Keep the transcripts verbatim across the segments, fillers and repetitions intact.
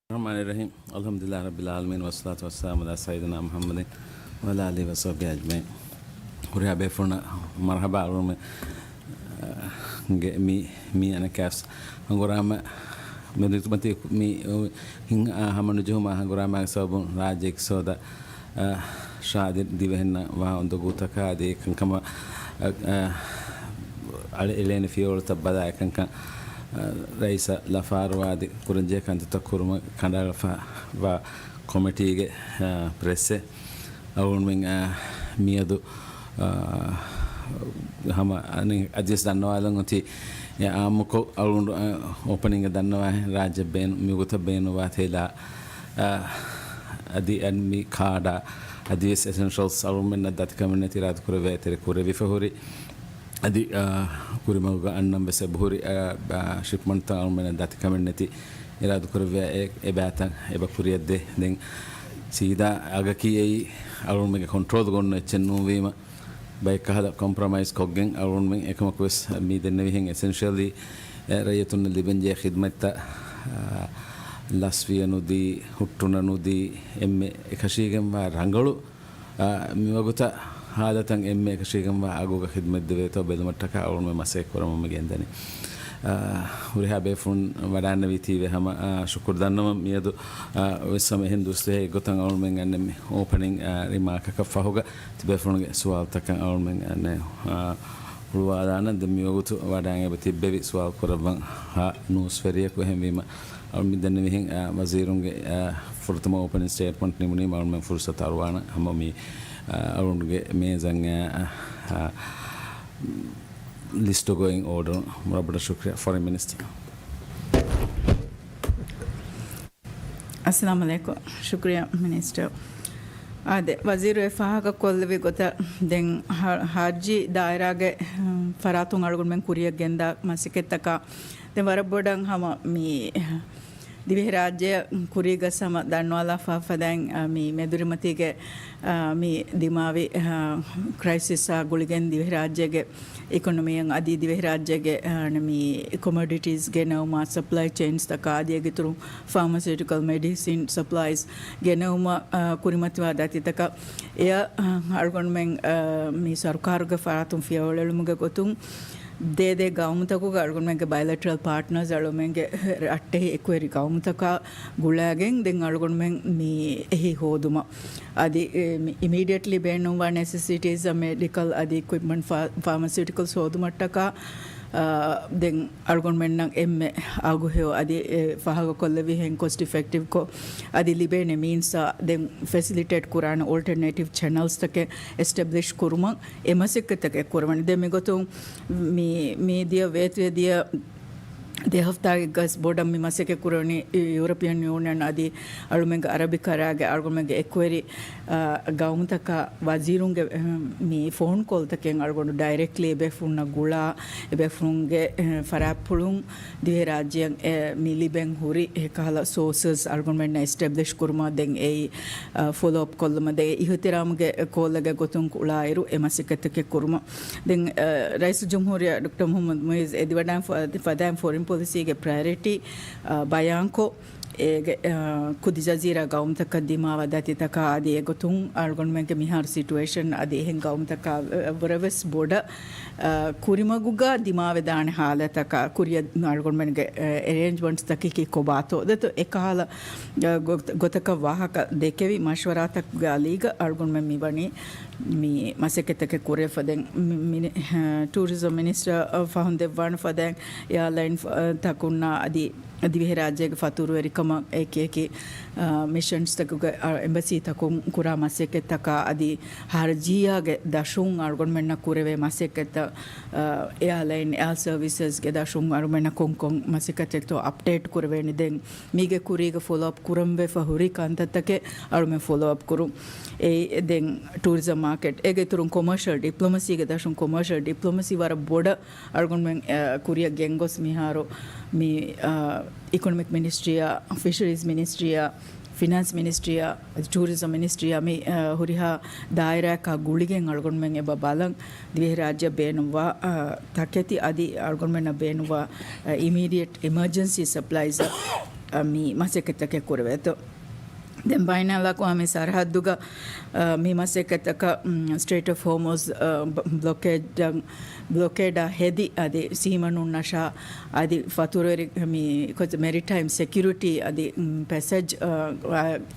الرحمن الرحيم. الحمد لله رب العالمين، والصلاة والسلام على سيدنا محمد وعلى آله وصحبه أجمعين. ހުރިހާ ބޭފުޅުންނަށް މަރުޙަބާ އަޅުގަނޑުމެން، އަ، ގެ މި، މި އަނެކާސް ހަނގުރާމަ މެދުމަތީ މި، އ، ހިން، އާ، ހަމަ ނުޖެހުމާ ހަނގުރާމައިގެ ސަބަބުން ރާއްޖޭގެ އިޤްތިޞާދަށް، އަ، ޝާދި ދިވެހިންނަށް ވާ އުނދަގޫތަކާ އަދި އެކަންކަމަށް، އަ، އަ، އަޅެ އެޅޭނެ ފިޔަވަޅުތައް ބަލާ އެކަންކަން، އަ، ރައީސަށް ލަފާރުވާ އަދި ކުރަންޖެހޭ ކަންތައްތައް ކުރުމަށް ކަނޑައަޅާފަ ވާ ކޮމިޓީގެ، އަ، ޕްރެސްއެއް އަޅުގަނޑުމެން، އަ، މިއަދު، އަ، ހަމަ އަނެއް އަދިވެސް ދަންނަވާލަން އޮތީ، އެ އާއްމުކޮށް އަޅުގަނޑު، އަ، އޯޕަނިންގ ދަންނަވާ ރާއްޖެ ބޭނު-، މިވަގުތަށް ބޭނުންވާ ތެލާ، އަ، އަދި އަން މި ކާޑާ އަދިވެސް އެސެންޝަލްސް އަޅުގަނޑުމެންނަށް ދަތިކަމެއް ނެތި އިރާދަކުރެއްވި އެތެރެ ކުރެވިފަ ހުރި. އަދި، އާ، ކުރިމަގުގަ އަންނަން ވެސް އެބަހުރި، އާ، އާ، ޝިޕްމަންޓްތައް އަޅުމެންނަށް ދަތިކަމެއް ނެތި އިރާދަކުރެއްވިއްޔާ އެ، އެބައިތައް އެބަ ކުރިއަށްދޭ. ދެން ސީދާ އަގަކީ އެއީ އަޅުމެންގެ ކޮންޓްރޯލްގަ އޮންނަ އެއްޗެއް ނޫންވީމަ، ބައެއްކަހަލަ ކޮމްޕްރޮމައިޒް ކޮށްގެން އަޅުމެން އެކަމަކު ވެސް މި ދެންނެވިހެން އެސެންޝަލީ، އެ، ރައްޔިތުންނަށް ލިބެންޖެހޭ ޚިދްމަތްތައް، އާ، ލަސްވިޔަ ނުދީ، ހުއްޓުނަ ނުދީ، އެންމެ އެކަށީގެންވާ ރަނގަޅު އާ، މިވަގުތަށް ހާލަތަށް އެންމެ އެކަށީގެންވާ އަގުގަ ޚިދްމަތް ދެވޭތޯ ބެލުމަށްޓަކާ އަޅުގަނޑުމެން މަސައްކަތް ކުރަމުން މި ގެންދަނީ. އާ، ހުރިހާ ބޭފުޅުން ވަޑާންނެވީތީވެ ހަމަ، އާ، ޝުކުރު ދަންނަވަން. މިއަދު، އާ، ވެސް ހަމަ އެހެން ދުވަސް ދިހައެއް ގޮތަށް އަޅުގަނޑުމެން އަންނަ މި އޯޕަނިން، އާ، ރިމާކަކަށް ފަހުގަ ތިބޭފުޅުންގެ ސުވާލުތަކަށް އަޅުގަނޑުމެން އަންނަ، އާ، ހުޅުވާލާނަން. ދެން މިވަގުތު ވަޑާން އެބަ ތިއްބެވި ސުވާލު ކުރައްވަން ހާ ނޫސްވެރިޔަކު. އެހެންވީމަ އަޅު މި ދެންނެވިހެން، އާ، ވަޒީރުންގެ، އާ، ފުރަތަމަ އޯޕަނިން ސްޓޭޓްމަންޓް ނިމުނީމަ އަޅުމެން ފުރުސަތު އަރުވާނަން. ހަމަ މި، އާ، އަޅުގަނޑުގެ މޭޒަށް، އާ، އާ، ލިސްޓް ގޯއިން އޯޑަރު. ވަރަށް ބޮޑަށް ޝުކްރިޔާ. ފޮރިން މިނިސްޓަރ. އައްސަލާމު ޢަލައިކުމް. ޝުކްރިޔާ މިނިސްޓަރ. އާދެ، ވަޒީރު އެ ފާހަގަ ކޮށްލެވި ގޮތަށް ދެން ހަ-، ހައްޖީ ދާއިރާގެ، އަ، ފަރާތުން އަޅުގަނޑުމެން ކުރިއަށް ގެންދާ މަސައްކަތްތަކާ ދެން ވަރަށް ބޮޑަށް ހަމަ މި ދިވެހިރާއްޖެ ކުރީގަސް ހަމަ ދަންނަވާލާފަ ފަދައިން، އަ، މި މެދުރިމަތީގެ، އަ، މި ދިމާވި، އަ، ކްރައިސިސްއާ ގުޅިގެން ދިވެހިރާއްޖޭގެ އިކޮނޮމީއަށް އަދި ދިވެހިރާއްޖޭގެ، އަ، މި ކޮމޮޑިޓީސް ގެނައުމާ، ސަޕްލައި ޗެއިންސްތަކާ އަދި އޭގެއިތުރުން ފާމަސިއުޓިކަލް މެޑިސިން ސަޕްލައިޒް ގެނައުމަށް، އަ، ކުރިމަތިވާ ދަތިތަކަށް އެއަށް، އަ، އަޅުގަނޑުމެން، އަ، މި ސަރުކާރުގެ ފަރާތުން ފިޔަވަޅުއެޅުމުގެ ގޮތުން ދޭ ދޭ ގައުމުތަކުގަ އަޅުގަނޑުމެންގެ ބަޔަލެޓްރަލް ޕާޓްނަރސް އަޅުގަނޑުމެންގެ ރައްޓެހި އެކުވެރި ގައުމުތަކާ ގުޅާގެން ދެން އަޅުގަނޑުމެން މި އެހީ ހޯދުމަށް އަދި، އެ، މި އިމީޑިއެޓްލީ ބޭނުންވާ ނެސެސިޓީސް، މެޑިކަލް އަދި އިކުއިޕްމަންޓް، ފާ-، ފާމަސިއުޓިކަލްސް ހޯދުމަށްޓަކާ، އާ، ދެން އަޅުގަނޑުމެންނަށް އެންމެ އަގުހެޔޮ އަދި، އެ، ފާހަގަކޮށްލެވިހެން ކޮސްޓް އިފެކްޓިވްކޮށް އަދި ލިބޭނެ މީންސްއާ ދެން ފެސިލިޓޭޓް ކުރާނެ އޯލްޓަރނޭޓިވް ޗެނަލްސްތަކެއް އެސްޓެބްލިޝް ކުރުމަށް އެ މަސައްކަތްތަކެއް ކުރަމުން. ދެން މިގޮތުން މި، މި ދިޔަ ވޭތުވެ ދިޔަ ދެ ހަފްތާގެ ގަސް ބޮޑަށް މި މަސައްކަތް ކުރަނީ ޔޫރަޕިއަން ޔޫނިއަން އަދި އަޅުމެންގެ އަރަބި ކަރާގެ އަޅުމެންގެ އެކުވެރި، އާ، ގައުމުތަކާ ވަޒީރުންގެ، އެހެން، މި ފޯން ކޯލްތަކެއް އަޅުގަނޑު ޑައިރެކްޓްލީ އެބޭފުޅުންނަށް ގުޅާ، އެބޭފުޅުންގެ، އެހެން، ފަރާތްޕުޅުން ދިވެހިރާއްޖެއަށް، އެ، މި ލިބެން ހުރި އެކަހަލަ ސޯސަސް އަޅުގަނޑުމެންނަށް އެސްޓެބްލިޝް ކުރުމަށް ދެން އެއީ، އާ، ފޮލޯއަޕް ކޮށްލުމަށް ދެން އިހުތިރާމުގެ ކޯލެއްގެ ގޮތުން ކުޅާއިރު އެ މަސައްކަތްތަކެއް ކުރުމަށް. ދެން، އަ، ރައީސުލްޖުމްހޫރިއްޔާ ޑޮކްޓަރ މުޙައްމަދު މުޢިއްޒު އެދިވަޑައި ފަ-، ފަދައިން ފޮރިން ޕޮލިސީގެ ޕްރަޔަރިޓީ، އަ، ބަޔާންކޮށް، އޭގެ، އަ، ކުދި ޖަޒީރާ ގައުމުތަކަށް ދިމާވާ ދަތިތަކާ އަދި އެގޮތުން އަޅުގަނޑުމެންގެ މިހާރު ސިޓުއޭޝަން އަދި އެހެން ގައުމުތަކާ، އަ، ވަރަށްވެސް ބޮޑަށް، އަ، ކުރިމަގުގަ ދިމާވެދާނެ ހާލަތަކާ ކުރިއަށް އަޅުގަނޑުމެންގެ، އަ، އެރޭންޖްމަންޓްސްތަކަކީ ކޮބާތޯ؟ ދެތޯ އެކަހަލަ، އަ، ގޮ-، ގޮތަކަށް ވާހަކަ ދެކެވި މަޝްވަރާތަކުގެ އަލީގަ އަޅުގަނޑުމެން މިވަނީ މި މަސައްކަތްތަކެއް ކުރެވިފަ ދެން މި-، މި-، ޓޫރިޒަމް މިނިސްޓަރ ފަހުން ދެއްވާނެ ފަދައިން އެއާލައިން ތަކުންނާ އަދި ދިވެހިރާއްޖޭގެ ފަތުރުވެރިކަމަށް އެކި އެކި، އާ، މިޝަންސްތަކުގެ، އާ، އެމްބަސީތަކުން ކުރާ މަސައްކަތްތަކާ އަދި ހަރަޖިއްޔާގެ ދަށުން އަޅުގަނޑުމެންނަށް ކުރެވޭ މަސައްކަތްތައް، އާ، އެއާލައިން އެއާ ސަރވިސަސްގެ ދަށުން އަޅުގަނޑުމެންނަށް ކޮންކޮން މަސައްކަތެއްތޯ އަޕްޑޭޓް ކުރެވޭނެ ދެން މީގެ ކުރީގަ ފޮލޯއަޕް ކުރަންވެފަ ހުރި ކަންތައްތަކެއް އަޅުމެން ފޮލޯއަޕް ކުރުން. އެ ދެން ޓޫރިޒަމް މާކެޓް އޭގެ އިތުރުން ކޮމާޝަލް ޑިޕްލޮމަސީގެ ދަށުން ކޮމާޝަލް ޑިޕްލޮމަސީ ވަރަށް ބޮޑަށް އަޅުގަނޑުމެން، އަ، ކުރިއަށް ގެންގޮސް މިހާރު މި، އަ، އިކޮނޮމިކް މިނިސްޓްރީއާ، ފިޝަރީޒް މިނިސްޓްރީއާ، ފިނާންސް މިނިސްޓްރީއާ، ޓޫރިޒަމް މިނިސްޓްރީއާ މި، އަ، ހުރިހާ ދާއިރާއަކާ ގުޅިގެން އަޅުގަނޑުމެން އެބަ ބަލަން ދިވެހިރާއްޖެއަށް ބޭނުންވާ، އަ، ތަކެތި އަދި އަޅުގަނޑުމެންނަށް ބޭނުންވާ، އަ، އިމީޑިއެޓް އިމަރޖެންސީ ސަޕްލައިޒަށް މި މަސައްކަތްތަކެއް ކުރެވޭތޯ. ދެން ބައިނަލްއަޤްވާމީ ސަރަހައްދުގަ، މި މަސައްކަތްތަކަށް، ސްޓްރެއިޓް އޮފް ހޯމުޒް ބްލޮކޭޑް، ބްލޮކޭޑާ ހެދި އަދި ސީމަ ނުންނަށާ އަދި ފަތުރުވެރި މި މެރިޓައިމް ސެކިއުރިޓީ އަދި ޕެސެޖް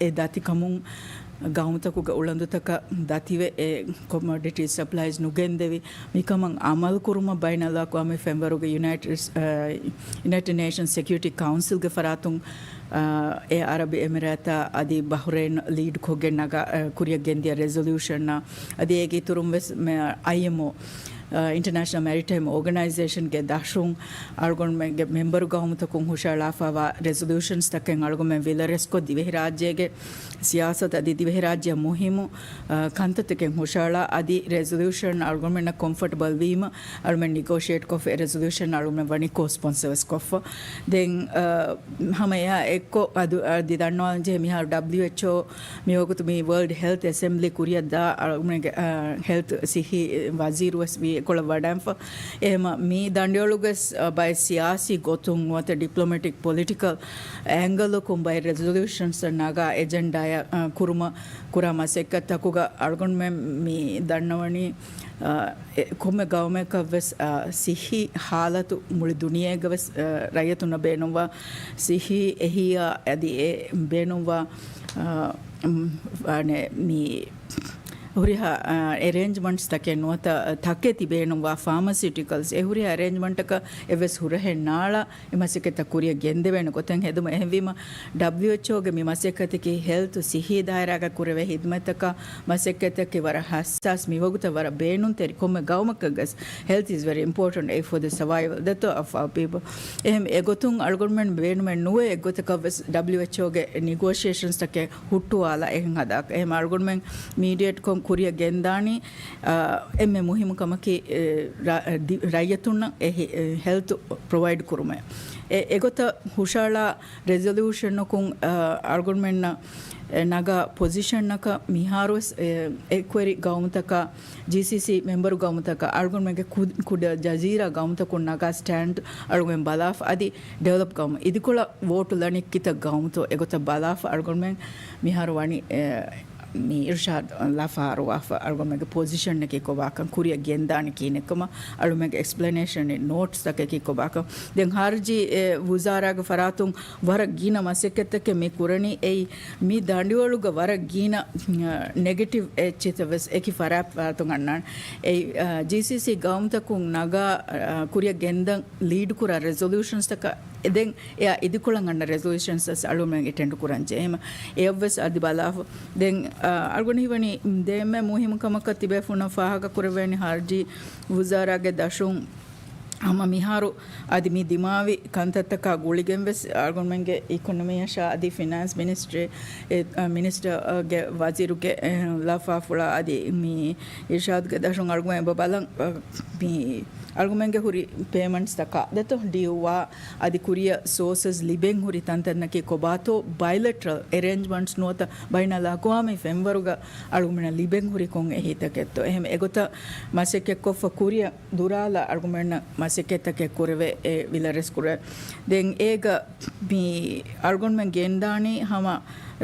އެ ދަތިކަމުން ގައުމުތަކުގެ އުޅަނދުތަކަށް ދަތިވެ، އެ ކޮމޮޑިޓީ ސަޕްލައިޒް ނުގެންދެވި، މިކަމަށް އަމަލުކުރުމަށް ބައިނަލްއަޤްވާމީ ފެންވަރުގެ ޔުނައިޓެޑް، އަ، ޔުނައިޓެޑް ނޭޝަންސް ސެކިއުރިޓީ ކައުންސިލްގެ ފަރާތުން، އަ، އެ އަރަބި އެމިރޭތާ އަދި ބަހްރެއިން ލީޑްކޮށްގެން ނަގާ، އަ، ކުރިއަށް ގެންދިޔަ ރެޒޮލިއުޝަންއާ އަދި އޭގެ އިތުރުން ވެސް މެ-، އައިއެމްއޯ، އަ، އިންޓަރނޭޝަނަލް މެރިޓައިމް އޯގަނައިޒޭޝަންގެ ދަށުން އަޅުގަނޑުމެންގެ މެމްބަރު ގައުމުތަކުން ހުށައަޅާފައިވާ ރެޒޮލިއުޝަންސްތަކެއް އަޅުގަނޑުމެން ވިލަރެސްކޮށް، ދިވެހިރާއްޖޭގެ ސިޔާސަތު އަދި ދިވެހިރާއްޖެއަށް މުހިއްމު، އަ، ކަންތައްތަކެއް ހުށައަޅާ، އަދި ރެޒޮލިއުޝަން އަޅުގަނޑުމެންނަށް ކޮމްފަޓަބަލް ވީމަ، އަޅުމެން ނިގޯޝިއޭޓް ކޮށްފަ، އެ ރެޒޮލިއުޝަން އަޅުމެން ވަނީ ކޯ ސްޕޮންސަރ ވެސް ކޮށްފަ. ދެން، އަ، ހަމަ އެއާ އެއްކޮށް އަދު، އަދި ދަންނަވާލަން ޖެހޭ މިހާރު ޑަބްލިއުއެޗްއޯ މިވަގުތު މި ވަރލްޑް ހެލްތް އެސެމްބްލީ ކުރިއަށް ދާ އަޅުގަނޑުގެ، އަ، ހެލްތް ސިއްހީ ވަޒީރު ވެސް ވީ އެކޮޅަށް ވަޑައިންފަ. އެހެމަ މި ދަނޑިވަޅުގެސް، އަ، ބައެއް ސިޔާސީ ގޮތުން ނުވަތަ ޑިޕްލޮމެޓިކް ޕޮލިޓިކަލް އެންގަލަކުން ބައެއް ރެޒޮލިއުޝަންސް ނަގާ އެޖެންޑާއަށް، އަ، ކުރުމަށް ކުރާ މަސައްކަތްތަކުގަ އަޅުގަނޑުމެން މި ދަންނަވަނީ، އަ، އެ، ކޮންމެ ގައުމެއްގަވެސް، އަ، ސިއްހީ ހާލަތު މުޅި ދުނިޔޭގަވެސް، އަ، ރައްޔިތުންނަށް ބޭނުންވާ ސިއްހީ އެހީއާ އަދި އެ ބޭނުންވާ، އަ، މް، އަނެ، މި ހުރިހާ، އަ، އެރޭންޖްމަންޓްސް ތަކެއް ނުވަތަ ތަކެތި ބޭނުންވާ ފާމަސިއުޓިކަލްސް އެ ހުރިހާ އެރޭންޖްމަންޓަކަށް އެއްވެސް ހުރަހެއް ނާޅާ އެ މަސައްކަތްތައް ކުރިއަށް ގެންދެވޭނެ ގޮތެއް ހެދުމަށް. އެހެންވީމަ، ޑަބްލިއުއެޗްއޯގެ މި މަސައްކަތަކީ ހެލްތު ސިއްހީ ދާއިރާގަ ކުރެވޭ ހިދުމަތްތަކާ މަސައްކަތްތަކަކީ ވަރަށް ހައްސާސް، މިވަގުތަށް ވަރަށް ބޭނުންތެރި. ކޮންމެ ގައުމަކަށްވެސް health is very important for the survival, the, of our people. އެހެން އެގޮތުން އަޅުގަނޑުމެން ބޭނުމެއް ނުވޭ އެއްގޮތަކަށްވެސް ޑަބްލިއުއެޗްއޯގެ ނިގޯޝިއޭޝަންސްތަކެއް ހުއްޓުވާލާ އެހެން ހަދާކަށް. އެހެން އަޅުގަނޑުމެން މީޑިއޭޓްކޮށް ކުރިއަށް ގެންދާނީ، އާ، އެންމެ މުހިއްމު ކަމަކީ، އެ، ރަ-، ދި-، ރައްޔިތުންނަށް އެ ހެ-، އެ ހެލްތު ޕްރޮވައިޑް ކުރުމޭ. އެ، އެގޮތަށް ހުށައަޅާ ރެޒޮލިއުޝަނަކުން، އަ، އަޅުގަނޑުމެންނަށް، އެ، ނަގާ ޕޮޒިޝަނަކަށް މިހާރުވެސް، އެ، އެކުވެރި ގައުމުތަކާ، ޖީސީސީ މެމްބަރު ގައުމުތަކާ، އަޅުގަނޑުމެންގެ ކު-، ކުޑަ ޖަޒީރާ ގައުމުތަކުން ނަގާ ސްޓޭންޑް އަޅުގަނޑުމެން ބަލާފަ. އަދި ޑިވެލޮޕް ގައުމު އިދިކޮޅަށް ވޯޓު ލަނީ ކިތައް ގައުމުތޯ އެގޮތަށް ބަލާފަ އަޅުގަނޑުމެން މިހާރު ވަނީ، އެ، މި އިރުޝާދު ލަފާރުވާފަ އަޅުގަނޑުމެންގެ ޕޮޒިޝަނަކީ ކޮބާކަން، ކުރިއަށް ގެންދާނީ ކިހިނެއްކަމަށް އަޅުމެންގެ އެކްސްޕްލެނޭޝަން ނޯޓްސްތަކަކީ ކޮބާކަން. ދެން ޚާރިޖީ، އެ، ވުޒާރާގެ ފަރާތުން ވަރަށް ގިނަ މަސައްކަތްތަކެއް މި ކުރަނީ. އެއީ މި ދަނޑިވަޅުގަ ވަރަށް ގިނަ، އަ، ނެގެޓިވް އެއްޗިތައް ވެސް އެކި ފަރާތް ފަރާތުން އަންނާނެ. އެއީ، އަ، ޖީސީސީ ގައުމުތަކުން ނަގާ، އަ، ކުރިއަށް ގެންދަން ލީޑް ކުރާ ރެޒޮލިއުޝަންސްތަކަށް ދެން އެއާ އިދިކޮޅަށް އަންނަ ރެޒޮލިއުޝަންސް ވެސް އަޅުގަނޑުމެން އެޓެންޑް ކުރަން ޖެހޭމަ، އެއަށްވެސް އަދި ބަލާފަ. ދެން، އަ، އަޅުގަނޑު ހީވަނީ ދެންމެ މުހިއްމު ކަމަކަށް ތިބޭފުޅުންނަށް ފާހަގަ ކުރެވޭނެ ޚާރިޖީ ވުޒާރާގެ ދަށުން ހަމަ މިހާރު އަދި މި ދިމާވި ކަންތައްތަކާ ގުޅިގެން ވެސް އަޅުގަނޑުމެންގެ އިކޮނޮމީއަށާ އަދި ފިނޭންސް މިނިސްޓްރީ، އެ، އަ، މިނިސްޓަރގެ ވަޒީރުގެ، އެ، ލަފާފުޅާ އަދި މި އިރުޝާދުގެ ދަށުން އަޅުގަނޑު އެބަ ބަލަން، އަ، މި އަޅުގަނޑުމެންގެ ހުރި ޕޭމަންޓްސްތަކާ ދެތޯ ޑިއުއާ އަދި ކުރިއަށް ސޯސަސް ލިބެން ހުރި ތަންތަނަކީ ކޮބާތޯ ބައިލެޓްރަލް އެރޭންޖްމަންޓްސް ނުވަތަ ބައިނަލްއަޤްވާމީ ފެންވަރުގަ އަޅުގަނޑުމެންނަށް ލިބެން ހުރި ކޮން އެހީތަކެއްތޯ. އެހެން އެގޮތަށް މަސައްކަތްކޮށްފަ ކުރިއަށް ދުރާލާ އަޅުގަނޑުމެންނަށް މަސައްކަތްތަކެއް ކުރެވޭ، އެ ވިލަރެސް ކުރޭ. ދެން އޭގަ މި އަޅުގަނޑުމެން ގެންދާނީ ހަމަ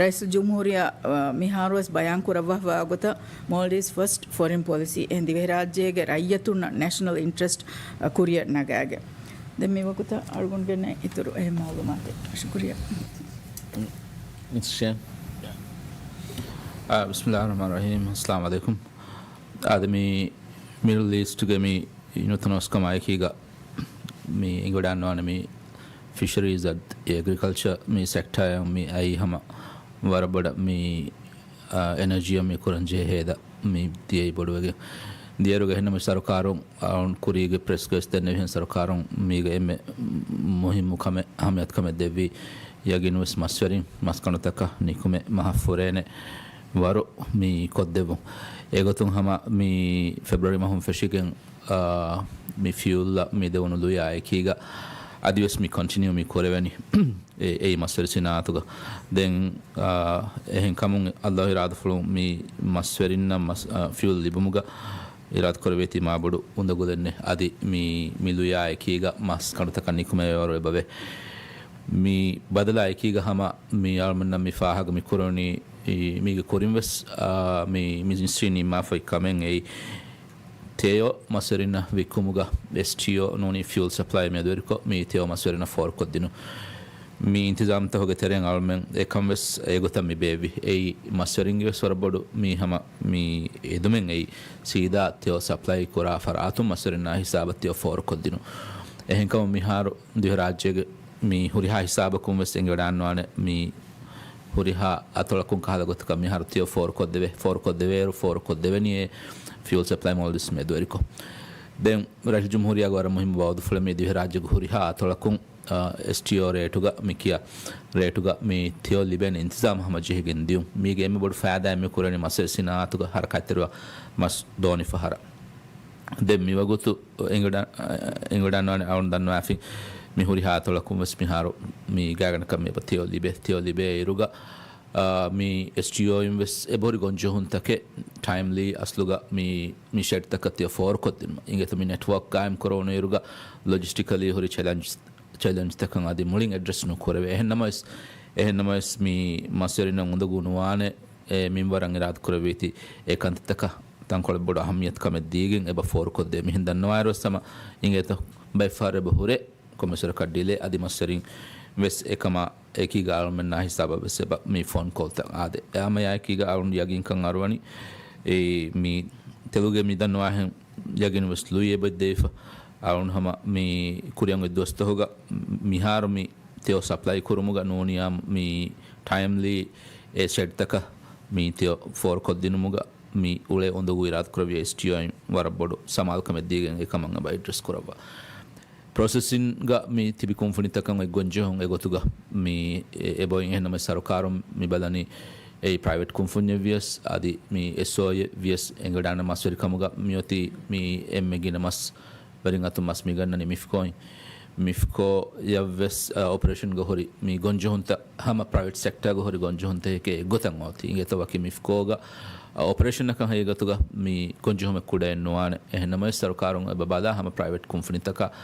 ރައީސުލްޖުމްހޫރިއްޔާ، އަ، މިހާރުވެސް ބަޔާން ކުރައްވާފަ ގޮތަށް މޯލްޑިވްސް ފަސްޓް ފޮރިން ޕޮލިސީ އެހެން ދިވެހިރާއްޖޭގެ ރައްޔިތުންނަށް ނޭޝަނަލް އިންޓްރެސްޓް، އަ، ކުރިއަށް ނަގާގެން. ދެން މިވަގުތަށް އަޅުގަނޑުގެންނެއް އިތުރު އެހެން މައުލޫމާތެއް. ޝުކުރިއްޔާ. މިސްޓަރ ޝޭން. އާ، ބިސްމިއްލާހި ރަޙްމާނި ރަޙީމް. އައްސަލާމު ޢަލައިކުމް. އާދެ، މި މިޑްލް އީސްޓްގެ މި ނުތަނަވަސްކަމާއެކީގަ މި އެނގިވަޑައިގަންނަވާނެ މި ފިޝަރީޒް އަދި އެގްރިކަލްޗަރ މި ސެކްޓާއަށް މި އައީ ހަމަ ވަރަށް ބޮޑަށް މި، އާ، އެނަޖީއަށް މި ކުރަން ޖެހޭ ހޭދަ މި ދިޔައީ ބޮޑުވެގެން. ދިޔައިރުގަ އެހެންނަމަ ސަރުކާރުން އަޅުން ކުރީގެ ޕްރެސްގަވެސް ދެންނެވިހެން ސަރުކާރުން މީގަ އެންމެ މުހިއްމު ކަމެއް، އަހައްމިޔަތު ކަމެއް ދެއްވީ ޔަގީންވެސް މަސްވެރިން މަސްގަނޑުތަކަށް ނިކުމެ މަހަށް ފުރޭނެ ވަރު މި ކޮށްދެއްވުން. އެގޮތުން ހަމަ މި ފެބްރުއަރީ މަހުން ފެށިގެން، އާ، މި ފިއުލްއަށް މި ދެވުނު ލުޔާ އެކީގަ އަދިވެސް މި ކޮންޓިނިއު މި ކުރެވެނީ. އެ-، އެއީ މަސްވެރި ސިނާއަތުގަ. ދެން، އާ، އެހެން ކަމުން އައްލާހު އިރާދަފުޅުން މި މަސްވެރިންނަށް މަސް-، އާ، ފިއުލް ލިބުމުގަ އިރާދަކުރެވޭތީ މާބޮޑު އުނދަގުލެއްނެއް. އަދި މި، މި ލުޔާ އެކީގަ މަސް ކަނޑުތަކަށް ނިކުމެވޭވަރު އެބަވޭ. މި ބަދަލާ އެކީގަ ހަމަ މި އަޅުމެންނަށް މި ފާހަގަ މި ކުރަނީ، މީގެ ކުރިން ވެސް، އާ، މި މިނިސްޓްރީން ނިންމާފައި ކަމެއް އެއީ، ތެޔޮ މަސްވެރިންނަށް ވިއްކުމުގަ އެސްޓީއޯ ނޫނީ ފިއުލް ސަޕްލައި މެދުވެރިކޮށް، މި ތެޔޮ މަސްވެރިންނަށް ފޯރުކޮށްދިނުން. މި އިންތިޒާމްތަކުގެ ތެރެއިން އަޅުމެން އެކަން ވެސް އެގޮތަށް މި ބޭއްވި. އެއީ މަސްވެރިންގެ ވެސް ވަރަށް ބޮޑު މި ހަމަ މި އެދުމެއް އެއީ، ސީދާ ތެޔޮ ސަޕްލައި ކުރާ ފަރާތުން މަސްވެރިންނާ ހިސާބަށް ތެޔޮ ފޯރުކޮށްދިނުން. އެހެންކަމުން މިހާރު ދިވެހިރާއްޖޭގެ މި ހުރިހާ ހިސާބަކުން ވެސް އެނގިވަޑާންވާނެ، މި ހުރިހާ އަތޮޅަކުން ކަހަލަ ގޮތަކަށް މިހާރު ތެޔޮ ފޯރުކޮށްދެވޭ، ފޯރުކޮށްދެވޭއިރު ފޯރުކޮށްދެވެނީ އެ ފިއުލް ސަޕްލައި މޯލްޑިވްސް މެދުވެރިކޮށް. ދެން ރައީސުލްޖުމްހޫރިއްޔާގެ ވަރަށް މުހިއްމު ވައުދުފުޅެއް މި ދިވެހިރާއްޖޭގެ ހުރިހާ އަތޮޅަކުން، އާ، އެސްޓީއޯ ރޭޓުގަ މި ކިޔާ ރޭޓުގަ މި ތެޔޮ ލިބޭނެ އިންތިޒާމް ހަމަޖެހިގެން ދިޔުން. މީގެ އެންމެ ބޮޑު ފައިދާއެއް މި ކުރަނީ މަސްވެރި ސިނާއަތުގަ ހަރަކާތްތެރިވާ މަސް ދޯނި ފަހަރަށް. ދެން މިވަގުތު އެނގިވަޑާ-، އެނގިވަޑާންވާނެ އަޅުން ދަންނަވާފިން މި ހުރިހާ އަތޮޅަކުން ވެސް މިހާރު މި ގާތްގަނޑަކަށް މި ތެޔޮ ލިބޭ، ތެޔޮ ލިބޭ އިރުގަ، އާ، މި އެސްޓީއޯއިން ވެސް އެބަހުރި ގޮންޖެހުންތަކެއް ޓައިމްލީ އަސްލުގަ މި، މި ޝެޑްތަކަށް ތެޔޮ ފޯރުކޮށްދިނުމަށް. އިނގޭތޯ މި ނެޓްވޯކް ގާއިމް ކުރެވުނު އިރުގަ ލޮޖިސްޓިކަލީ ހުރި ޗެލެންޖް، ޗެލެންޖްތަކަށް އަދި މުޅިން އެޑްރެސް ނުކުރެވޭ. އެހެންނަމަވެސް، އެހެންނަމަވެސް މި މަސްވެރިންނަށް އުނދަގޫ ނުވާނެ އެ މިންވަރަށް އިރާދަކުރެއްވީތީ އެ ކަންތައްތަކަށް ތަންކޮޅެއް ބޮޑު އަހައްމިޔަތު ކަމެއް ދީގެން އެބަ ފޯރުކޮށްދޭ. މިހެން ދަންނަވާއިރު ވެސް ހަމަ އިނގޭތޯ ބައެއް ފަހަރު އެބަ ހުރޭ ކޮންމެސްވަރަކަށް ޑިލޭ އަދި މަސްވެރިން ވެސް އެކަމާ އެކީގަ އަޅުމެންނާ ހިސާބަށް ވެސް އެބަ މި ފޯން ކޯލްތައް އާދޭ. އެ ހަމަޔާއެކީގަ އަޅުން ޔަގީންކަން އަރުވަނީ އެ މި ތެލުގެ މި ދަންނަވާހެން ޔަގީން ވެސް ލުއި އެބަ ދެވިފަ. އަޅުން ހަމަ މި ކުރިއަށް އޮތް ދުވަސްތަކުގަ މިހާރު މި ތެޔޮ ސަޕްލައި ކުރުމުގަ ނޫނިޔާ މި ޓައިމްލީ އެ ޝެޑްތަކަށް މި ތެޔޮ ފޯރުކޮށްދިނުމުގަ މި އުޅޭ އުނދަގޫ އިރާދަކުރެއްވިޔާ އެސްޓީއޯއިން ވަރަށް ބޮޑު ސަމާލުކަމެއް ދީގެން އެކަމަށް އެބަ އެޑްރެސް ކުރައްވާ. ޕްރޮސެސިންގ މި ތިބި ކުންފުނިތަކަށް އެއްގޮންޖެހުން އެގޮތުގަ މި އެ-، އެބައޮތް. އެހެންނަމަވެސް ސަރުކާރުން މި ބަލަނީ އެއީ ޕްރައިވެޓް ކުންފުންޏެއް ވިޔަސް އަދި މި އެސްއޯއި ވިޔަސް އެނގިވަޑާނެ މަސްވެރިކަމުގަ މިއޮތީ މި އެންމެ ގިނަ މަސް ވެރިން އަތުން މަސް މިގަންނަނީ މިފްކޯއިން. މިފްކޯޔަށްވެސް، އަ، އޮޕަރޭޝަންގަ ހުރި މި ގޮންޖެހުންތައް ހަމަ ޕްރައިވެޓް ސެކްޓާގަ ހުރި ގޮންޖެހުންތަކެކޭ އެއްގޮތަށް އޮތީ. އިނގޭތޯ ވަކި މިފްކޯގަ، އަ، އޮޕަރޭޝަނަކަށް ހަގީގަތުގަ މި ގޮންޖެހުމެއް ކުޑައެއް ނުވާނެ. އެހެންނަމަވެސް ސަރުކާރުން އެބަ ބަލާ ހަމަ ޕްރައިވެޓް ކުންފުނިތަކަށް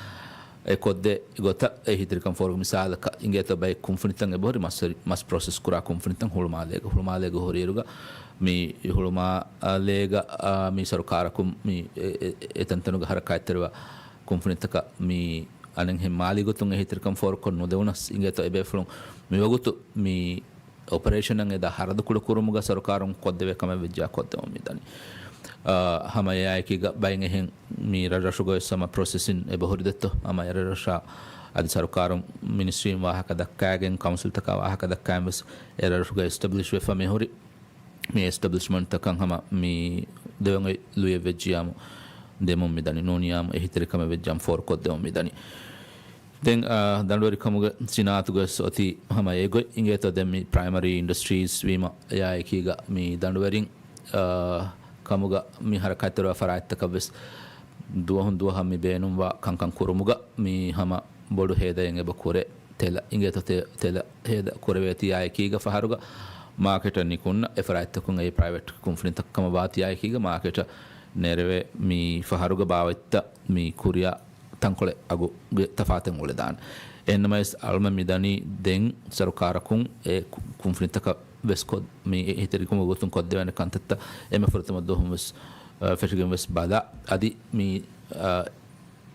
އެ ކޮށްދޭ ގޮތަށް އެހީތެރިކަން ފޯރުކޮށް މިސާލަކަށް އިނގޭތޯ ބައެއް ކުންފުނިތައް އެބަހުރި މަސް، މަސް ޕްރޮސެސް ކުރާ ކުންފުނިތައް ހުޅުމާލޭގަ، ހުޅުމާލޭގަ ހުރިއިރުގަ މި ހުޅުމާލޭގަ، އާ، މި ސަރުކާރަކުން މި އެ، އެ، އެތަންތަނުގެ ހަރަކާތްތެރިވާ ކުންފުނިތަކަށް މި އަނެއްހެން މާލީ ގޮތުން އެހީތެރިކަން ފޯރުކޮށް ނުދެވުނަސް އިނގޭތޯ އެބޭފުޅުން މިވަގުތު މި އޮޕަރޭޝަނަށް އެދާ ހަރަދު ކުޑަކުރުމުގަ ސަރުކާރުން ކޮށްދެވޭ ކަމެއް ވެއްޖާ ކޮށްދެމުން މިދަނީ. އާ، ހަމަ އެއާއެކީގަ ބައެއް އެހެން މި ރަށްރަށުގަ ވެސް ހަމަ ޕްރޮސެސިން އެބަހުރި ދެއްތޯ، ހަމަ އެރަށްރަށާ އަދި ސަރުކާރުން މިނިސްޓްރީން ވާހަކަ ދައްކާގެން ކައުންސިލްތަކާ ވާހަކަ ދައްކާގެން ވެސް އެރަށުގަ އެސްޓަބްލިޝް ވެފަ މިހުރި މި އެސްޓަބްލިޝްމަންޓްތަކަށް ހަމަ މި ދެވަން އޮތް ލުޔެއް ވެއްޖިޔާމު ދެމުން މިދަނީ، ނޫނިޔާމު އެހީތެރިކަމެއް ވެއްޖާމު ފޯރުކޮށްދެމުން މިދަނީ. ދެން، އާ، ދަނޑުވެރިކަމުގެ ސިނާއަތުގަ ވެސް އޮތީ ހަމަ އެގޮތް އިނގޭތޯ ދެން މި ޕްރައިމަރީ އިންޑަސްޓްރީޒް ވީމަ އެއާއެކީގަ މި ދަނޑުވެރިން، އާ، ކަމުގަ މި ހަރަކާތްތެރިވާ ފަރާތްތަކަށް ވެސް ދުވަހުން ދުވަހަށް މި ބޭނުންވާ ކަންކަން ކުރުމުގަ މި ހަމަ ބޮޑު ހޭދައެއް އެބަ ކުރޭ. ތެލަ އިނގޭތޯ ތެ-، ތެލަ ހޭދަ ކުރެވޭތީ އާއެކީގަ ފަހަރުގަ މާކެޓަށް ނިކުންނަ އެ ފަރާތްތަކުން އެ ޕްރައިވެޓް ކުންފުނިތައް ކަމަށް ވާތީ އާއެކީގަ މާކެޓަށް ނެރެވޭ މި ފަހަރުގަ ބާވަތްތައް މި ކުރިއަށް ތަންކޮޅެއް އަގުގެ ތަފާތެއް އުޅެދާނެ. އެހެންނަމަވެސް އަޅުމެން މިދަނީ ދެން ސަރުކާރަކުން އެ ކު-، ކުންފުނިތަކަށް ވެސް ކޮށް-، މި އެ އެހީތެރިކަމުގެ ގޮތުން ކޮށްދެވޭނެ ކަންތައްތައް އެންމެ ފުރަތަމަ ދުވަހުން ވެސް، އަ، ފެށިގެން ވެސް ބަލާ. އަދި މި، އަ،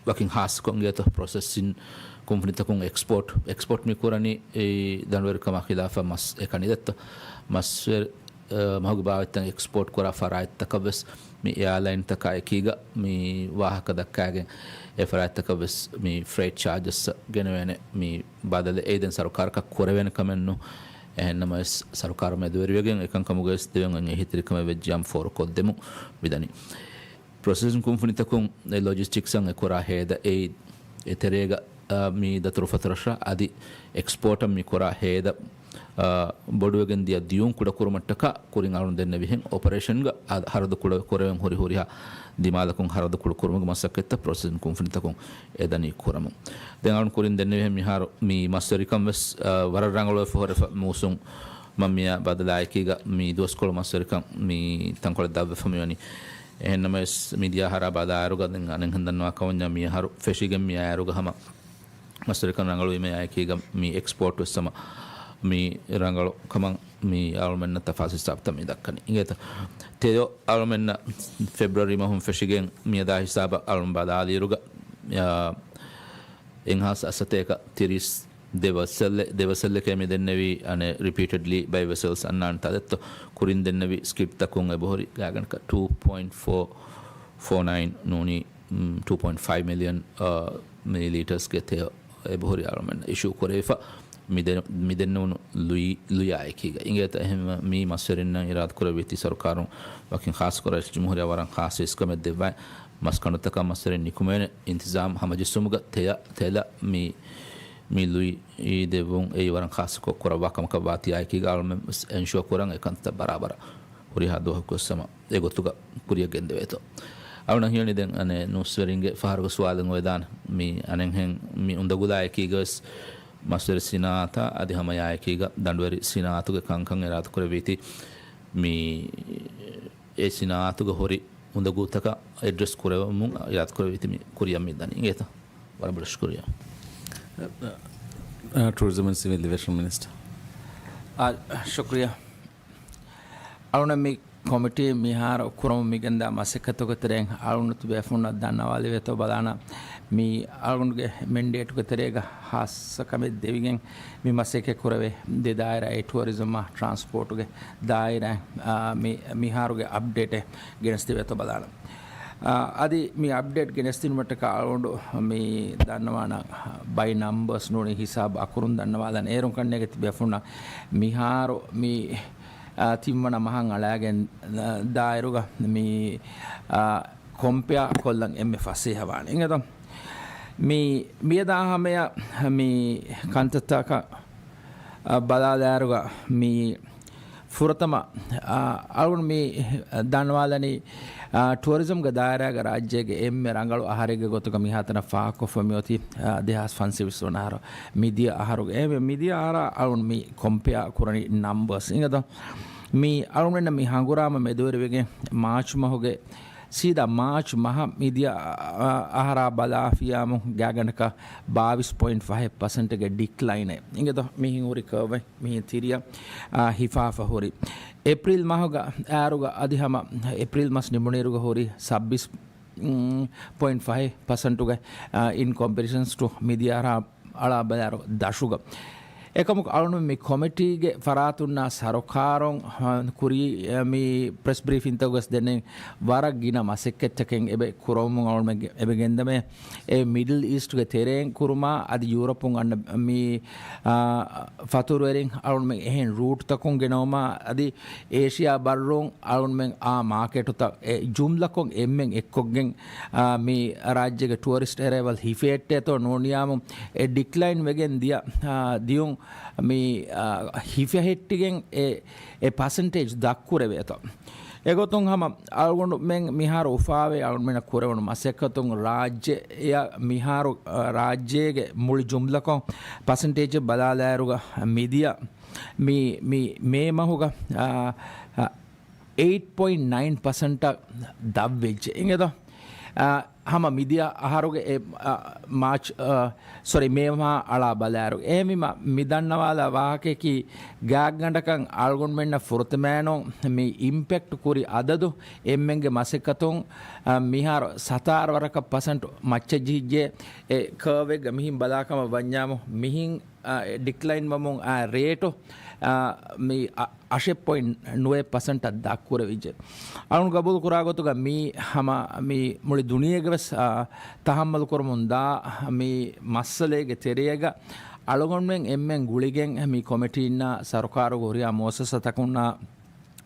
ވަކިން ހާއްސަކޮށް އިނގޭތޯ ޕްރޮސެސިން ކުންފުނިތަކުން އެކްސްޕޯޓް، އެކްސްޕޯޓް މި ކުރަނީ އެ ދަނޑުވެރިކަމާ ޚިލާފަށް މަސް އެކަނި ދެއްތޯ. މަސްވެރި، އަ، މަހުގެ ބާވަތްތައް އެކްސްޕޯޓް ކުރާ ފަރާތްތަކަށް ވެސް މި އެއާލައިންތަކާ އެކީގަ މި ވާހަކަ ދައްކާގެން އެ ފަރާތްތަކަށް ވެސް މި ފްރޭޓް ޗާޖަސް ގެނެވޭނެ މި ބަދަލެއް އެއީ ދެން ސަރުކާރަކަށް ކުރެވޭނެ ކަމެއް ނޫން. އެހެންނަމަވެސް ސަރުކާރު މެދުވެރިވެގެން އެކަންކަމުގައި ވެސް ދެވެން އޮތް އެހީތެރިކަމެއް ވެއްޖިޔާމު ފޯރުކޮށްދެމުން މިދަނީ. ޕްރޮސެސިން ކުންފުނިތަކުން އެ ލޮޖިސްޓިކްސްއަށް އެ ކުރާ ހޭދަ އެއީ އެތެރޭގަ، އާ، މި ދަތުރުފަތުރަށާ އަދި އެކްސްޕޯޓަށް މި ކުރާ ހޭދަ، އާ، ބޮޑުވެގެން ދިޔަ ދިޔުން ކުޑަކުރުމަށްޓަކާ ކުރިން އަޅުން ދެންނެވިހެން އޮޕަރޭޝަންގަ އަ-، ހަރަދު ކުޑަ ކުރެވެން ހުރި ހުރިހާ ދިމާލަކުން ހަރަދު ކުޑަ ކުރުމުގެ މަސައްކަތްތައް ޕްރޮސެސިން ކުންފުނިތަކުން އެދަނީ ކުރަމުން. ދެން އަޅުން ކުރިން ދެންނެވިހެން މިހާރު މި މަސްވެރިކަން ވެސް، އާ، ވަރަށް ރަނގަޅުވެފަ ހުރެފަ މޫސުން މަންމިޔާ ބަދަލާއެކީގަ މި ދުވަސްކޮޅު މަސްވެރިކަން މި ތަންކޮޅެއް ދަށްވެފަ މިވަނީ. އެހެންނަމަވެސް މިދިޔަ އަހަރާ ބަލާއިރުގަ ދެން އަނެއްހެން ދަންނަވާ ކަމަންޏާ މި އަހަރު ފެށިގެން މި އައިރުގަ ހަމަ މަސްވެރިކަން ރަނގަޅުވީމަ އާއެކީގަ މި އެކްސްޕޯޓް ވެސް ހަމަ މި ރަނގަޅު ކަމަށް މި އަޅުމެންނަށް ތަފާސް ހިސާބުތައް މި ދައްކަނީ. އިނގޭތަ؟ ތެޔޮ އަޅުމެންނަށް ފެބްރުއަރީ މަހުން ފެށިގެން މިއަދާ ހިސާބަށް އަޅުން ބަލާލިއިރުގަ، އާ، އެއްހާސް އަށްސަތޭކަ ތިރީސް ދެ ވެސެލް، ދެ ވެސެލްއެކޭ މި ދެންނެވީ، އަނެއް ރިޕީޓެޑްލީ ބައި ވެސެލްސް އަންނާނެ ތަދެއްތޯ. ކުރިން ދެންނެވި ސްކިޕްތަކުން އެބަހުރި ގާތްގަނޑަކަށް ޓޫ ޕޮއިންޓް ފޯ ފޯ ނައިން ނޫނީ، އު، ޓޫ ޕޮއިންޓް ފައިވް މިލިއަން، އާ، މި ލީޓަސްގެ ތެޔޮ އެބަހުރި އަޅުމެން އިޝޫ ކުރެވިފަ. މި ދެ-، މި ދެންނެވުނު ލުއި-، ލުޔާއެކީގަ. އިނގޭތަ އެހެންވެ މީ މަސްވެރިންނަށް އިރާދަކުރެއްވީތީ ސަރުކާރުން ވަކިން ޚާއްޞަކޮށް ރައީސުލްޖުމްހޫރިއްޔާ ވަރަށް ޚާއްޞަ އިސްކަމެއް ދެއްވާ މަސް ކަނޑުތަކަށް މަސްވެރިން ނިކުމެވޭނެ އިންތިޒާމް ހަމަޖެއްސުމުގަ ތެޔަ-، ތެލަ މި، މި ލުއި ދެއްވުން އެއީ ވަރަށް ޚާއްޞަކޮށް ކުރައްވާ ކަމަކަށް ވާތީ އާއެކީގަ އަޅުމެން ވެސް އެންޝުއާ ކުރަން އެ ކަންތައް ބަރާބަރަށް ހުރިހާ ދުވަހަކުވެސް ހަމަ އެގޮތުގަ ކުރިއަށް ގެންދެވޭތޯ. އަޅުނަށް ހީވަނީ ދެން އަނެއް ނޫސްވެރިންގެ ފަހަރުގެ ސުވާލެއް އޮވެދާނެ. މި އަނެއްހެން މި އުނދަގުލާއެކީގަވެސް މަސްވެރި ސިނާއަތާ އަދި ހަމަ އެއާއެކީގަ ދަނޑުވެރި ސިނާއަތުގެ ކަންކަން އިރާދަކުރެއްވީތީ މި އެ ސިނާއަތުގަ ހުރި އުނދަގޫތަކަށް އެޑްރެސް ކުރެވެމުން އިރާދަކުރެއްވީތީ މި ކުރިއަށް މި ދަނީ. އިނގޭތަ؟ ވަރަށް ބޮޑަށް ޝުކުރިއްޔާ. އަ، ޓޫރިޒަމް އެންޑް ސިވިލް އޭވިއޭޝަން މިނިސްޓަރ. އާ، ޝުކުރިއްޔާ. އަޅުނަށް މި ކޮމިޓީ މިހާރު ކުރަމުން މިގެންދާ މަސައްކަތުގެ ތެރެއިން އަޅުގަނޑު ބޭފުޅުންނަށް ދަންނަވާލެވޭތޯ ބަލާނަ، މި އަޅުގަނޑުގެ މެންޑޭޓުގެ ތެރޭގަ ހާއްސަ ކަމެއް ދެވިގެން މި މަސައްކަތް ކުރެވޭ ދެ ދާއިރާ، އެ ޓުއަރިޒަމް އާ ޓްރާންސްޕޯޓުގެ ދާއިރާ، އާ، މި މިހާރުގެ އަޕްޑޭޓެއް ގެނެސްދެވޭތޯ ބަލާނަ. އާ، އަދި މި އަޕްޑޭޓް ގެނެސްދިނުމަށްޓަކާ އަޅުގަނޑު މި ދަންނަވާނަ ބައި ނަމްބަރސް ނޫނީ ހިސާބު އަކުރުން ދަންނަވާލަން. އޭރުން ކަންނޭނގެ ތިބޭފުޅުންނަށް މިހާރު މި އާ، ތިންވަނަ މަހަށް އަޅާގެން، އާ، ދާއިރުގަ މި، އާ، ކޮމްޕެއާ ކޮށްލަން އެންމެ ފަސޭހަވާނެ. އިނގޭތޯ؟ މި، މިއަދާ ހަމަޔަށް މި ކަންތައްތަކަށް، އާ، ބަލާލާއިރުގަ މި ފުރަތަމަ، އާ، އަޅުގަނޑު މި ދަންނަވާލަނީ، އާ، ޓުއަރިޒަމްގެ ދާއިރާގަ ރާއްޖޭގެ އެންމެ ރަނގަޅު އަހަރެއްގެ ގޮތުގަ މިހާތަނަށް ފާހަގަކޮށްފަ މިއޮތީ، އާ، ދެހާސް ފަންސަވީސް ވަނަ އަހަރު. މިދިޔަ އަހަރުގެ، އެ، މިދިޔަ އަހަރާ އަޅުން މި ކޮމްޕެއާ ކުރަނީ ނަމްބަރސް އިނގޭތޯ. މި އަޅުގަނޑަށް މި ހަނގުރާމަ މެދުވެރިވެގެން މާޗް މަހުގެ، ސީދާ މާޗް މަހަށް މިދިޔަ، އަ، އަ، އަހަރާ ބަލާފިޔާމު ގާތްގަނޑަކަށް ބާވީސް ޕޮއިންޓް ފަހެއް ޕަސެންޓްގެ ޑިކްލައިނެއް އިނގޭތޯ. މިހެން ހުރި ކާވެ މިހެން ތިރިއަށް، އާ، ހިފާފަ ހުރި. އޭޕްރިލް މަހުގަ އާރުގަ އަދި ހަމަ އޭޕްރިލް މަސް ނިމުނުއިރުގަ ހުރި ސައްބީސް ޕޮއިންޓް ފަހެއް ޕަސެންޓުގެ، އާ، އިން ކޮމްޕެރިޝަންސް ޓު މިދިޔަ އަހަރާ އަޅާ ބަލާއިރު ދަށުގަ. އެކަމަކު އަޅުން މި ކޮމިޓީގެ ފަރާތުންނާ ސަރުކާރުން، އާ، ކުރީ، އާ، މި ޕްރެސް ބްރީފިންތަކުގަސް ދެންނެވި ވަރަށް ގިނަ މަސައްކަތްތަކެއް އެބަ ކުރަމުން އަޅުން އެބަ ގެންދަމޭ. އެ މިޑްލް އީސްޓްގެ ތެރެއިން ކުރުމާ އަދި ޔޫރަޕުން އަންނަ މި، އާ، ފަތުރުވެރިން އަޅުންމެން އެހެން ރޫޓްތަކުން ގެނައުމާ އަދި އޭޝިޔާ ބައްރުން އަޅުންމެން އާ މާކެޓުތައް އެ ޖުމްލަކޮށް އެންމެން އެއްކޮށްގެން، އާ، މި ރާއްޖޭގެ ޓުއަރިސްޓް އެރައިވަލް ހިފެހެއްޓޭތޯ ނޫނިޔާމު އެ ޑިކްލައިން ވެގެން ދިޔަ، އާ، ދިޔުން މި، އާ، ހިފެހެއްޓިގެން އެ، އެ ޕަސެންޓޭޖް ދަށްކުރެވޭތޯ. އެގޮތުން ހަމަ އަޅުގަނޑުމެން މިހާރު އުފާވެ އަޅުމެންނަށް ކުރެވުނު މަސައްކަތުން ރާއްޖެއަށް މިހާރު، އާ، ރާއްޖޭގެ މުޅި ޖުމްލަކޮށް ޕަސެންޓޭޖެއް ބަލާލާއިރުގަ މިދިޔަ މި، މި މޭ މަހުގަ، އާ، އާ، އެއިޓް ޕޮއިންޓް ނައިން ޕަސެންޓަށް ދަށްވެއްޖެ. އިނގޭތޯ؟ އާ، ހަމަ މިދިޔަ އަހަރުގެ އެ، އާ، މާޗް، އާ، ސޮރީ، މޭ މަހާ އަޅާ ބަލާއިރު. އެހެންވީމަ މި ދަންނަވާލާ ވާހަކަޔަކީ ގާތްގަނޑަކަށް އަޅުގަނޑުމެންނަށް ފުރަތަމައިނު މި އިމްޕެކްޓް ކުރި އަދަދު އެންމެންގެ މަސައްކަތުން، އާ، މިހާރު ސަތާރަ ވަރަކަށް ޕަސެންޓް މައްޗަށް ޖެހިއްޖެ. އެ ކާވެއްގަ މިހިން ބަލާކަމަށް ވަންޏާމު މިހިން އާ، ޑިކްލައިން ވަމުން، އާ، ރޭޓު، އާ، މި އަށެއް ޕޮއިންޓް ނުވައެއް ޕަސެންޓަށް ދަށްކުރެވިއްޖެ. އަޅުން ގަބޫލު ކުރާ ގޮތުގަ މީ ހަމަ މި މުޅި ދުނިޔޭގެ ވެސް، އާ، ތަހައްމަލު ކުރަމުން ދާ މި މައްސަލައިގެ ތެރޭގަ އަޅުގަނޑުމެން އެންމެން ގުޅިގެން މި ކޮމިޓީންނާ ސަރުކާރުގެ ހުރިހާ މުއައްސަސާތަކުންނާ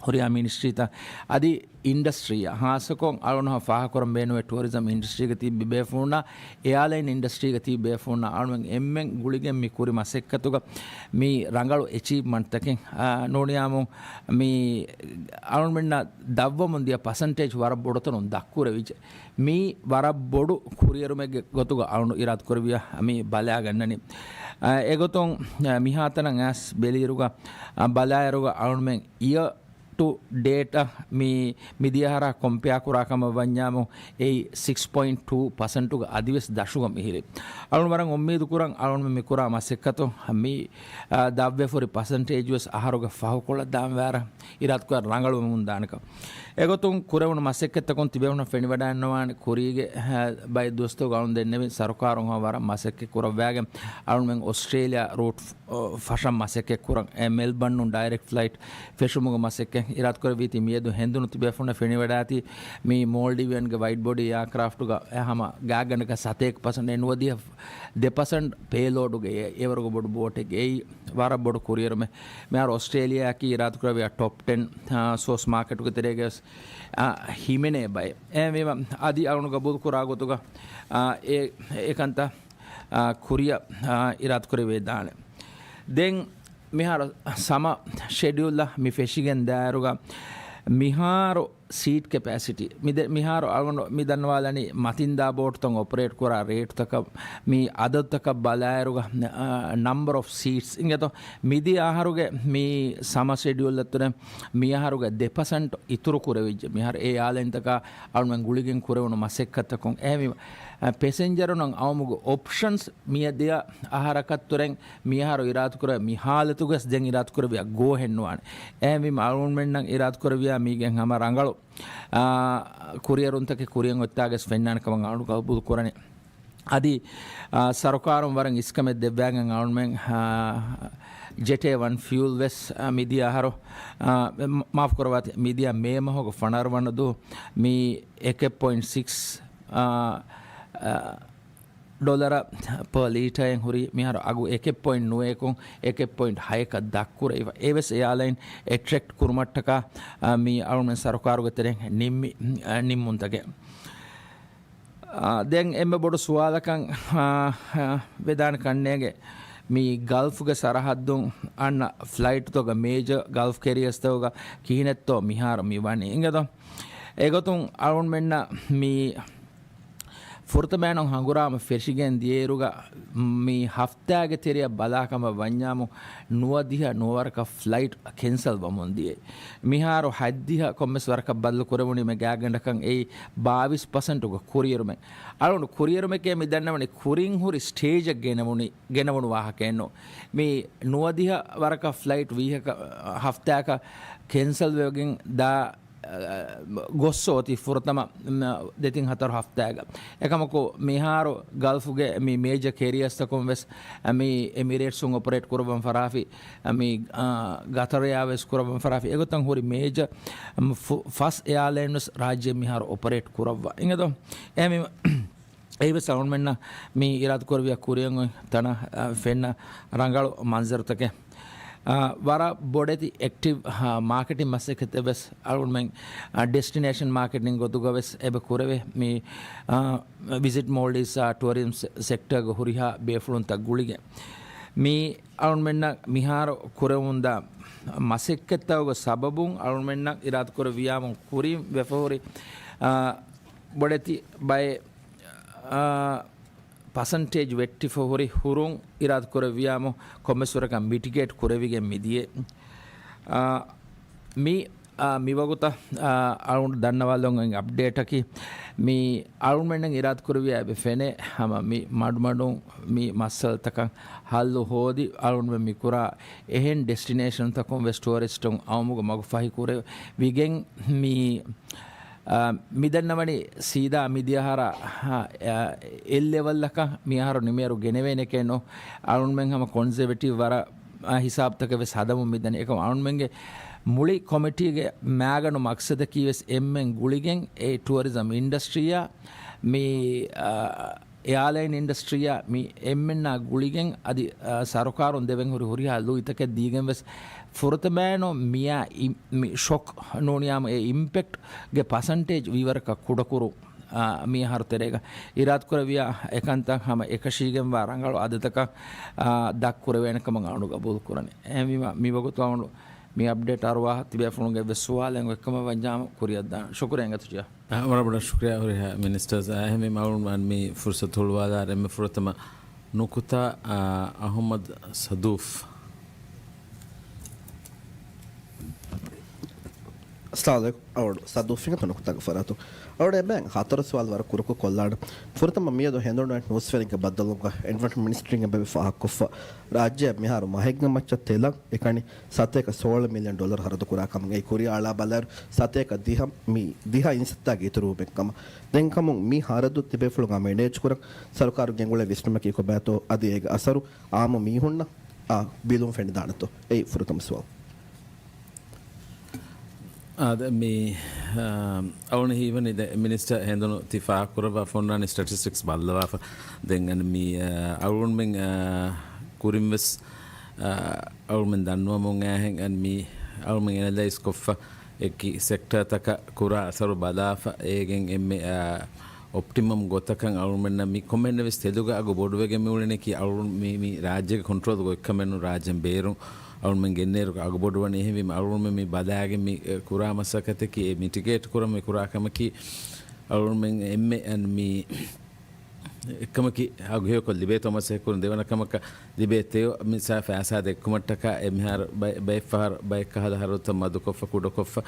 ހުރިހާ މިނިސްޓްރީތައް އަދި އިންޑަސްޓްރީއަށް ހާއްސަކޮށް އަޅުން ފާހަގަކުރަން ބޭނުވޭ ޓޫރިޒަމް އިންޑަސްޓްރީގަ ތިބި ބޭފުޅުންނާ، އެއާލައިން އިންޑަސްޓްރީގަ ތިބި ބޭފުޅުންނާ އަޅުން އެންމެން ގުޅިގެން މި ކުރި މަސައްކަތުގަ މި ރަނގަޅު އެޗީވްމަންޓްތަކެއް، އާ، ނޫނިޔާމު މި އަޅުންމެންނަށް ދަށްވަމުން ދިޔަ ޕަސެންޓޭޖް ވަރަށް ބޮޑުތަނުން ދަށްކުރެވިއްޖެ. މީ ވަރަށް ބޮޑު ކުރިއެރުމެއްގެ ގޮތުގަ އަޅުން އިރާދަކުރެއްވިޔާ މި ބަލާގަންނަނީ. އާ، އެގޮތުން، އާ، މިހާތަނަށް އައިސް ބެލިއިރުގަ، އާ، ބަލާއިރުގަ އަޅުންމެން އިޔަ ޓު ޑޭޓް މި، މިދިޔަ އަހަރާ ކޮމްޕެއާ ކުރާ ކަމަށް ވަންޏާމު، އެއީ ސިކްސް ޕޮއިންޓް ޓޫ ޕަސެންޓުގަ އަދިވެސް ދަށުގަ މިހިރި. އަޅުން ވަރަށް އުއްމީދު ކުރަން އަޅުން މި ކުރާ މަސައްކަތު މި، އާ، ދަށްވެފަ ހުރި ޕަސެންޓޭޖް ވެސް އަހަރުގަ ފަހުކޮޅަށް ދާން ވާރަށް އިރާދަކުރާ ރަނގަޅުވަމުން ދާނެކަން. އެގޮތުން ކުރެވުނު މަސައްކަތްތަކުން ތިބޭފުޅުން ފެނިވަޑައިންނަވާނެ ކުރީގެ، އާ، ބައެއް ދުވަސްތަކުގަ އަޅުން ދެންނެވި ސަރުކާރުން ހަމަ ވަރަށް މަސައްކަތް ކުރައްވާގެން އަޅުންމެން އޮސްޓްރޭލިޔާ ރޫޓް ފަށަން މަސައްކަތް ކުރަން. އެ މެލްބަންނުން ޑައިރެކްޓް ފްލައިޓް ފެށުމުގެ މަސައްކަތް އިރާދަކުރެއްވީތީ މިއަދު ހެނދުނު ތިބޭފުޅުންނަށް ފެނިވަޑާތީ މި މޯލްޑިވިއަންގެ ވައިޑް ބޮޑީ އެއާކްރާފްޓުގަ އެ ހަމަ ގާތްގަނޑަކަށް ސަތޭކަ ޕަސެންޓް ނުވަދިހަ ދެ ޕަސެންޓް ޕޭލޯޑުގެ އެ، އެވަރުގެ ބޮޑު ބޯޓެއްގެ އެއީ ވަރަށް ބޮޑު ކުރިއެރުމެއް. މިހާރު އޮސްޓްރޭލިޔާއަކީ އިރާދަކުރެއްވިޔާ ޓޮޕް ޓެން، އާ، ސޯސް މާކެޓުގެ ތެރޭގަވެސް، އާ، ހިމެނޭ ބައެއް. އެހެންވީމަ އަދި އަޅުނު ގަބޫލު ކުރާ ގޮތުގަ، އާ، އެ، އެކަންތައް އާ، ކުރިއަށް، އާ، އިރާދަކުރެވިދާނެ. ދެން މިހާރު ސަމަ ޝެޑިއުލްއަށް މި ފެށިގެން ދާއިރުގަ މިހާރު ސީޓް ކެޕޭސިޓީ މި ދެ-، މިހާރު އަޅުގަނޑު މި ދަންނަވާލަނީ މަތިންދާ ބޯޓުތައް އޮޕަރޭޓް ކުރާ ރޭޓުތަކަށް މި އަދަދުތަކަށް ބަލާއިރުގަ، އާ، ނަމްބަރ އޮފް ސީޓްސް އިނގޭތޯ. މިދިޔަ އަހަރުގެ މި ސަމަ ޝެޑިއުލް އަތުރެ މި އަހަރުގެ ދެ ޕަސެންޓް އިތުރު ކުރެވިއްޖެ. މިހާރު އެ އެއާލައިންތަކާ އަޅުމެން ގުޅިގެން ކުރެވުނު މަސައްކަތްތަކުން އެހެންވީމަ، އަ، ޕެސެންޖަރުންނަށް އައުމުގެ އޮޕްޝަންސް މިއަދިޔަ އަހަރަކަށްތުރެން މިއަހަރު އިރާދަކުރެ މި ހާލަތުގަސް ދެން އިރާދަކުރެވިޔާ ގޯހެއްނުވާނެ. އެހެންވީމަ، އަޅުމެންނަށް އިރާދަކުރެވިޔާ މީގެން ހަމަ ރަނގަޅު، އާ، ކުރިއަރުންތަކެއް ކުރިއަށް އޮތްތާގަސް ފެންނާނެ ކަމަށް އަޅު ގަބޫލު ކުރަނީ. އަދި، އާ، ސަރުކާރުން ވަރަށް އިސްކަމެއް ދެއްވާގެން އަޅުމެން، އާ، ޖެޓޭ ވަން ފިއުލް ވެސް، އާ، މިދިޔަ އަހަރު، އާ، މ-، މާފް ކުރަވާތި، މިދިޔަ މޭ މަހުގެ ފަނަރަ ވަނަ ދުވަހު މި އެކެއް ޕޮއިންޓް ސިކްސް، އާ، އާ، ޑޮލަރ ޕަ ލީޓައެއް ހުރީ މިހާރު އަގު އެކެއް ޕޮއިންޓް ނުވައެކުން އެކެއް ޕޮއިންޓް ހައެކަށް ދަށްކުރެވިފަ. އެވެސް އެއާލައިން އެޓްރެކްޓް ކުރުމަށްޓަކާ، އާ، މި އަޅުމެން ސަރުކާރުގެ ތެރެއިން ނިންމި، އާ، ނިންމުންތަކެއް. އާ، ދެން އެންމެ ބޮޑު ސުވާލަކަށް، އާ، އާ، ވެދާނެ ކަންނޭނގެ މި ގަލްފުގެ ސަރަހައްދުން އަންނަ ފްލައިޓްތަކުގަ މޭޖަ ގަލްފް ކެރިއަސްތަކުގަ ކިހިނެއްތޯ މިހާރު މި ވަނީ އިނގޭތޯ. އެގޮތުން އަޅުމެންނަށް މި ފުރަތަމައިނު ހަނގުރާމަ ފެށިގެން ދިޔައިރުގަ މި ހަފްތާގެ ތެރެއަށް ބަލާކަމަށް ވަންޏާމު ނުވަދިހަ ނުވަވަރަކަށް ފްލައިޓް ކެންސަލް ވަމުން ދިޔައީ. މިހާރު ހަތްދިހަ ކޮންމެސް ވަރަކަށް ބަދަލު ކުރެވުނީމެ ގާތްގަނޑަކަށް އެއީ ބާވީސް ޕަސެންޓުގެ ކުރިއެރުމެއް. އަޅުގަނޑު ކުރިއެރުމެކޭ މި ދަންނަވަނީ ކުރިން ހުރި ސްޓޭޖަށް ގެނެވުނީ، ގެނެވުނު ވާހަކައެއްނު. މި ނުވަދިހަ ވަރަކަށް ފްލައިޓް ވީހަކަ ހަފްތާއަކަށް ކެންސަލް ވެގެން ދާ ގޮއްސޯތީ ފުރަތަމަ، މ، ދެތިން ހަތަރު ހަފްތާގަ. އެކަމަކު، މިހާރު ގަލްފުގެ މި މޭޖަ ކެރިއަސްތަކުން ވެސް، މި އެމިރޭޓްސުން އޮޕަރޭޓް ކުރައްވަން ފަށާފި، މި، އާ، ގަތަރުއާ ވެސް ކުރައްވަން ފަށާފި، އެގޮތަށް ހުރި މޭޖަ، މ، ފު-، ފަސް އެއާލައިން ވެސް ރާއްޖެ މިހާރު އޮޕަރޭޓް ކުރައްވާ. އިނގޭތޯ؟ އެހެންވީމަ، އެއީވެސް އަޅުގަނޑުމެންނަށް މި އިރާދަކުރެއްވިޔާ ކުރިއަށް އޮތް ތަނަށް، އަ، ފެންނަ ރަނގަޅު މަންޒަރުތަކެއް. އަ، ވަރަށް ބޮޑެތި އެކްޓިވް، އަ، މާކެޓިން މަސައްކަތެއް ވެސް އަޅުގަނޑުމެން، އަ، ޑެސްޓިނޭޝަން މާކެޓިން ގޮތުގަ ވެސް އެބަ ކުރެވޭ. މި، އަ، ވިޒިޓް މޯލްޑިވްސް، އަ، ޓުއަރިޒްމް ސެ-، ސެކްޓަރގެ ހުރިހާ ބޭފުޅުންތައް ގުޅިގެން. މި އަޅުގަނޑުމެންނަށް މިހާރު ކުރެވުންދާ މަސައްކަތްތަކުގެ ސަބަބުން އަޅުގަނޑުމެންނަށް އިރާދަކުރެއްވިޔާމު ކުރިން ވެފަ ހުރި، އަ، ބޮޑެތި ބައެއް އާ، ޕަސެންޓޭޖް ވެއްޓިފަ ހުރި ހުރުން އިރާދަކުރެއްވިޔާމު ކޮންމެސް ވަރަކަށް މިޓިގޭޓް ކުރެވިގެން މިދިޔަ. އާ، މި، އާ، މިވަގުތަށް، އާ، އަޅުގަނޑު ދަންނަވާލަން އޮތް އަޕްޑޭޓަކީ، މި އަޅުގަނޑުމެންނަށް އިރާދަކުރެއްވިޔާ އެބަ ފެނޭ ހަމަ މި މަޑުމަޑުން މި މައްސަލަތަކަށް ހައްލު ހޯދި، އަޅުގަނޑުމެން މި ކުރާ އެހެން ޑެސްޓިނޭޝަންތަކުން ވެސް ޓޫރިސްޓުން އައުމުގެ މަގު ފަހި ކުރެވިގެން މި އާ، މިދަންނަވަނީ ސީދާ މިދިޔަހަރަށް، އާ، އެއް ލެވަލްއަކަށް މިއަހަރު ނިމޭރު ގެނެވޭނެކޭ ނޯ. އަޅުންމެން ހަމަ ކޮންޒަވެޓިވް ވަރަށް، އާ، ހިސާބުތަކެއް ވެސް ހަދަމުން މިދަނީ. އެކަމަ އަޅުންމެންގެ މުޅި ކޮމިޓީގެ މައިގަނޑު މަގްސަދަކީ ވެސް އެންމެން ގުޅިގެން އެ ޓުއަރިޒަމް އިންޑަސްޓްރީއާ މި، އާ، އެއާލައިން އިންޑަސްޓްރީއާ މި އެންމެންނާ ގުޅިގެން އަދި، އާ، ސަރުކާރުން ދެވެން ހުރި ހުރިހާ ލުއިތަކެއް ދީގެން ވެސް ފުރަތަމައިނު މިއާ އި-، މި ޝޮކް ނޫނިޔާމު އެ އިމްޕެކްޓްގެ ޕަސަންޓޭޖް ވީވަރަކަށް ކުޑަކުރު، އާ، މި އަހަރު ތެރޭގަ އިރާދަކުރެއްވިޔާ އެކަންތައް ހަމަ އެކަށީގެންވާ ރަނގަޅު އަދަދަކަށް، އާ، ދަށް ކުރެވޭނެ ކަމަށް އަޅު ގަބޫލު ކުރަނީ. އެހެންވީމަ، މިވަގުތު އަޅު މި އަޕްޑޭޓް އަރުވާހަށް ތިބޭފުޅުންގެ ވެސް ސުވާލެއް އޮތްކަމަށް ވަންޏާމު ކުރިއަށްދާން. ޝުކުރިއްޔާ އިނގޭތޯ ޖިޔާ. އަ، ވަރަށް ބޮޑަށް ޝުކުރިއްޔާ ހުރިހާ މިނިސްޓަރސް. އާ، އެހެންވީމަ އަޅުން މި ފުރުސަތު ހުޅުވާލާ އެންމެ ފުރަތަމަ ނުކުތާ، އާ، އަހުމަދު ސަދޫފް. އައްސަލާމު ޢަލައިކުމް. އަޅުގަނޑު ސައްދޫ ފިނގަތުނަކު ތަން ފަރާތުން. އަޅުގަނޑު އެބައިން ހަތަރު ސުވާލު ވަރަށް ކުރުކޮށް ކޮށްލާނަން. ފުރަތަމަ މިއަދު ހެނދުނު ނޫސްވެރިންގެ ބައްދަލުވުމުގަ އެންވަޔަރަންމަންޓް މިނިސްޓްރީން އެބަ ފާހަގަކޮށްފަ، ރާއްޖެއަށް މިހާރު މަހެއްގެ މައްޗަށް ތެލަށް އެކަނި ސަތޭކަ ސޯޅަ މިލިއަން ޑޮލަރު ހަރަދު ކުރާ ކަމަށް. އެއީ ކުރިއަށް އަޅާ ބަލާއިރު ސަތޭކަ ދިހަ މި، ދިހަ އިން ސައްތާގެ އިތުރުވުމެއް ކަމަށް. ދެން ކަމުން މި ހަރަދު ތިބޭފުޅުން މެނޭޖް ކުރަން ސަރުކާރު ގެންގުޅޭ ވިސްނުމަކީ ކޮބާތޯ؟ އަދި އޭގެ އަސަރު އާއްމު މީހުންނަށް އާ، ބިލުން ފެނިދާނެތޯ؟ އެއީ ފުރަތަމަ ސުވާލު. އާދެ، މި، އާ، އަޅުން ހީވަނީ ދެ މިނިސްޓަރ ހެނދުނު ތި ފާހަގަކުރައްވާފަ އޮންނާނީ ސްޓެޓިސްޓިކްސް ބައްލަވާފަ. ދެން އަން މި، އާ، އަޅުންމެން، އާ، ކުރިންވެސް، އާ، އަޅުމެން ދަންނަވަމުން އައިހެން އަން މި އަޅުމެން އެނަލައިޒް ކޮށްފަ އެކި ސެކްޓާތަކަށް ކުރާ އަސަރު ބަލާފަ އޭގެން އެންމެ، އާ، އޮޕްޓިމަމް ގޮތަކަށް އަޅުމެންނަށް މި ކޮންމެހެންނެވެސް ތެލުގަ އަގު ބޮޑުވެގެން މިއުޅެނީކީ އަޅުން މި، މި ރާއްޖޭގެ ކޮންޓްރޯލް ގޮތްކަމެއްނު ރާއްޖޭން ބޭރުން އަޅުމެން ގެންނޭރު އަގު ބޮޑުވަނީ. އެހެންވީމަ އަޅުމެން މި ބަލާގެން މި، އެ، ކުރާ މަސައްކަތަކީ އެ މިޓިގޭޓް ކުރަން މި ކުރާ ކަމަކީ އަޅުމެން އެންމެ އަން މި އެއްކަމަކީ އަގު ހެޔޮކޮށް ލިބޭތޯ މަސައްކަތް ކުރަން. ދެވަނަ ކަމަކަށް ލިބޭ ތެޔޮ މިސާ ފައިސާ ދެއްކުމަށްޓަކާ އެ މިހާރު ބައެއް، ބައެއް ފަހަރު ބައެއް ކަހަލަ ހަރަދުތައް މަދުކޮށްފަ ކުޑަކޮށްފަ،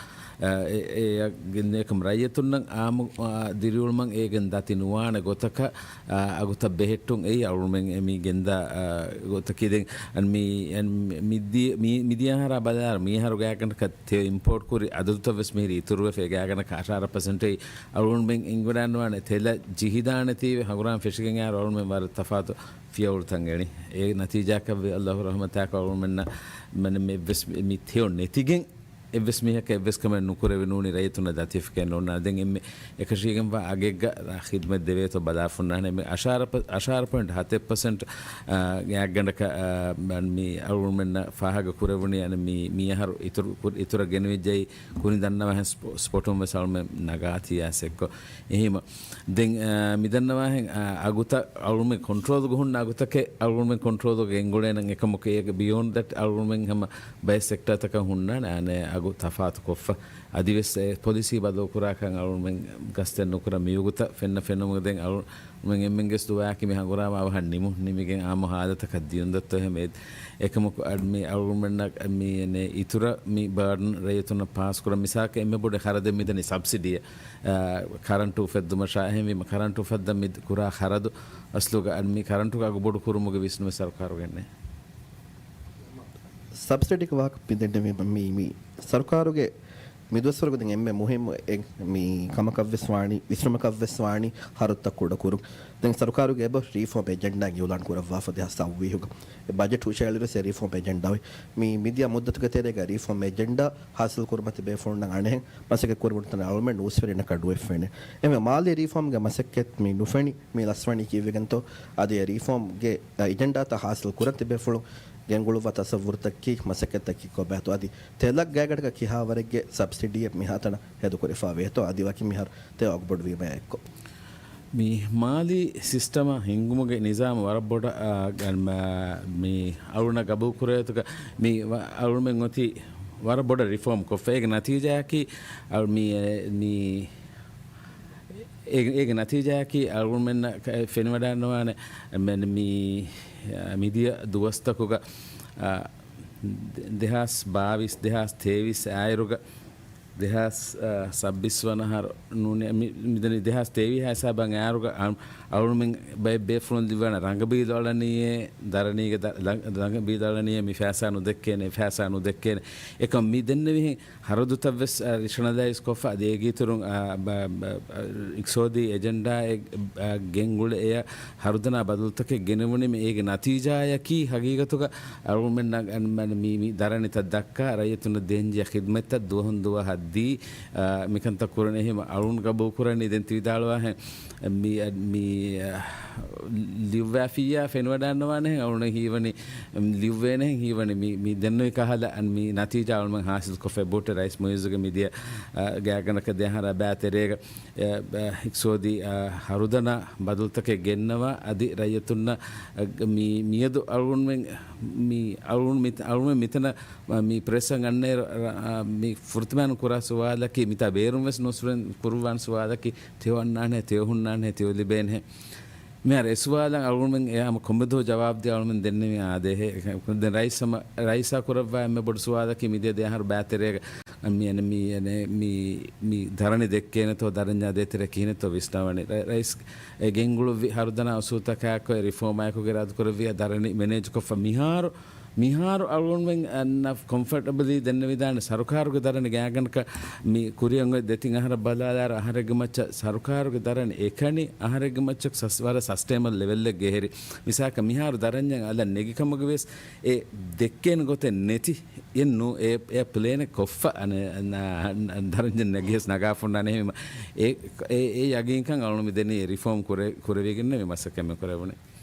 އަ، އެ، އެ، އެ، ގެންނޭކަމަށް ރައްޔިތުންނަށް އާއްމު، އާ، ދިރިއުޅުމަށް އޭގެން ދަތި ނުވާނެ ގޮތަކަށް، އާ، އަގުތައް ބެހެއްޓުން އެއީ އަޅުމެން އެ މި ގެންދާ، އާ، ގޮތަކީ. ދެން އަން މި، އަން މި، މިދި، މި، މިދިޔަ އަހަރާ ބަލާއިރު މި އަހަރު ގާތްގަނޑަކަށް ތެޔޮ އިމްޕޯޓް ކުރި އަދަދުތައް ވެސް މިހިރީ އިތުރުވެފަ. އެ ގާތްގަނޑަކަށް އަށާރަ ޕަސެންޓެއް އަޅުގަނޑުމެން އެނގިވަޑައިގަންނަވާނެ ތެލަށް ޖިހިދާނެތީވެ ހަނގުރާމަ ފެށިގެން އައިރު އަޅުގަނޑުމެން ވަރަށް ތަފާތު ފިޔަވަޅުތައް އެޅި. އޭގެ ނަތީޖާއަކަށްވެ އައްލާހު ރަޙްމަތާކޮށް އަޅުގަނޑުމެންނަށް މަން މި އެއްވެސް މި ތެޔޮ ނެތިގެން އެއްވެސް މީހަކަށް އެއްވެސް ކަމެއް ނުކުރެވި ނޫނީ ރައްޔިތުންނަށް ދަތިވެފަކައެއް ނޯންނާނެ. ދެން އެންމެ އެކަށީގެންވާ އަގެއްގަ ޚިދްމަތް ދެވޭތޯ ބަލާފަ އޮންނާނެ. މި އަށާރަ ޕަ-، އަށާރަ ޕޮއިންޓް ހަތެއް ޕަސެންޓް، އާ، ގާތްގަނޑަކަށް، އާ، މަން މި އަޅުގަނޑުމެންނަށް ފާހަގަ ކުރެވުނީ އަން މި، މި އަހަރު އިތުރު ކުރ-، އިތުރަށް ގެނެވިއްޖެ. ކުރިން ދަންނަވާހެން ސްޕޮ-، ސްޕޮޓުން ވެސް އަޅުމެން ނަގާތީ އާސެއްކޮ. އެހީމަ ދެން، އާ، މި ދަންނަވާހެން، އާ، އަގުތައް އަޅުމެން ކޮންޓްރޯލްގަ ހުންނަ އަގުތަކެއް އަޅުމެން ކޮންޓްރޯލްގަ ގެންގުޅޭނަން އެކަމަކު އޭގެ ބިޔޯންޑް ދެޓް އަޅުމެން ހަމަ ބައެއް ސެކްޓާތަކަށް ހުންނާނެ އާނެ އަގު ތަފާތު ކޮށްފަ. އަދިވެސް އެ ޕޮލިސީ ބަދަލުކުރާކަން އަޅުމެން ގަސްތެއް ނުކުރަ މިވަގުތަށް ފެންނަ ފެނުމުގަ ދެން އަޅު މެން އެންމެންގެސް ދުވަހަކީ މި ހަނގުރާމަ އަވަހަށް ނިމު، ނިމިގެން އާއްމު ހާލަތަކަށް ދިޔުންދައްތޯ އެހެން އެ-، އެކަމަކު އަ-، މި އަޅުގަނޑުމެންނަށް މި އެނެ އިތުރަށް މި ބާޑަން ރައްޔިތުންނަށް ޕާސްކުރަން. މިސާލަކަށް އެންމެ ބޮޑު ޚަރަދެއް މިދަނީ ސަބްސިޑީއެއް، އަ، ކަރަންޓު އުފެއްދުމަށާ. އެހެންވީމަ ކަރަންޓު އުފައްދަން މި ކުރާ ޚަރަދު އަސްލުގަ އަ-، މި ކަރަންޓުގެ އަގު ބޮޑު ކުރުމުގެ ވިސްނުމެއް ސަރުކާރުގެ ނެތް. ސަބްސިޑީގެ ވާހަކަ މި ދެންނެވީމަ މި، މި ސަރުކާރުގެ މި ދުވަސްވަރުގަ ދެން އެންމެ މުހިއްމު އެއް މި ކަމަކަށްވެސް ވާނީ، ވިސްނުމަކަށްވެސް ވާނީ ހަރުދުތައް ކުޑަކުރުން. ދެން ސަރުކާރުގެ އެބަ ރީފޯމް އެޖެންޑާ އިއުލާން ކުރައްވާފަ ދެހާސް ސައްވީހުގަ. އެ ބަޖެޓް ހުށައެޅިއިރު އެ ރީފޯމް އެޖެންޑާ އޮތް. މި މިދިޔަ މުއްދަތުގެ ތެރޭގަ ރީފޯމް އެޖެންޑާ ހާސިލް ކުރުމަށް ތިބޭފުޅުންނަށް އަނެއްހެން މަސައްކަތް ކުރުމަށް އަޅުމެން ނޫސްވެރިންނަކަށް ނުއެއްފެނޭ. އެހެންވެ މާލީ ރީފޯމްގެ މަސައްކަތް މި ނުފެނި މި ލަސްވަނީ ކީއްވެގެންތޯ؟ އަދި އެ ރީފޯމްގެ އެޖެންޑާތައް ހާސިލް ކުރަން ތިބޭފުޅުން ގެންގުޅުއްވާ ތަސައްވުރުތަކީ މަސައްކަތްތަކީ ކޮބާތޯ؟ އަދި ތެލަށް ގާތްގަނޑަކަށް ކިހާވަރެއްގެ ސަބްސިޑީއެއް މިހާތަނަށް ހެދުކުރެފާވޭތޯ؟ އަދި ވަކި މިހާރު ތެޔޮ އަގުބޮޑުވީމަ އެއްކޮށް. މި މާލީ ސިސްޓަމަށް ހިންގުމުގެ ނިޒާމު ވަރަށް ބޮޑަށް، އާ، ގަން-، މާ-، މި އަޅުނަށް ގަބޫލު ކުރޭތުގަ މި ވަ-، އަޅުމެން އޮތީ ވަރަށް ބޮޑަށް ރިފޯމް ކޮށްފަ. އޭގެ ނަތީޖާއަކީ، އަޅު-، މި، އެ، މި، އޭގެ، އޭގެ ނަތީޖާއަކީ އަޅުމެންނަށް ކަ-، ފެނިވަޑައިންނަވާނެ މެން މި، މިދިޔަ ދުވަސްތަކުގަ، އާ، ދެ-، ދެހާސް ބާވީސް، ދެހާސް ތޭވީސް އާއިރުގަ ދެހާސް، އާ، ސައްބީސް ވަނަ އަހަރު ނޫނީ، މި-، މިދަނީ ދެހާސް ތޭވީސް ހިސާބަށް އައިރުގަ އަ-، އަޅުމެން ބައެއް ބޭފުޅުން ލިބިވާނެ ރަނގަބީލު އަޅަނީއޭ، ދަރަނީގެ ދަ-، ރަނގ-، ރަނގަބީލު އަޅަނީއޭ، މި ފައިސާ ނުދެއްކޭނެ، ފައިސާ ނުދެއްކޭނެ. އެކަމް މި ދެންނެވިހެން ހަރަދުތައްވެސް، އަ، ރޭޝަނަލައިޒް ކޮށްފަ، އަދި އޭގެ އިތުރުން، އަ، ބ-، ބ-، އިޤްތިޞާދީ އެޖެންޑާއެއް، އަ، ގެންގުޅެ އެޔަށް ހަރުދަނާ ބަދަލުތަކެއް ގެނެވުނީމަ އޭގެ ނަތީޖާއަކީ ހަގީގަތުގަ އަޅުމެންނަށް މި، މި ދަރަނިތައް ދައްކާ، ރައްޔިތުންނަށް ދޭންޖެހޭ ޚިދްމަތްތައް ދުވަހުން ދުވަހަށް ދީ، އަ، މިކަންތައް ކުރަން. އެހެން އަޅުން ގަބޫލު ކުރަނީ ދެން ތި ވިދާޅުވާހެން މި، މި، އަ، ލިޔުއްވާފިއްޔާ ފެނިވަޑައިންނަވާނެހެން އަޅުން ހީވަނީ، ލިޔުއްވޭނެހެން ހީވަނީ މި، މި ދެންނެވި ކަހަލަ މި ނަތީޖާ އަޅުމެން ހާސިލްކޮށްފަ ބޯޓެ ރައީސް މުއިއްޒުގެ މިދިޔަ، އަ، ގާތްގަނޑަކަށް ދެ އަހަރާ ބައި ތެރޭގަ، އަ، އަ، އިޤްތިޞާދީ، އަ، ހަރުދަނާ ބަދަލުތަކެއް ގެންނަވާ އަދި ރައްޔިތުންނަށް، އަ، މި، މިއަދު އަޅުގަނޑުމެން މި އަޅުގަނޑު މި، އަޅުގަނޑުމެން މިތަނަށް މި ޕްރެސްއަށް އަންނައިރު، އަ، އަ، މި ފުރަތަމައިން ކުރާ ސުވާލަކީ މިތާ ބޭރުން ވެސް ނޫސްވެރިން ކުރުވާން ސުވާލަކީ ތެޔޮ އަންނާނެ، ތެޔޮ ހުންނާނެ، ތެޔޮ ލިބޭނެ. މިހާރު އެ ސުވާލަށް އަޅުގަނޑުމެން އެ ހަމަ ކޮންމެ ދުވަހު ޖަވާބު ދޭ އަޅުގަނޑުމެން ދެންނެވި އާދޭހޭ. ދެން ރައީސް ހަމަ، ރައީސާ ކުރައްވާ އެންމެ ބޮޑު ސުވާލަކީ މިދިޔަ ދެ އަހަރު ބައިތެރޭގަ މި އެން، މި އެން، މި، މި ދަރަނި ދެއްކޭނެތޯ، ދަރަންޏާ ދޭތެރޭ ކިހިނެއްތޯ ވިސްނާވަނީ. ރަ-، ރައީސް އެ ގެންގުޅުއްވި ހަރުދަނާ އުސޫލުތަކާއެކު އެ ރިފޯމާއެކުގެ އިރާދަކުރެއްވިއްޔާ ދަރަނި މެނޭޖްކޮށްފަ މިހާރު، މިހާރު އަޅުގަނޑުމެން ކޮމްފަޓަބަލީ ދެންނެވިދާނެ ސަރުކާރުގެ ދަރަނި ގާތްގަނޑަކަށް މި ކުރިއަށް އޮތް ދެތިން އަހަރަށް ބަލާލާއިރު އަހަރެއްގެ މައްޗަށް ސަރުކާރުގެ ދަރަނި އެކަނި އަހަރެއްގެ މައްޗަށް ސަސް-، ވަރަށް ސަސްޓެއިނަބަލް ލެވެލްއެއްގަ އެހެރި. މިސާލަކަށް މިހާރު ދަރަންޏަށް އަލަށް ނެގި ކަމުގަ ވިޔަސް އެ ދެއްކޭނެ ގޮތެއް ނެތި. އެއްނު އެ، އެ ޕްލޭނެއް ކޮށްފަ އަނެ-، އަން-، އަން-، ދަރަންޏަށް ނެގިޔަސް ނަގާފަ އޮންނާނެ ހެމަ. އެ، އެ، އެ ޔަގީންކަން އަޅުނު މި ދެނީ ރިފޯމް ކުރެ-، ކުރެވިގެން މި މަސައްކަތް މި ކުރެވުނީ.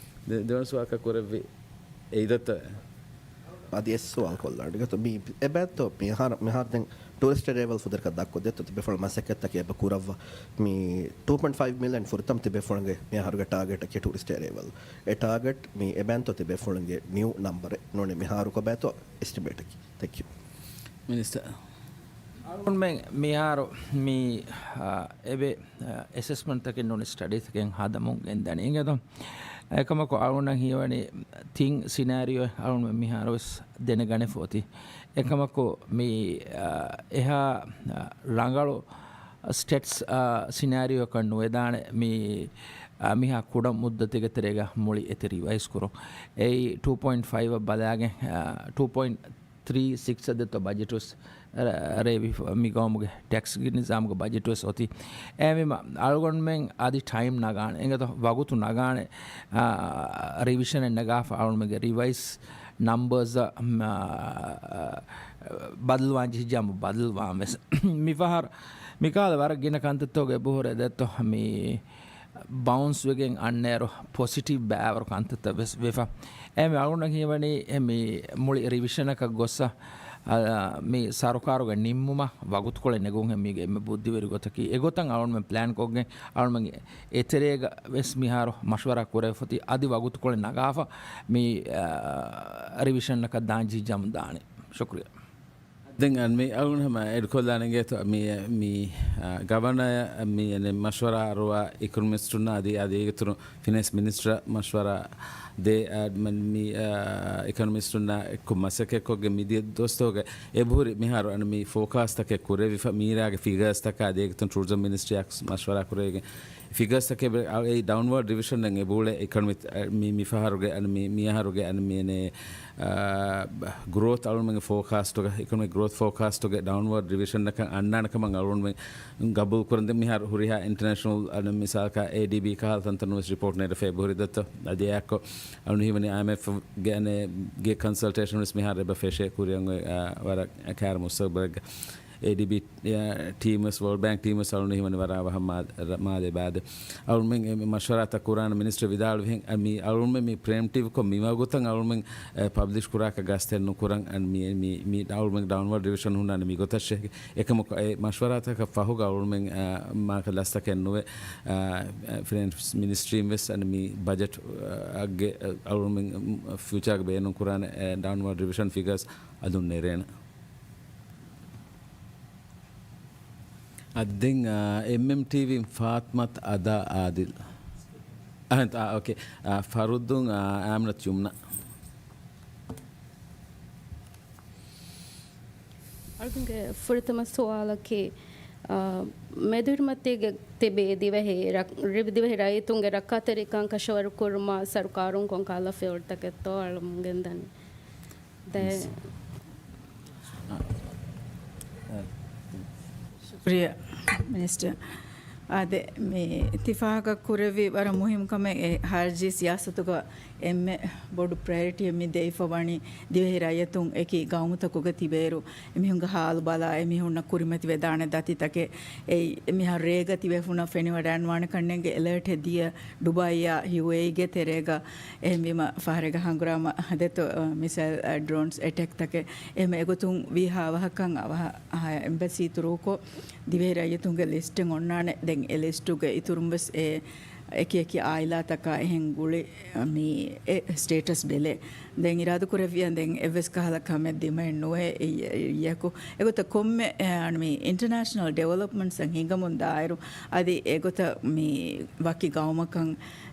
ދެ-، ދެވަނަ ސުވާލަކަށް ކުރެއްވި އެއް އިދަތަ. އަދި އެއް ސުވާލު ކޮށްލާން ގަތު މި އެބައިތޯ މިހާރު، މިހާރު ދެން ޓޫރިސްޓް އެރައިވަލް ފުދޭކަށް ދައްކޮ ދެތޯ ތިބޭފުޅުން މަސައްކަތްތަކެއް އެބަ ކުރައްވާ. މި ޓޫ ޕޮއިންޓް ފައިވް މިލިއަން ފުރަތަމަ ތިބޭފުޅުންގެ މިހާރުގެ ޓާގެޓަކީ ޓޫރިސްޓް އެރައިވަލް. އެ ޓާގެޓް މި އެބައިންތޯ ތިބޭފުޅުންގެ ނިއު ނަމްބަރެއް ނޫނީ މިހާރު ކޮބައިތޯ އެސްޓިމޭޓަކީ؟ ތެންކް ޔޫ. މިނިސްޓަރ. އަޅުގަނޑުމެން މިހާރު މި، އާ، އެބެ، އާ، އެސެސްމަންޓްތަކެއް ނޫނީ ސްޓަޑީތަކެއް ހަދަމުން ގެންދަނީ އިނގޭތޯ. އެކަމަކު އަޅުގަނޑަށް ހީވަނީ ތިން ސިނާރިއޯ އަޅުގަނޑުމެން މިހާރު ވެސް ދެނެގަނެފަ އޮތީ. އެކަމަކު މި، އާ، އެހާ، އާ، ރަނގަޅު ސްޓެޓްސް، އާ، ސިނާރިއޯއަކަށް ނުވެދާނެ މި، އާ، މިހާ ކުޑަ މުއްދަތެއްގެ ތެރޭގަ މުޅި އެތި ރިވައިޒް ކުރުން. އެއީ ޓޫ ޕޮއިންޓް ފައިވް އަށް ބަލާގެން، އާ، ޓޫ ޕޮއިންޓް ތްރީ ސިކްސް އަށް ދެތޯ ބަޖެޓް ވެސް، އަ، ރޭވިފަ މި ގައުމުގެ ޓެކްސްގެ ނިޒާމުގެ ބަޖެޓް ވެސް އޮތީ. އެހެންވީމަ އަޅުގަނޑުމެން އަދި ޓައިމް ނަގާނެ. އެނގޭތޯ ވަގުތު ނަގާނެ، އާ، ރިވިޝަނެއް ނަގާފަ އަޅުގަނޑުމެންގެ ރިވައިޒް ނަމްބަރސް، އާ، ބަދަލުވާން ޖެހިއްޖާމު ބަދަލުވާން ވެސް. މިފަހަރު މިކަހަލަ ވަރަށް ގިނަ ކަންތައްތަކުގެ އެބަހުރޭ ދެތޯ މި ބައުންސް ވެގެން އަންނައިރު ޕޮޒިޓިވް ބައިވަރު ކަންތައްތައް ވެސް ވެފަ. އެހެންވެ އަޅުގަނޑަށް ހީވަނީ އެ މި މުޅި ރިވިޝަނަކަށް ގޮއްސަ، އަ، މި ސަރުކާރުގެ ނިންމުމަށް ވަގުތުކޮޅެއް ނެގުން ހެން މީގެ އެންމެ ބުއްދިވެރި ގޮތަކީ. އެގޮތަށް އަޅުގަނޑުމެން ޕްލޭން ކޮށްގެން އަޅުގަނޑުމެން އެތެރޭގަ ވެސް މިހާރު މަޝްވަރާ ކުރެވިފަ އޮތީ އަދި ވަގުތުކޮޅެއް ނަގާފަ މި، އަ، ރިވިޝަނަކަށް ދާން ޖެހިއްޖާމު ދާނެ. ޝުކުރިއްޔާ. ދެން އަން މި އަޅުގަނޑު ހަމަ އެޑްކޮށްލާނެ އިނގޭތޯ މި، މި، އާ، ގަވަނަރ މި އެން މަޝްވަރާ އަރުވާ އިކޮނޮމިސްޓުންނާ އަދި، އަދި އޭގެ އިތުރު ފިނޭންސް މިނިސްޓަރ މަޝްވަރާ ދޭ، އާ، މަން މި، އާ، އިކޮނޮމިސްޓުންނާ އެއްކޮށް މަސައްކަތްކޮށްގެން މިދިޔަ ދުވަސްތަކުގަ އެބަހުރި މިހާރު އަން މި ފޯކާސްޓްތަކެއް ކުރެވިފަ މީރާގެ ފިގަރސްތަކާ އަދި އޭގެ އިތުރުން ޓޫރިޒަމް މިނިސްޓްރީއާ މަޝްވަރާ ކުރެވިގެން ފިގަރސްތަކެއް އެ ޑައުންވާޑް ރިވިޝަން އެބައުޅޭ އިކޮނޮމި، މި، މިފަހަރުގެ އަން މި، މިއަހަރުގެ އަން މި އެނެ، އާ، ގްރޯތް އަޅުގަނޑުމެންގެ ފޯކާސްޓުގަ، އިކޮނޮމިކް ގްރޯތް ފޯކާސްޓުގެ ޑައުންވާޑް ރިވިޝަންއަކަށް އަންނާނެ ކަމަށް އަޅުގަނޑުމެން ގަބޫލު ކުރަން. ދެން މިހާރު ހުރިހާ އިންޓަރނޭޝަނަލް އަން މިސާލަކަށް އޭޑީބީ ކަހަލަ ތަންތަނުން ވެސް ރިޕޯޓް ނެރެފަ އެބަހުރި ދަތޯ. އަދި އެއާއެކު އަޅުގަނޑު ހީވަނީ އައިއެމްއެފްގެ އަނެއް ގެ ކޮންސަލްޓޭޝަން ވެސް މިހާރު އެބަ ފެށޭ ކުރިއަށް އޮތް، އާ، ވަރަށް ކާރި މުސްތަގްބަލެއްގަ. އޭޑީބީ، އާ، ޓީމް ވެސް، ވޯލްޑް ބޭންކް ޓީމް ވެސް އަޅުގަނޑު ހީވަނީ ވަރަށް އަވަހަށް މާ-، ރަ-، މާލޭ ބާދެ. އަޅުގަނޑުމެން އެ މަޝްވަރާތައް ކުރާނެ މިނިސްޓަރ ވިދާޅުވިހެން، އަ، މި އަޅުގަނޑުމެން މި ޕްރިއެމްޕްޓިވްކޮށް މިވަގުތަށް އަޅުގަނޑުމެން، އަ، ޕަބްލިޝް ކުރާކަށް ގަސްތެއް ނުކުރަން. އަން މި، މި، މި އަޅުގަނޑުމެން ޑައުންވާޑް ރިވިޝަން ހުންނާނެ މި ގޮތަށް އެކަމަކު އެ މަޝްވަރާތަކަށް ފަހުގަ އަޅުގަނޑުމެން، އަ، މާކަ ލަސްތަކެއް ނުވެ، އަ، އަ، ފިނޭންސް މިނިސްޓްރީން ވެސް އަން މި ބަޖެޓް، އަ، އަށްގެ، އަ، އަޅުގަނޑުމެން، އަ، ފިއުޗާގަ ބޭނުން ކުރާނެ، އެ، ޑައުންވާޑް ރިވިޝަން ފިގަރސް އަލުން ނެރޭނެ. އަދި ދެން، އާ، އެމްއެމްޓީވީ ފާތްމަތު އަދާ އާދިލް. އާ، އާ، އޯކޭ. އާ، ފަރުދުން، އާ، އާމިނަތު ޔުމްނާ. އަޅުގަނޑުގެ ފުރަތަމަ ސުވާލަކީ، އާ، މެދުއިރުމަތީގަ ތިބި ދިވެހި ރަ-، ދިވެހި ރައްޔިތުންގެ ރައްކާތެރިކަން ކަށަވަރު ކުރުމަށް ސަރުކާރުން ކޮންކަހަލަ ފިޔަވަޅުތަކެއްތޯ އަޅަމުން ގެންދަނީ؟ ދެ-، ޝުކުރިއްޔާ، މިނިސްޓަރ. އާދެ، މި ތި ފާހަގަ ކުރެއްވި ވަރަށް މުހިއްމު ކަމެއް. އެ ހާރިޖީ ސިޔާސަތުގަ އެންމެ ބޮޑު ޕްރަޔޮރިޓީއެއް މި ދެވިފަ ވަނީ ދިވެހި ރައްޔިތުން އެކި ގައުމުތަކުގަ ތިބޭއިރު، އެމީހުންގެ ހާލު ބަލާ، އެމީހުންނަށް ކުރިމަތިވެދާނެ ދަތިތަކެއް. އެއީ، މިހާރު ރޭގަ ތިބޭފުޅުންނަށް ފެނިވަޑައިގަންނަވާނެ ކަންނޭނގެ އެލަރޓެއް ދިޔަ، ޑުބައިއާ ޔޫއޭއީގެ ތެރޭގަ އެހެންވީމަ، ފަހަރެއްގަ ހަނގުރާމަ ދެތޯ، މިސައިލް، ޑްރޯންސް އެޓެކްތަކެއް އެހެން އެގޮތުން ވީ ހާވަހަކަން އަވަހަށް އެމްބަސީ ތުރޫކޮށް، ދިވެހި ރައްޔިތުންގެ ލިސްޓެއް އޮންނާނެ. ދެން އެ ލިސްޓުގެ އިތުރުން ވެސް އެ އެކި އެކި އާއިލާތަކާ އެހެން ގުޅި، މި އެ ސްޓޭޓަސް ބެލޭ. ދެން އިރާދަކުރެއްވިއްޔާ ދެން އެއްވެސް ކަހަލަ ކަމެއް ދިމައެއް ނުވޭ. އެއް-، އެއްޔަކު އެގޮތަށް ކޮންމެ، އެ، މި އިންޓަރނޭޝަނަލް ޑިވެލޮޕްމަންޓްސް ހިނގަމުން ދާއިރު، އަދި އެގޮތަށް މި ވަކި ގައުމަކަށް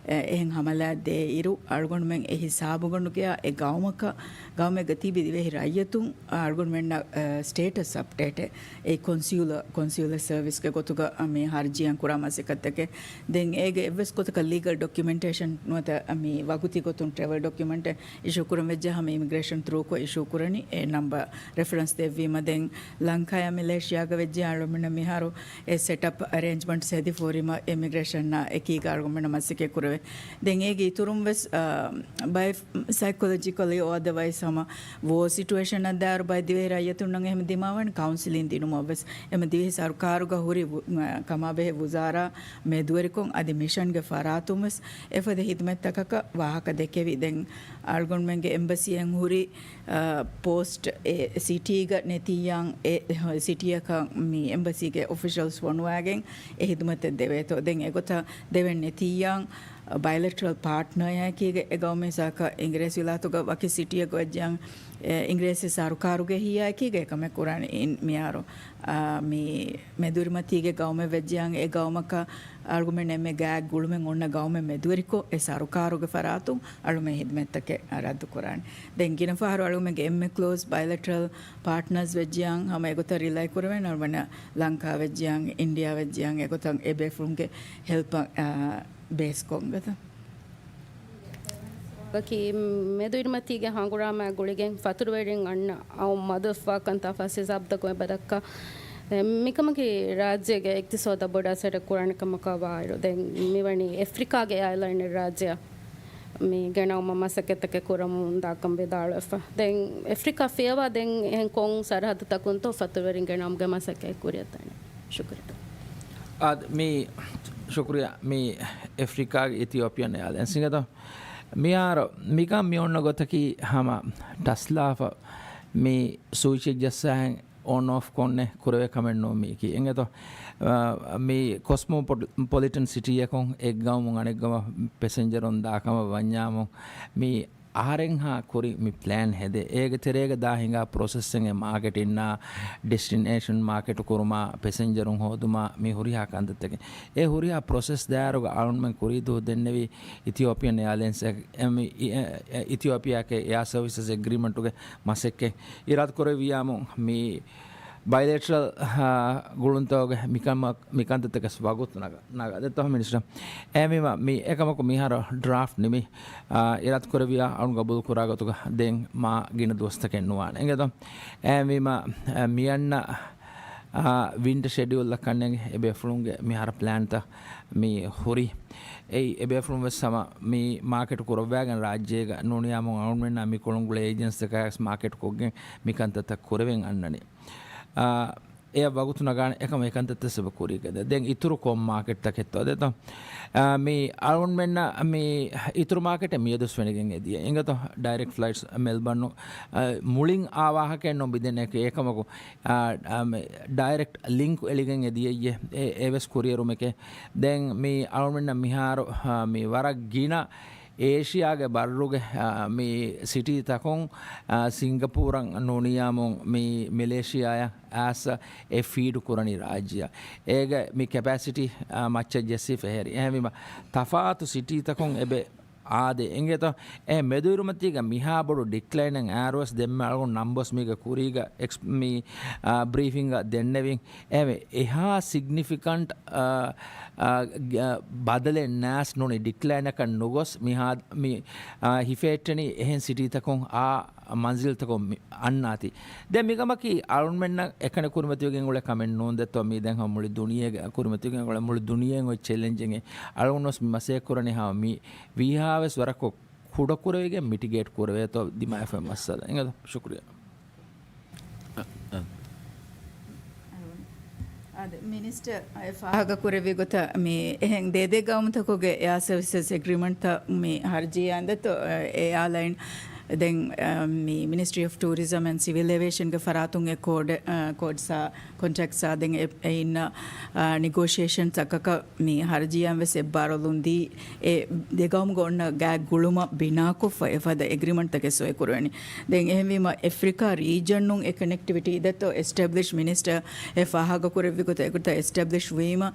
އެ، އެހެން ހަމަލާ ދޭ އިރު، އަޅުގަނޑުމެން އެ ހިސާބުގަނޑުގެ އެ ގައުމަކަށް، ގައުމެއްގަ ތިބި ދިވެހި ރައްޔިތުން އަޅުގަނޑުމެންނަށް، އެ، ސްޓޭޓަސް އަޕްޑޭޓެއް، އެ ކޮންސިއުލަ، ކޮންސިއުލަ ސަރވިސްގެ ގޮތުގަ، އަ، މި ހަރްޖީއަށް ކުރާ މަސައްކަތްތަކެއް. ދެން އޭގެ އެއްވެސް ގޮތަކަށް ލީގަލް ޑޮކިއުމެންޓޭޝަން ނުވަތަ، އަ، މި ވަގުތީ ގޮތުން ޓްރެވަލް ޑޮކިއުމެންޓެއް އިޝޫ ކުރަން ވެއްޖެ ހަމަ އިމިގްރޭޝަން ތްރޫކޮށް އިޝޫ ކުރަނީ އެ ނަމްބަރ ރެފަރެންސް ދެއްވީމަ. ދެން ލަންކާޔާ މެލޭޝިޔާގަ ވެއްޖެ އަޅުމެންނަށް މިހާރު އެ ސެޓްއަޕް އަރޭންޖްމަންޓްސް ހެދިފަ ހުރީމަ އިމިގްރޭޝަންއާ އެކީގަ އަޅުގަނޑުމެންނަށް މަސައްކަތް ކުރެވޭ. ދެން އޭގެ އިތުރުން ވެސް، އާ، ބައެއް ސައިކޮލޮޖިކަލީ އޯ އަދަވައިސް ހަމަ ވޯ ސިޓުއޭޝަންއަށް ދާއިރު ބައެއް ދިވެހި ރައްޔިތުންނަށް އެހެމަ ދިމާވަން ކައުންސިލިން ދިނުމަށް ވެސް އެމަ ދިވެހި ސަރުކާރުގަ ހުރި ވު-، ކަމާބެހޭ ވުޒާރާ މެދުވެރިކޮށް އަދި މިޝަންގެ ފަރާތުން ވެސް އެފަދަ ހިދުމަތްތަކަކަށް ވާހަކަ ދެކެވި. ދެން އަޅުގަނޑުމެންގެ އެމްބަސީއެއް ހުރި އާ، ޕޯސްޓް އެ ސިޓީގަ ނެތިއްޔާން އެ ސިޓީއަކަށް މި އެމްބަސީގެ އޮފިޝަލްސް ފޮނުވާގެން އެ ހިދުމަތެއް ދެވޭތޯ. ދެން އެގޮތަށް ދެވެން ނެތިއްޔާން ބައިލެޓްރަލް ޕާޓްނަރއާއެކީގަ އެ ގައުމީ ސާކަ އިނގިރޭސި ވިލާތުގަ ވަކި ސިޓީއަކަށް ވެއްޖެއަން އެ އިނގިރޭސި ސަރުކާރުގެ ހިޔާއެކީގަ އެކަމެއް ކުރާނެ އިން މިޔާރު. އާ، މި މެދުވެރިމަތީގެ ގައުމެއް ވެއްޖެއަން އެ ގައުމަކަށް އަޅުގަނޑުމެން އެންމެ ގާތް ގުޅުމެއް އޮންނަ ގައުމެއް މެދުވެރިކޮށް އެ ސަރުކާރުގެ ފަރާތުން އަޅުމެން ހިދުމަތްތަކެއް ރައްދު ކުރާނެ. ދެން ގިނަ ފަހަރު އަޅުމެންގެ އެންމެ ކްލޯޒް ބައިލެޓްރަލް ޕާޓްނަރސް ވެއްޖިޔާން ހަމަ އެގޮތަށް ރިލައި ކުރެވެން އަޅުމެން ލަންކާ ވެއްޖިޔާން އިންޑިޔާ ވެއްޖިޔާން އެގޮތަށް އެބޭފުޅުންގެ ހެލްޕަށް، އާ، ބޭސް ކޮށްގަތަ. ގަކީ މެދުއިރުމަތީގެ ހަނގުރާމާ ގުޅިގެން ފަތުރުވެރިން އަންނަ އައު މަދުވެފައިވާ ކަންތާ ފަސް ހިސާބުތަކުން އެބަ ދައްކާ. އެ، މިކަމަކީ ރާއްޖޭގެ އިޤްތިޞާދަށް ބޮޑަށް އަސަރެއް ކުރާނެ ކަމަކާ ވާއިރު، ދެން މިވަނީ އެފްރިކާގެ އައިލަންޑެއް ރާއްޖެއަށް މި ގެނައުމަށް މަސައްކަތްތަކެއް ކުރަމުން ދާކަން ވިދާޅުވެފަ. ދެން އެފްރިކާ ފިޔަވާ ދެން އެހެން ކޮން ސަރަހައްދުތަކުންތޯ ފަތުރުވެރިން ގެނައުމުގެ މަސައްކަތް ކުރިއަށްދާނެ؟ ޝުކުރިއްޔާ. އާދެ، މި، ޝުކުރިއްޔާ، މި އެފްރިކާގެ އިތިއޯޕިއަން އެއާލައިންސް އިނގޭތޯ. މިހާރު މިކަން މި އޮންނަ ގޮތަކީ ހަމަ ޓަސްލާފަ މި ސުއިޗެއް ޖައްސާހެން އޮން އޮފް ކޮންނެ ކުރެވޭ ކަމެއް ނޫން މީކީ. އެނގޭތޯ، އާ، މި ކޮސްމޯޕޮލިޓަން ސިޓީއަކުން އެއްގައުމުން އަނެއްގަމަށް ޕެސެންޖަރުން ދާ ކަމަށް ވަންޏާމު، މި އަހަރެންހާ ކުރި މި ޕްލޭން ހެދޭ. އޭގެ ތެރޭގަ ދާ ހިނގާ ޕްރޮސެސްއެއް މާކެޓް އިންނާ، ޑެސްޓިނޭޝަން މާކެޓް ކުރުމާ، ޕެސެންޖަރުން ހޯދުމާ، މި ހުރިހާ ކަންތައްތަކެއް. އެ ހުރިހާ ޕްރޮސެސް ދާއިރުގަ އަޅުންމެން ކުރީދޫ ދެންނެވީ އިތިއޯޕިއަން އެއާލައިންސް އެ، އެ، އި، އެ، އިތިއޯޕިއާގެ އެއާ ސަރވިސަސް އެގްރިމެންޓުގެ މަސައްކަތް އިރާދަކުރެއްވިޔާމު މި ބައިލެޓްރަލް، އާ، ގުޅުންތަކުގެ މިކަމަށް، މިކަންތައްތަކަސް ވަގުތު ނަގަ، ނަގަ ދެއްތޯ މިނިސްޓަރ. އެހެންވީމަ، މި އެކަމަކު މިހާރު ޑްރާފްޓް ނިމި، އާ، އިރާދަކުރެއްވިޔާ އަޅުން ގަބޫލު ކުރާ ގޮތުގަ ދެން މާ ގިނަ ދުވަސްތަކެއް ނުވާނެ. އިނގޭތޯ؟ އެހެންވީމަ، އާ، މިއަންނަ، އާ، ވިންޓަ ޝެޑިއުލްއަށް ކަންނޭނގެ އެބޭފުޅުންގެ މިހާރު ޕްލޭންތައް މި ހުރި. އެއީ އެބޭފުޅުން ވެސް ހަމަ މި މާކެޓް ކުރައްވާގެން ރާއްޖޭގަ ނޫނިޔާމު އަޅުންމެންނާ މިކޮޅުން ގުޅޭ އޭޖެންސީތަކާ ވެސް މާކެޓް ކޮށްގެން މިކަންތައްތައް ކުރެވެން އަންނަނީ. އާ، އެއަށް ވަގުތު ނަގާނެ އެކަމަށް އެކަންތައްތައް ސަބަ ކުރީގަ. ދެން އިތުރު ކޮން މާކެޓްތަކެއްތޯ ދެތޯ؟ އާ، މި އަޅުންމެންނަށް މި އިތުރު މާކެޓެއް މިއަދުސް ފެނިގެން އެދިޔަ. އިނގޭތޯ، ޑައިރެކްޓް ފްލައިޓްސް މެލްބަންނު، އާ، މުޅިން އާ ވާހަކައެއް ނޫން ބިދެން އެކަ-، އެކަމަކު، އާ، އާ، މި ޑައިރެކްޓް ލިންކް އެޅިގެން އެދިޔައްޔެ، އެ، އެވެސް ކުރިއެރުމެކޭ. ދެން މި އަޅުންމެންނަށް މިހާރު، އާ، މި ވަރަށް ގިނަ އޭޝިޔާގެ ބައްރުގެ، އާ، މި ސިޓީތަކުން، އާ، ސިންގަޕޫރަށް ނޫނިޔާމު މި މެލޭޝިޔާއަށް އައިސް އެ ފީޑް ކުރަނީ ރާއްޖެއަށް. އޭގެ މި ކެޕޭސިޓީ، އާ، މައްޗަށް ޖެއްސީ ފެހެރި. އެހެންވީމަ، ތަފާތު ސިޓީތަކުން އެބެ އާދެ، އެނގޭތޯ؟ އެ މެދުއިރުމަތީގަ މިހާ ބޮޑު ޑިކްލައިނެއް އައިރުވެސް ދެންމެ އަޅުގަނޑު ނަމްބަސް މީގަ ކުރީގަ އެކްސް-، މި، އާ، ބްރީފިންގ ދެންނެވިން. އެ އެހާ ސިގްނިފިކަންޓް، އާ، އާ، ގ-، ބަދަލެއް ނާސް ނޫނީ ޑިކްލައިނަކަށް ނުގޮސް މިހާ-، މި، އާ، ހިފެހެއްޓެނީ އެހެން ސިޓީތަކުން އާ މަންޒިލްތަކުން މި އަންނާތީ. ދެން މިކަމަކީ އަޅުންމެންނަށް އެކަނި ކުރިމަތިވެގެން އުޅޭ ކަމެއް ނޫން ދެއްތޯ، މީ ދެން ހަމަ މުޅި ދުނިޔޭގެ ކުރިމަތިވެގެން އުޅޭ މުޅި ދުނިޔެއިން އޮތް ޗެލެންޖެއް. އަޅުގަނޑު ވެސް މި މަސައްކަތް ކުރަނީ ހަމަ މި ވީހާވެސް ވަރަކު ކުޑަކުރެވިގެން މިޓިގޭޓް ކުރެވޭތޯ ދިމާވެފައި މައްސަލަ. އިނގޭތޯ؟ ޝުކުރިއްޔާ. އަ، އަ. އާދެ، މިނިސްޓަރ އެ ފާހަގަ ކުރެއްވި ގޮތަށް މި އެހެން ދޭދޭ ގައުމުތަކުގެ އެއާ ސަރވިސަސް އެގްރިމަންޓްތައް މި ހަރްޖީ އަނދަތޯ، އެއާލައިން ދެން މި މިނިސްޓްރީ އޮފް ޓޫރިޒަމް އެންޑް ސިވިލް އޭވިއޭޝަންގެ ފަރާތުން އެ ކޯޑް ކޯޑްސާ ކޮންޓްރެކްޓްސާ ދެން އެ- އެއިން ނިގޯޝިއޭޝަން ތަކަކަށް މި ހަރަޖީއަށް ވެސް އެއްބާރުލުން ދީ، އެ ދެގައުމުގެ އޮންނަ ގާތް ގުޅުމަށް ބިނާކޮށްފަ އެފަދަ އެގްރިމަންޓްތަކެއް ސޮއި ކުރެވެނީ. ދެން އެހެންވީމަ އެފްރިކާ ރީޖަނުން އެ ކަނެކްޓިވިޓީ ދެއްތޯ އެސްޓެބްލިޝް މިނިސްޓަރ އެ ފާހަގަ ކުރެއްވި ގޮތަށް އެގޮތަށް އެސްޓެބްލިޝް ވީމަ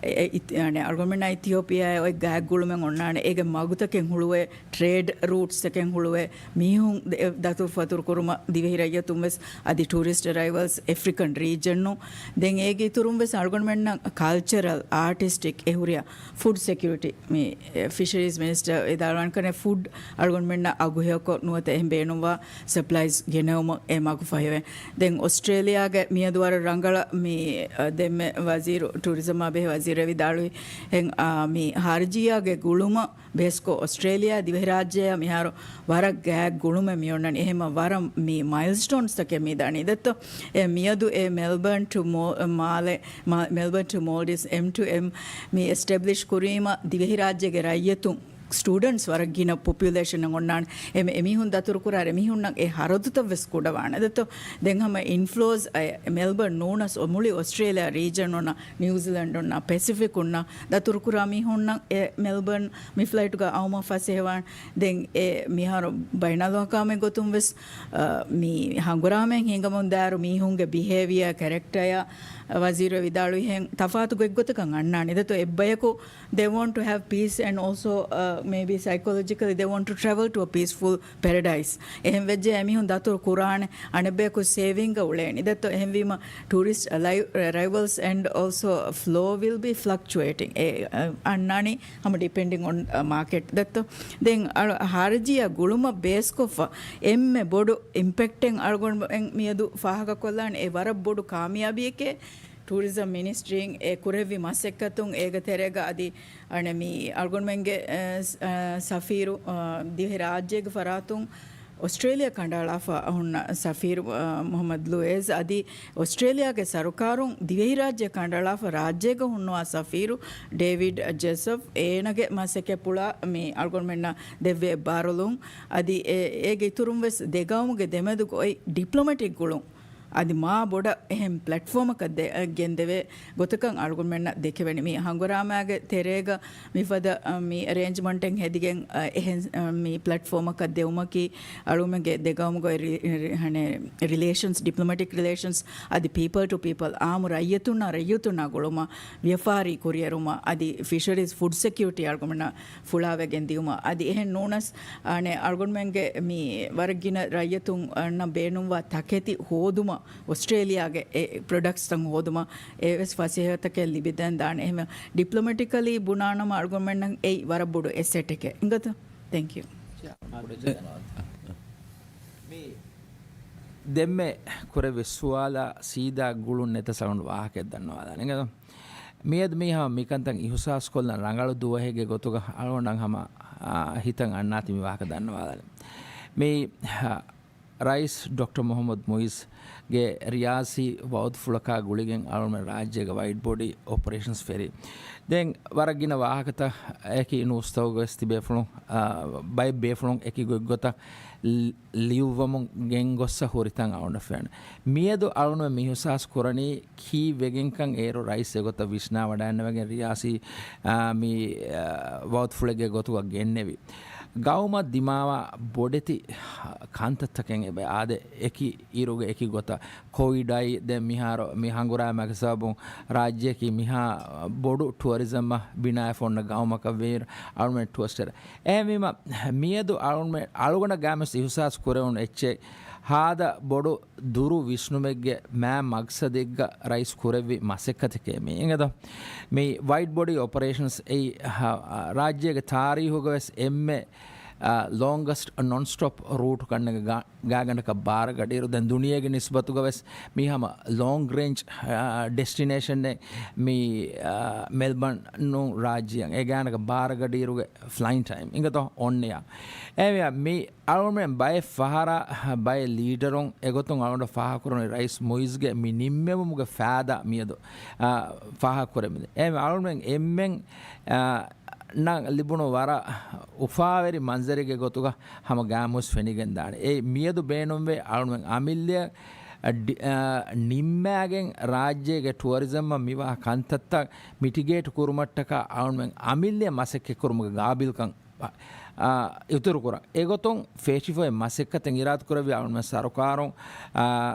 އެ އިތި- އަޅުގަނޑުމެންނާ އިތިއޯޕިއާއާ އޮތް ގާތް ގުޅުމެއް އޮންނާނެ. އޭގެ މަގުތަކެއް ހުޅުވޭ، ޓްރޭޑް ރޫޓްސް އެކެއް ހުޅުވޭ، މީހުން ދެ- ދަތުރުފަތުރު ކުރުމަށް ދިވެހި ރައްޔިތުން ވެސް އަދި ޓޫރިސްޓް އަރައިވަލްސް އެފްރިކަން ރީޖަނުން. ދެން އޭގެ އިތުރުން ވެސް އަޅުގަނޑުމެންނަށް ކަލްޗަރަލް، އާޓިސްޓިކް އެ ހުރިހާ ފުޑް ސެކިއުރިޓީ މި ފިޝަރީޒް މިނިސްޓަރ ވިދާޅުވާނެ ކަން ފުޑް އަޅުގަނޑުމެންނަށް އަގުހެޔޮކޮށް ނުވަތަ އެހެން ބޭނުންވާ ސަޕްލައިޒް ގެނެވުމަށް އެ މަގު ފަހިވޭ. ދެން އޮސްޓްރޭލިޔާގެ މިއަދު ވަރަށް ރަނގަޅަށް މި ދެންމެ ވަޒީރު ޓޫރިޒަމާ ބެހޭ ވަޒީރު ވިދާޅުވި ހެން މި ހަރަޖީއާގެ ގުޅުމަށް ބޭސްކޮށް، އޮސްޓްރޭލިޔާ ދިވެހިރާއްޖެއަށް މިހާރު ވަރަށް ގާތް ގުޅުމެއް މިއޮންނަނީ. އެހެންމަ ވަރަށް މި މައިލްސްޓޯންސްތަކެއް މި ދަނީ. ދެއްތޯ، އެ މިއަދު އެ މެލްބަން ޓު މޯ-، މާލެ-، މާ-، މެލްބަން ޓު މޯލްޑިވްސް އެމް ޓު އެމް މި އެސްޓެބްލިޝް ކުރީމަ ދިވެހިރާއްޖޭގެ ރައްޔިތުން ސްޓޫޑެންޓްސް ވަރަށް ގިނަ ޕޮޕިއުލޭޝަނެއް އޮންނާނެ. އެމެ-، އެމީހުން ދަތުރުކުރާ އެމީހުންނަށް އެ ހަރަދުތައް ވެސް ކުޑަވާނެ. ދެއްތޯ، ދެން ހަމަ އިންފްލޯސް އެ މެލްބަން ނޫނަސް މުޅި އޮސްޓްރޭލިޔާ ރީޖަން އޮންނަ ނިއުޒިލެންޑް އޮންނަ ޕެސިފިކް އޮންނަ ދަތުރުކުރާ މީހުންނަށް އެ މެލްބަން މި ފްލައިޓުގަ އައުމަށް ފަސޭހަވާން. ދެން އެ މިހާރު ބައިނަލްއަޙުކާމެއް ގޮތުން ވެސް، އަ، މި ހަނގުރާމައިން ހިނގަމުން ދާއިރު މީހުންގެ ބިހޭވިއާ ކެރެކްޓަރއާ ވަޒީރު ވިދާޅުވިހެން ތަފާތު ގޮތްގޮތަކަށް އަންނާނެ. ދެއްތޯ އެއްބަޔަކު they want to have peace and also, uh, maybe psychologically they want to travel to a peaceful paradise. އެހެން ވެއްޖެ އެމީހުން ދަތުރު ކުރާނެ އަނެއްބަޔަކު ސޭވިންގ އުޅޭނީ. ދެއްތޯ އެހެންވީމަ tourist arriv-, arrivals and also flow will be fluctuating. އެ، އަ، އަންނާނީ ހަމަ ޑިޕެންޑިން އޮން މާކެޓް ދެއްތޯ. ދެން އަޅު-، ހަރަޖީއާ ގުޅުމަށް ބޭސްކޮށްފަ އެންމެ ބޮޑު އިމްޕެކްޓެއް އަޅުގަނޑުމެން މިއަދު ފާހަގަކޮށްލާނެ އެ ވަރަށް ބޮޑު ކާމިޔާބީއެކޭ ޓޫރިޒަމް މިނިސްޓްރީން އެ ކުރެއްވި މަސައްކަތުން އޭގެ ތެރޭގަ އަދި އަނެ މި އަޅުގަނޑުމެންގެ، އެ، ސް-، އެ، ސަފީރު، އަ، ދިވެހި ރާއްޖޭގެ ފަރާތުން އޮސްޓްރޭލިޔާ ކަނޑައަޅާފަ ހުންނަ ސަފީރު، އަ، މުޙައްމަދު ލުއޭޒް އަދި އޮސްޓްރޭލިޔާގެ ސަރުކާރުން ދިވެހިރާއްޖެ ކަނޑައަޅާފަ ރާއްޖޭގަ ހުންނުވާ ސަފީރު ޑޭވިޑް ޖެސަޕް އޭނަގެ މަސައްކަތްޕުޅާ މި އަޅުގަނޑުމެންނަށް ދެއްވި އެއްބާރުލުން އަދި އެ، އޭގެ އިތުރުން ވެސް ދެގައުމުގެ ދެމެދުގަ އޮތް ޑިޕްލޮމެޓިކް ގުޅުން އަދި މާ ބޮޑަށް އެހެން ޕްލެޓްފޯމަކަށް ދެ-، ގެންދެވޭ ގޮތަކަށް އަޅުގަނޑުމެންނަށް ދެކެވެނީ. މި ހަނގުރާމާގެ ތެރޭގަ މިފަދަ، އަ، މި އެރޭންޖްމަންޓެއް ހެދިގެން، އަ، އެހެން، އަ، މި ޕްލެޓްފޯމަކަށް ދެވުމަކީ އަޅުގަނޑުމެންގެ ދެގައުމުގެ ރި-، ރި-، ހަނެ ރިލޭޝަންސް، ޑިޕްލޮމެޓިކް ރިލޭޝަންސް އަދި ޕީޕަލް ޓު ޕީޕަލް އާއްމު ރައްޔިތުންނާ ރައްޔިތުންނާ ގުޅުމަށް، ވިޔަފާރި ކުރިއެރުމަށް އަދި ފިޝަރީޒް ފުޑް ސެކިއުރިޓީ އަޅުގަނޑުމެންނަށް ފުޅާވެގެން ދިއުމަށް އަދި އެހެން ނޫނަސް، އަނެ އަޅުގަނޑުމެންގެ މި ވަރަށް ގިނަ ރައްޔިތުންނަށް ބޭނުންވާ ތަކެތި ހޯދުމަށް އޮސްޓްރޭލިޔާގެ އެ ޕްރޮޑަކްޓްސްތައް ހޯދުމަށް އެވެސް ފަސޭހަތަކެއް ލިބިދޭން ދާނެ. އެހެންވެ، ޑިޕްލޮމެޓިކަލީ ބުނާނަމަ އަޅުގަނޑުމެންނަށް އެއީ ވަރަށް ބޮޑު އެސެޓެކޭ. އިނގޭތަ؟ ތެންކް ޔޫ. މި ދެންމެ ކުރެއްވި ސުވާލާ ސީދާ ގުޅުން ނެތަސް އަޅުގަނޑު ވާހަކައެއް ދަންނަވާލާނެ. އިނގޭތަ؟ މިއަދު މީ ހަމަ މިކަންތައް އިހުސާސްކޮށްލަން ރަނގަޅު ދުވަހެއްގެ ގޮތުގަ އަޅުގަނޑަށް ހަމަ، އާ، ހިތަށް އަންނާތީ މި ވާހަކަ ދަންނަވާލާނެ. މި، އާ، ރައީސް ޑޮކްޓަރ މުޙައްމަދު މުޢިއްޒުގެ ރިޔާސީ ވަޢުދުފުޅަކާ ގުޅިގެން އަޅުގަނޑުމެން ރާއްޖޭގެ ވައިޑް ބޮޑީ އޮޕަރޭޝަންސް ފެށި. ދެން ވަރަށް ގިނަ ވާހަކަތައް އެކި ނޫސްތަކުގަވެސް ތިބޭފުޅުން، އާ، ބައެއް ބޭފުޅުން އެކި ގޮތްގޮތަށް ލި-، ލިޔުއްވަމުން ގެންގޮއްސަ ހުރިތަން އަޅުގަނޑަށް ފެން. މިއަދު އަޅުގަނޑުމެން މި އިހުސާސް ކުރަނީ ކީއްވެގެންކަން އޭރު ރައީސް އެގޮތަށް ވިސްނާވަޑައިގަންނަވަގެން ރިޔާސީ، އާ، މި، އާ، ވަޢުދުފުޅެއްގެ ގޮތުގަ ގެންނެވި. ގައުމަށް ދިމާވާ ބޮޑެތި ކަންތައްތަކެއް އެބަ އާދެ، އެކި އިރުގެ އެކި ގޮތަށް ކޮވިޑާއި ދެން މިހާރު މި ހަނގުރާމައިގެ ސަބަބުން ރާއްޖެއަކީ މިހާ ބޮޑު ޓުއަރިޒަމްއަށް ބިނާވެފަ އޮންނަ ގައުމަކަށް ވީ އަޅުގަނޑުމެން ޓުއަރިސްޓުން. އެހެންވީމަ، މިއަދު އަޅުގަނޑުމެން އަޅުގަނޑަށް ގާމެސް އިހުސާސް ކުރެވުނު އެއްޗެއް ހާދަ ބޮޑު ދުރު ވިސްނުމެއްގެ މާ މަގްސަދެއްގަ ރައީސް ކުރެއްވި މަސައްކަތެކޭ މީ. އިނގޭތަ؟ މި ވައިޑް ބޮޑީ އޮޕަރޭޝަންސް އެއީ، ހަ-، ރާއްޖޭގެ ތާރީހުގަވެސް އެންމެ، އާ، ލޯންގަސްޓް ނޮން ސްޓޮޕް ރޫޓް ގަންނަގެ ގާ-، ގާގަނޑަކަށް ބާރަ ގަޑިއިރު. ދެން ދުނިޔޭގެ ނިސްބަތުގަވެސް މީ ހަމަ ލޯންގް ރޭންޖް، އާ، ޑެސްޓިނޭޝަންއެއް މީ، އާ، މެލްބަން ނޫން ރާއްޖެއަށް އެ ގާނަގަ ބާރަ ގަޑިއިރުގެ ފްލައިން ޓައިމް އިނގޭތޯ އޮންނަޔާ. އެހެންވެ މި އަޅުގަނޑުމެން ބައެއް ފަހަރަށް ބައެއް ލީޑަރުން އެގޮތުން އަޅުގަނޑަށް ފާހަގަކުރަނީ ރައީސް މުޢިއްޒުގެ މި ނިންމެވުމުގެ ފާދަ މިއަދު، އާ، ފާހަގަކުރެވެން. އެހެންވެ އަޅުގަނޑުމެން އެންމެން، އާ، ނަށް ލިބުނު ވަރަށް އުފާވެރި މަންޒަރެއްގެ ގޮތުގަ ހަމަ ގާމުސް ފެނިގެން ދާނެ. އެ މިއަދު ބޭނުންވޭ އަޅުމެން އަމިއްލަ އަ، ޑި-، އަ، ނިންމާގެން ރާއްޖޭގެ ޓުއަރިޒަމަށް މިވާ ކަންތައްތައް މިޓިގޭޓް ކުރުމަށްޓަކާ އަޅުމެން އަމިއްލަ މަސައްކަތްކުރުމުގެ ގާބިލްކަން، އަ، އިތުރުކުރަން. އެގޮތުން ފޭށިފޮތް މަސައްކަތެއް އިރާދަކުރެއްވި އަޅުމެން ސަރުކާރުން، އަ،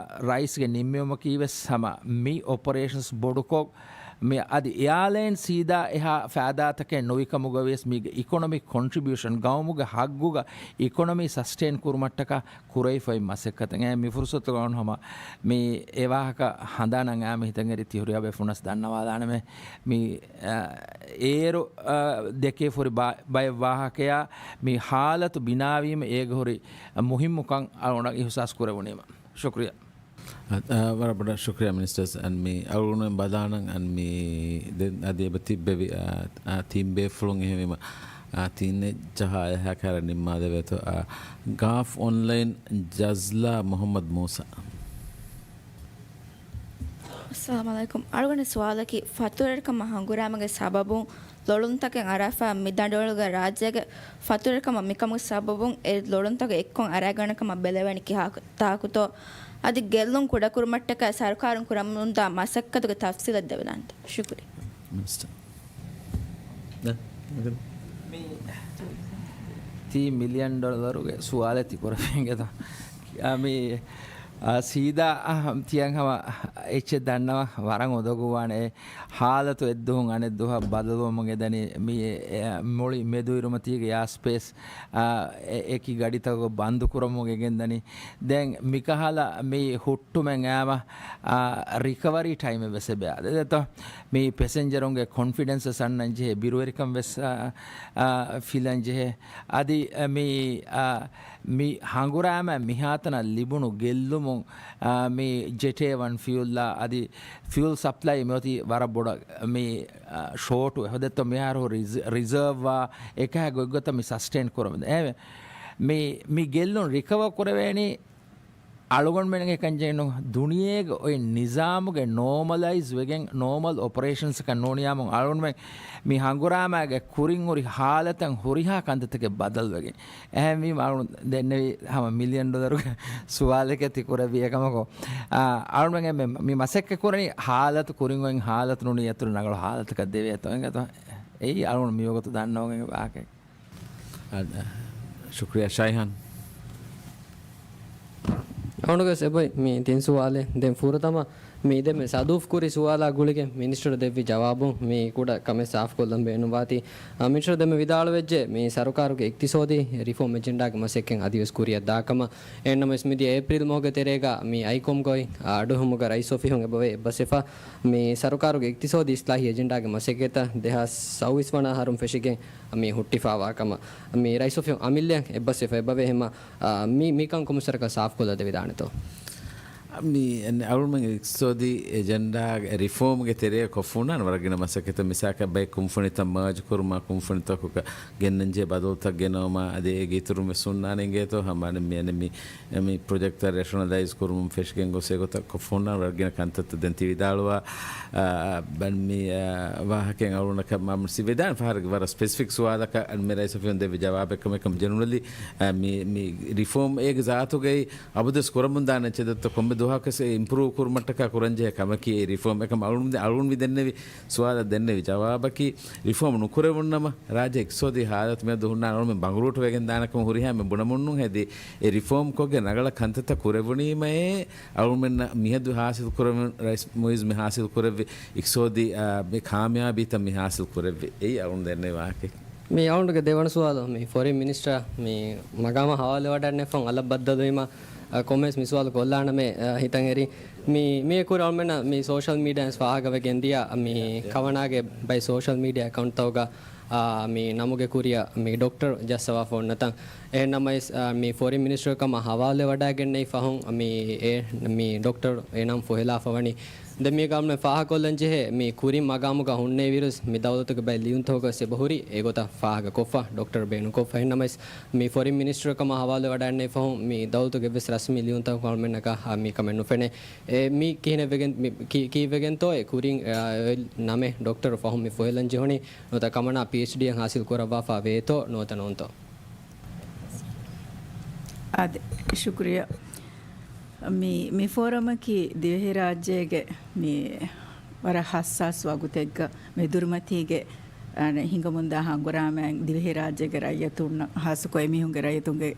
ރައީސްގެ ނިންމެވުމަކީވެސް ހަމަ މި އޮޕަރޭޝަންސް ބޮޑުކޮށް، މި އަދި އެއާލައިން ސީދާ އެހާ ފައިދާތަކެއް ނުވިކަމުގަވިޔަސް މީގެ އިކޮނޮމިކް ކޮންޓްރިބިއުޝަން ގައުމުގެ ހައްގުގަ އިކޮނޮމީ ސަސްޓެއިން ކުރުމަށްޓަކާ ކުރެވިފައި މަސައްކަތެއް. އެ މި ފުރުސަތުގަ އޮން ހަމަ މި އެ ވާހަކަ ހަނދާނަށް އައިމަ ހިތަށް އެރި ތިހުރިޔާ ބޭފުޅުންނަސް ދަންނަވާލާނަމޭ. މި، އަ، އޭރު، އަ، ދެކޭ ފުރި ބަ-، ބައެއް ވާހަކަޔާ މި ހާލަތު ބިނާވީމަ އޭގަ ހުރި މުހިއްމުކަން އަޅުގަނޑަށް އިހުސާސް ކުރެވުނީމަ. ޝުކުރިޔާ. އަ، އަ، ވަރަށް ބޮޑަށް ޝުކުރިޔާ މިނިސްޓަރސް. އަން މި އަޅުގަނޑުމެން ބަލާނަން އަން މި ދެން އަދި އެބަ ތިއްބެވި، އަ، އަ، ތިން ބޭފުޅުން އެހެންވީމަ، އަ، ތިން އެއްޗަހާ އެހާ ކަހަލަ ނިންމާލެވޭތޯ. އަ، ގާފް އޮންލައިން ޖަޒްލާ މުހައްމަދު މޫސާ. އައްސަލާމު ޢަލައިކުމް. އަޅުގަނޑު ސުވާލަކީ، ފަތުރުވެރިކަމާ ހަނގުރާމަގެ ސަބަބުން ލޮޅުންތަކެއް އަރާފަ މި ދަނޑުވަޅުގަ ރާއްޖޭގެ ފަތުރުވެރިކަމަށް މިކަމުގެ ސަބަބުން އެ ލޮޅުންތަކުގެ އެއްކޮށް އަރާގަންނަ ކަމަށް ބެލެވޭނެ ކިހާ ތާކުތޯ؟ އަދި ގެއްލުން ކުޑަކުރުމަށްޓަކާ ސަރުކާރުން ކުރަމުންދާ މަސައްކަތުގެ ތަފްސީލެއް ދެވިދާނެތަ؟ ޝުކުރިއްޔާ. މިނިސްޓަރ. ދެން މި ތީ މިލިއަން ޑޮލަރުގެ ސުވާލެއް ތި ކުރެވޭނގެތަ؟ އާ، މި، އާ، ސީދާ، އާ، ތިޔަން ހަމަ އެއްޗެއް ދަންނަވަ ވަރަށް އުނދަގޫވާނެ. އެ ހާލަތު އެއްދުވަހުން އަނެއްދުވަހަށް ބަދަލުވަމުން އެދަނީ. މި އެ، އެ، މުޅި މެދުއިރުމަތީގެ އެއާސްޕޭސް، އާ، އެ، އެކި ގަޑިތަކުގަ ބަންދު ކުރަމުން އެ ގެންދަނީ. ދެން މިކަހަލަ މި ހުއްޓުމެއް އައިމަ، އާ، ރިކަވަރީ ޓައިމެއް ވެސް އެބަ އާދެ. ދެއްތޯ؟ މި ޕެސެންޖަރުންގެ ކޮންފިޑެންސަސް އަންނަން ޖެހޭ، ބިރުވެރިކަން ވެސް، އާ، އާ، ފިލަން ޖެހޭ. އަދި، އަ، މި، އާ، މި ހަނގުރާމަ މިހާތަނަށް ލިބުނު ގެއްލުމުން، އާ، މި ޖެޓޭ ވަން ފިއުލްއާ އަދި ފިއުލް ސަޕްލައި މިއޮތީ ވަރަށް ބޮޑަށް މި، އާ، ޝޯޓު އެ ހޮދެއްތޯ މިހާރު ރިޒ-، ރިޒާވްއާ އެކަހަ ގޮތްގޮތަށް މި ސަސްޓެއިން ކުރަމުން. އެ، މި، މި ގެއްލުން ރިކަވަރ ކުރެވޭނީ އަޅުގަނޑުމެންގެ ކަންޖެހެނު ދުނިޔޭގެ އޮތް ނިޒާމުގެ ނޯމަލައިޒް ވެގެން ނޯމަލް އޮޕަރޭޝަންސް އަކަށް ނޫނިޔާމުން އަޅުގަނޑުމެން މި ހަނގުރާމާގެ ކުރިން ހުރި ހާލަތަށް ހުރިހާ ކަންތައްތަކެއް ބަދަލުވެގެން. އެހެންވީމަ އަޅުގަނޑު ދެންނެވި ހަމަ މިލިއަން ޑޮލަރުގެ ސުވާލެކޭ ތި ކުރެއްވި އެކަމަކު، އާ، އަޅުގަނޑުމެން މި، މި މަސައްކަތް ކުރަނީ ހާލަތު ކުރިން އޮތް ހާލަތު ނޫނީ އަތުރު ނަގަޅު ހާލަތަކަށް ދެވޭތޯ އެނގޭތޯ. އެއީ އަޅުގަނޑު މިވަގުތު ދަންނަވަން ވާހަކައެއް. އަ، ޝުކްރިޔާ ޝައިހާން. އަޅުގަނޑުގެ އެބައި މި ތިން ސުވާލެއް. ދެން ފުރަތަމަ މި ދެންމެ ސަދޫފް ކުރި ސުވާލާ ގުޅިގެން މިނިސްޓަރު ދެއްވި ޖަވާބުން މި ކުޑަ ކަމެއް ސާފުކޮށްލަން ބޭނުންވާތީ. އަ، މިނިސްޓަރު ދެންމެ ވިދާޅުވެއްޖެ މި ސަރުކާރުގެ އިޤްތިޞާދީ ރިފޯމް އެޖެންޑާގެ މަސައްކަތް އަދިވެސް ކުރިއަށް ދާކަމަށް. އެހެންނަމަވެސް މިދިޔަ އޭޕްރީލް މަހުގެ ތެރޭގަ މި އައިކޮމްގައި އަ، އަޑުއެހުމުގަ ރައީސް އޮފީހުން އެބަވޭ އެއްބަސްވެފަ. މި ސަރުކާރުގެ އިޤްތިޞާދީ އިޞްލާޙީ އެޖެންޑާގެ މަސައްކަތްތައް ދެހާސް ސައުވީސް ވަނަ އަހަރުން ފެށިގެން މި ހުއްޓިފާވާ ކަމަށް މި ރައީސް އޮފީހުން އަމިއްލައަށް އެއްބަސްވެފަ އެބަވޭ. އެހެންމަ، އާ، މި، މިކަން ކޮންމެސް ވަރަކަށް ސާފުކޮށްލަ ދެވިދާނެތޯ؟ މި އަޅުގަނޑުމެން އިޤްތިޞާދީ އެޖެންޑާ ރިފޯމްގެ ތެރޭ ކޮށްފަ ހުންނާނެ ވަރަށް ގިނަ މަސައްކަތްތައް. މިސާލަކަށް ބައެއް ކުންފުނިތައް މާޖް ކުރުމާ، ކުންފުނިތަކުގަ ގެންނަންޖެހޭ ބަދަލުތައް ގެނައުމާ، އަދި އޭގެ އިތުރުން ވެސް ހުންނާނެ އިނގޭތޯ ހަމަ މި، މި މި ޕްރޮޖެކްޓްތައް ރޭޝަނަލައިޒް ކުރުމުން ފެށިގެން ގޮސް އެގޮތަށް ކޮށްފަ ހުންނާނެ ވަރަށް ގިނަ ކަންތައްތައް ދެން ތި ވިދާޅުވާ، އާ، ބަން މި، އާ، ވާހަކައިން އަޅުގަނޑަކަށް މާ ސި ވެދާނެ ފަހަރަކު ވަރަށް ސްޕެސިފިކް ސުވާލަކަށް މި ރައީސް އޮފީހުން ދެއްވި ޖަވާބެއް ކަމެއް ކަމަށް ޖެނެރަލީ، އާ، މި، މި ރިފޯމް އޭގެ ޒާތުގައި އަބަދުވެސް ކުރަމުންދާނެ އެއްޗެއް ދެއްތޯ ކޮންމެ ދުވަހަކުވެސް އެ އިމްޕްރޫވް ކުރުމަށްޓަކާ ކުރަންޖެހޭ ކަމަކީ އެ ރިފޯމް. އެކަމް އަޅުގަނޑު މި ދެންނެވި ސުވާލަށް ދެންނެވި ޖަވާބަކީ ރިފޯމް ނުކުރެވުންނަމަ ރާއްޖެ އިޤްތިޞާދީ ހާލަތު މިއަދު ހުންނާނެ އަޅުމެން ބަނގުރޫޓު ވެގެން ދާނެ ކަމަށް ހުރިހާ މެ ބުނަމުންނު ހެދި އެ ރިފޯމް ކޮށްގެން ރަނގަޅަށް ކަންތައްތައް ކުރެވުނީމައޭ އަޅުމެންނަށް މިހަދު ހާސިލް ކުރެވެން، ރައީސް މުއިއްޒު މި ހާސިލް ކުރެއްވި އިޤްތިޞާދީ، އާ، މި ކާމިޔާބީތައް މި ހާސިލް ކުރެއްވި. އެއީ އަޅުން ދެންނެވި ވާހަކަ. މި އަޅުންގެ ދެވަނަ ސުވާލު، މި ފޮރިން މިނިސްޓަރ މި މަގާމަށް ހަވާލުވެވަޑައިގެންނެވި ފަހުން އަލަށް ބައްދަލުވީމަ، އާ، ކޮންމެސް މި ސުވާލު ކޮށްލާނަމޭ، އާ، ހިތަށް އެރި. މި، މިއަކުރި އަޅުމެންނަށް މި ސޯޝަލް މީޑިއާ ފާހަގަވެގެން ދިޔަ މި ކަވަނާގެ ބައި ސޯޝަލް މީޑިއާ އެކައުންޓްތަކުގަ އާ، މި ނަމުގެ ކުރިއަށް މި ޑޮކްޓަރު ޖައްސަވާފަ އޮންނަތަން. އެހެންނަމަވެސް، އާ، މި ފޮރިން މިނިސްޓަރު ކަމަށް ހަވާލުވެވަޑައިގެންނެވި ފަހުން މި އެ، މި ޑޮކްޓަރު އެ ނަން ފޮހެލާފަ ވަނީ. ދެން މީގަ އަޅުމެން ފާހަގަކޮށްލަން ޖެހޭ، މި ކުރިން މަގާމުގަ ހުންނެވިރުސް މި ދައުލަތުގެ ބައެއް ލިޔުންތަކުގަ އެބަހުރި އެގޮތަށް ފާހަގަކޮށްފަ، ޑޮކްޓަރު ބޭނުންކޮށްފަ. އެހެންނަމަވެސް، މި ފޮރިން މިނިސްޓަރު ކަމަށް ހަވާލުވެވަޑައިގެންނެވި ފަހުން މި ދައުލަތުގެ އެއްވެސް ރަސްމީ ލިޔުންތަކުގަ އަޅުމެންނަކަށް މި ކަމެއް ނުފެނޭ. އެ، މި ކިހިނެއް ވެގެން، މި ކި-، ކީއްވެގެންތޯ އެ ކުރިން، އާ، އެ ނަމެއް ޑޮކްޓަރު ފަހުން މި ފޮހެލަން ޖެހުނީ؟ ނުވަތަ ކަމަނާ ޕީއެޗްޑީއެއް ހާސިލް ކުރައްވާފާ ވޭތޯ ނުވަތަ ނޫންތޯ؟ އާދެ، ޝުކުރިއްޔާ. މި، މި ފޯރަމަކީ ދިވެހިރާއްޖޭގެ މި ވަރަށް ހައްސާސް ވަގުތެއްގަ މެދުރިމަތީގެ އަނެއް ހިނގަމުންދާ ހަނގުރާމައިން ދިވެހިރާއްޖޭގެ ރައްޔިތުންނަށް، ހާއްސަކޮށް އެމީހުންގެ ރައްޔިތުންގެ،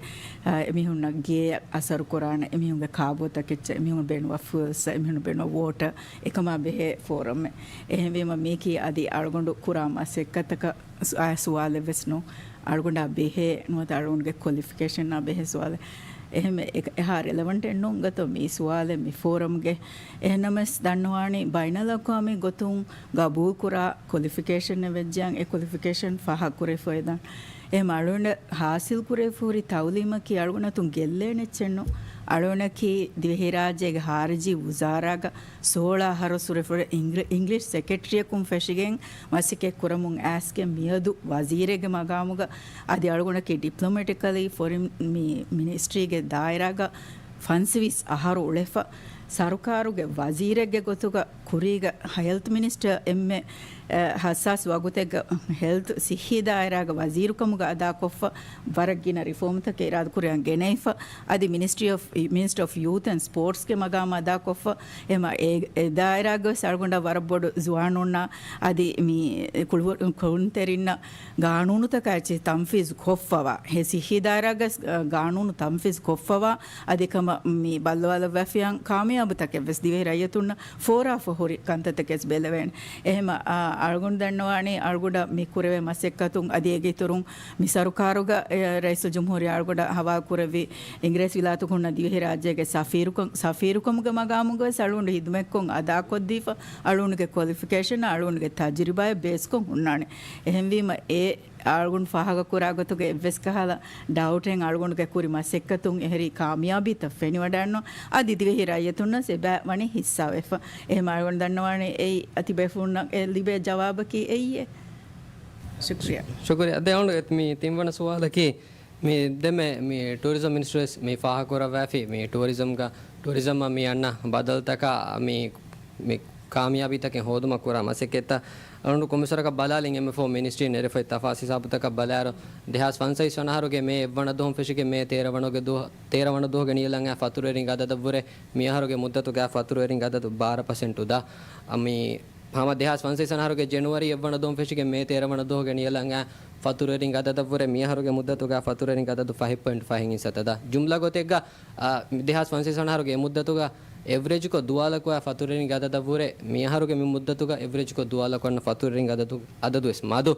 އާ، އެމީހުންނަށް ގެޔަށް އަސަރުކުރާނެ އެމީހުންގެ ކާބޯތަކެއްޗަށް، އެމީހުން ބޭނުންވާ ފުއެލްސް، އެމީހުން ބޭނުންވާ ވޯޓަރ، އެކަމާ ބެހޭ ފޯރަމެއް. އެހެންވީމަ މީކީ އަދި އަޅުގަނޑު ކުރާ މަސައްކަތަކަށް ސު-، އާ، ސުވާލެއްވެސް ނޫން. އަޅުގަނޑާ ބެހޭ ނުވަތަ އަޅުގަނޑުގެ ކޮލިފިކޭޝަނާ ބެހޭ ސުވާލެއް. އެހެން އެ-، އެހާ ރެލަވަންޓެއް ނޫން ގަތޯ މި ސުވާލެއް މި ފޯރަމްގެ. އެހެންނަމަވެސް ދަންނަވާނީ ބައިނަލްއަޤްވާމީ ގޮތުން ގަބޫލުކުރާ ކޮލިފިކޭޝަނެއް ވެއްޖެއަން އެ ކޮލިފިކޭޝަން ފާހަގަކުރެވިފައިދާން. އެހެން އަޅުގަނޑަށް ހާސިލް ކުރެވިފަހުރި ތައުލީމަކީ އަޅުގަނޑަށް ގެއްލޭނެ އެއްޗެއްނު. އަޅުގަނޑަކީ ދިވެހިރާއްޖޭގެ ހާރިޖީ ވުޒާރާގަ ސޯޅަ އަހަރު ސުރެފުރެ އިނގްރި-، އިނގްލިޝް ސެކްރެޓަރިއަކުން ފެށިގެން މަސައްކަތް ކުރަމުން އައިސްގެން މިއަދު ވަޒީރެއްގެ މަގާމުގަ އަދި އަޅުގަނޑަކީ ޑިޕްލޮމެޓިކަލީ ފޮރިން މި-، މިނިސްޓްރީގެ ދާއިރާގަ ފަންސަވީސް އަހަރު އުޅެފަ، ސަރުކާރުގެ ވަޒީރެއްގެ ގޮތުގަ ކުރީގަ ހެލްތު މިނިސްޓަރ އެންމެ، އެ، ހައްސާސް ވަގުތެއްގަ ހެލްތު ސިއްހީ ދާއިރާގަ ވަޒީރުކަމުގަ އަދާކޮށްފަ، ވަރަށް ގިނަ ރިފޯމްތަކެއް އިރާދަކުރިއަށް ގެނައިފަ، އަދި މިނިސްޓްރީ އޮފް، މިނިސްޓަރ އޮފް ޔޫތް އެންޑް ސްޕޯޓްސްގެ މަގާމަށް އަދާކޮށްފަ، އެމަ އެ، އެ ދާއިރާގަވެސް އަޅުގަނޑަށް ވަރަށް ބޮޑު ޒުވާނުންނާ އަދި މި ކުޅު-، ކުޅުންތެރިންނަށް ގާނޫނުތަކާ އެއްޗެހި ތަންފީޒު ކޮށްފަވާ، ހެ ސިއްހީ ދާއިރާގަ ގާނޫނު ތަންފީޒު ކޮށްފަވާ، އަދި ކަމަށް މި ބައްލަވާލައްވާފިޔާން ކާމިޔާބުތަކެއްވެސް ދިވެހި ރައްޔިތުންނަށް ފޯރާފަ ހުރި ކަންތައްތަކެސް ބެލެވޭނެ. އެހެމަ، އާ، އަޅުގަނޑު ދަންނަވާނީ އަޅުގަނޑަށް މި ކުރެވޭ މަސައްކަތުން އަދި އޭގެ އިތުރުން މި ސަރުކާރުގަ، އެ، ރައީސުލްޖުމްހޫރިއްޔާ އަޅުގަނޑަށް ހަވާލުކުރެއްވި އިނގިރޭސި ވިލާތުގަ ހުންނަ ދިވެހިރާއްޖޭގެ ސަފީރުކަން، ސަފީރުކަމުގެ މަގާމުގަވެސް އަޅުގަނޑު ހިދުމަތްކޮށް އަދާކޮށްދީފަ، އަޅުގަނޑުގެ ކޮލިފިކޭޝަނާ އަޅުގަނޑުގެ ތަޖުރިބާއެއް ބޭސްކޮށް ހުންނާނެ. އެހެންވީމަ އެ އަޅުގަނޑު ފާހަގަކުރާ ގޮތުގެ އެއްވެސް ކަހަލަ ޑައުޓެއް އަޅުގަނޑުގެ ކުރި މަސައްކަތުން އެހެރީ ކާމިޔާބީތައް ފެނިވަޑައިންނު އަދި ދިވެހި ރައްޔިތުންނަށް އެބަ ވަނީ ހިއްސާވެފަ. އެހެމަ އަޅުގަނޑު ދަންނަވާނެ އެއީ އަތިބޭފުޅުންނަށް އެ ލިބޭ ޖަވާބަކީ އެއީއޭ. ޝުކްރިޔާ. ޝުކްރިޔާ. ދެ އަޅުގަނޑު މި ތިންވަނަ ސުވާލަކީ މި ދެމެ މި ޓޫރިޒަމް މިނިސްޓްރީ ވެސް މި ފާހަގަކުރައްވާފި މި ޓޫރިޒަމްގަ، ޓޫރިޒަމްއަށް މި އަންނަ ބަދަލުތަކާ މި، މި ކާމިޔާބީތަކެއް ހޯދުމަށް ކުރާ މަސައްކަތްތައް އަޅުގަނޑު ކޮންމެސްވަރަކަށް ބަލާލިން އެމްއެފްއޯ މިނިސްޓްރީން ނެރެފައި ތަފާސް ހިސާބުތަކަށް ބަލާއިރު، ދެހާސް ފަންސަވީސް ވަނަ އަހަރުގެ މޭ އެއްވަނަ ދުވަހުން ފެށިގެން މޭ ތޭރަ ވަނަ ދުވަހު، ތޭރަ ވަނަ ދުވަހުގެ ނިޔަލަން އައި ފަތުރުވެރިންގެ އަދަދަށްވުރެ މިއަހަރުގެ މުއްދަތުގައި ފަތުރުވެރިންގެ އަދަދު ބާރަ ޕަސެންޓް އުދާ. އަ، މި ހަމަ ދެހާސް ފަންސަވީސް ވަނަ އަހަރުގެ ޖެނުއަރީ އެއްވަނަ ދުވަހުން ފެށިގެން މޭ ތޭރަ ވަނަ ދުވަހުގެ ނިޔަލަން އައި ފަތުރުވެރިންގެ އަދަދަށްވުރެ މިއަހަރުގެ މުއްދަތުގައި ފަތުރުވެރިންގެ އަދަދު ފަހެއް ޕޮއިންޓް ފަހެއް އިން ސަތަދާ. ޖުމްލަ ގޮތެއްގަ، އަ، ދެހާސް ފަންސަވީސް ވަނަ އަހަރުގެ އެ މުއްދަތުގަ އެވްރެޖްކޮށް ދުވާލަކު އައި ފަތުރުވެރިންގެ އަދަދަށްވުރެ މިއަހަރުގެ މި މުއްދަތުގަ އެވްރެޖްކޮށް ދުވާލަކު އަންނަ ފަތުރުވެރިންގެ އަދަދު، އަދަދުވެސް މަދު.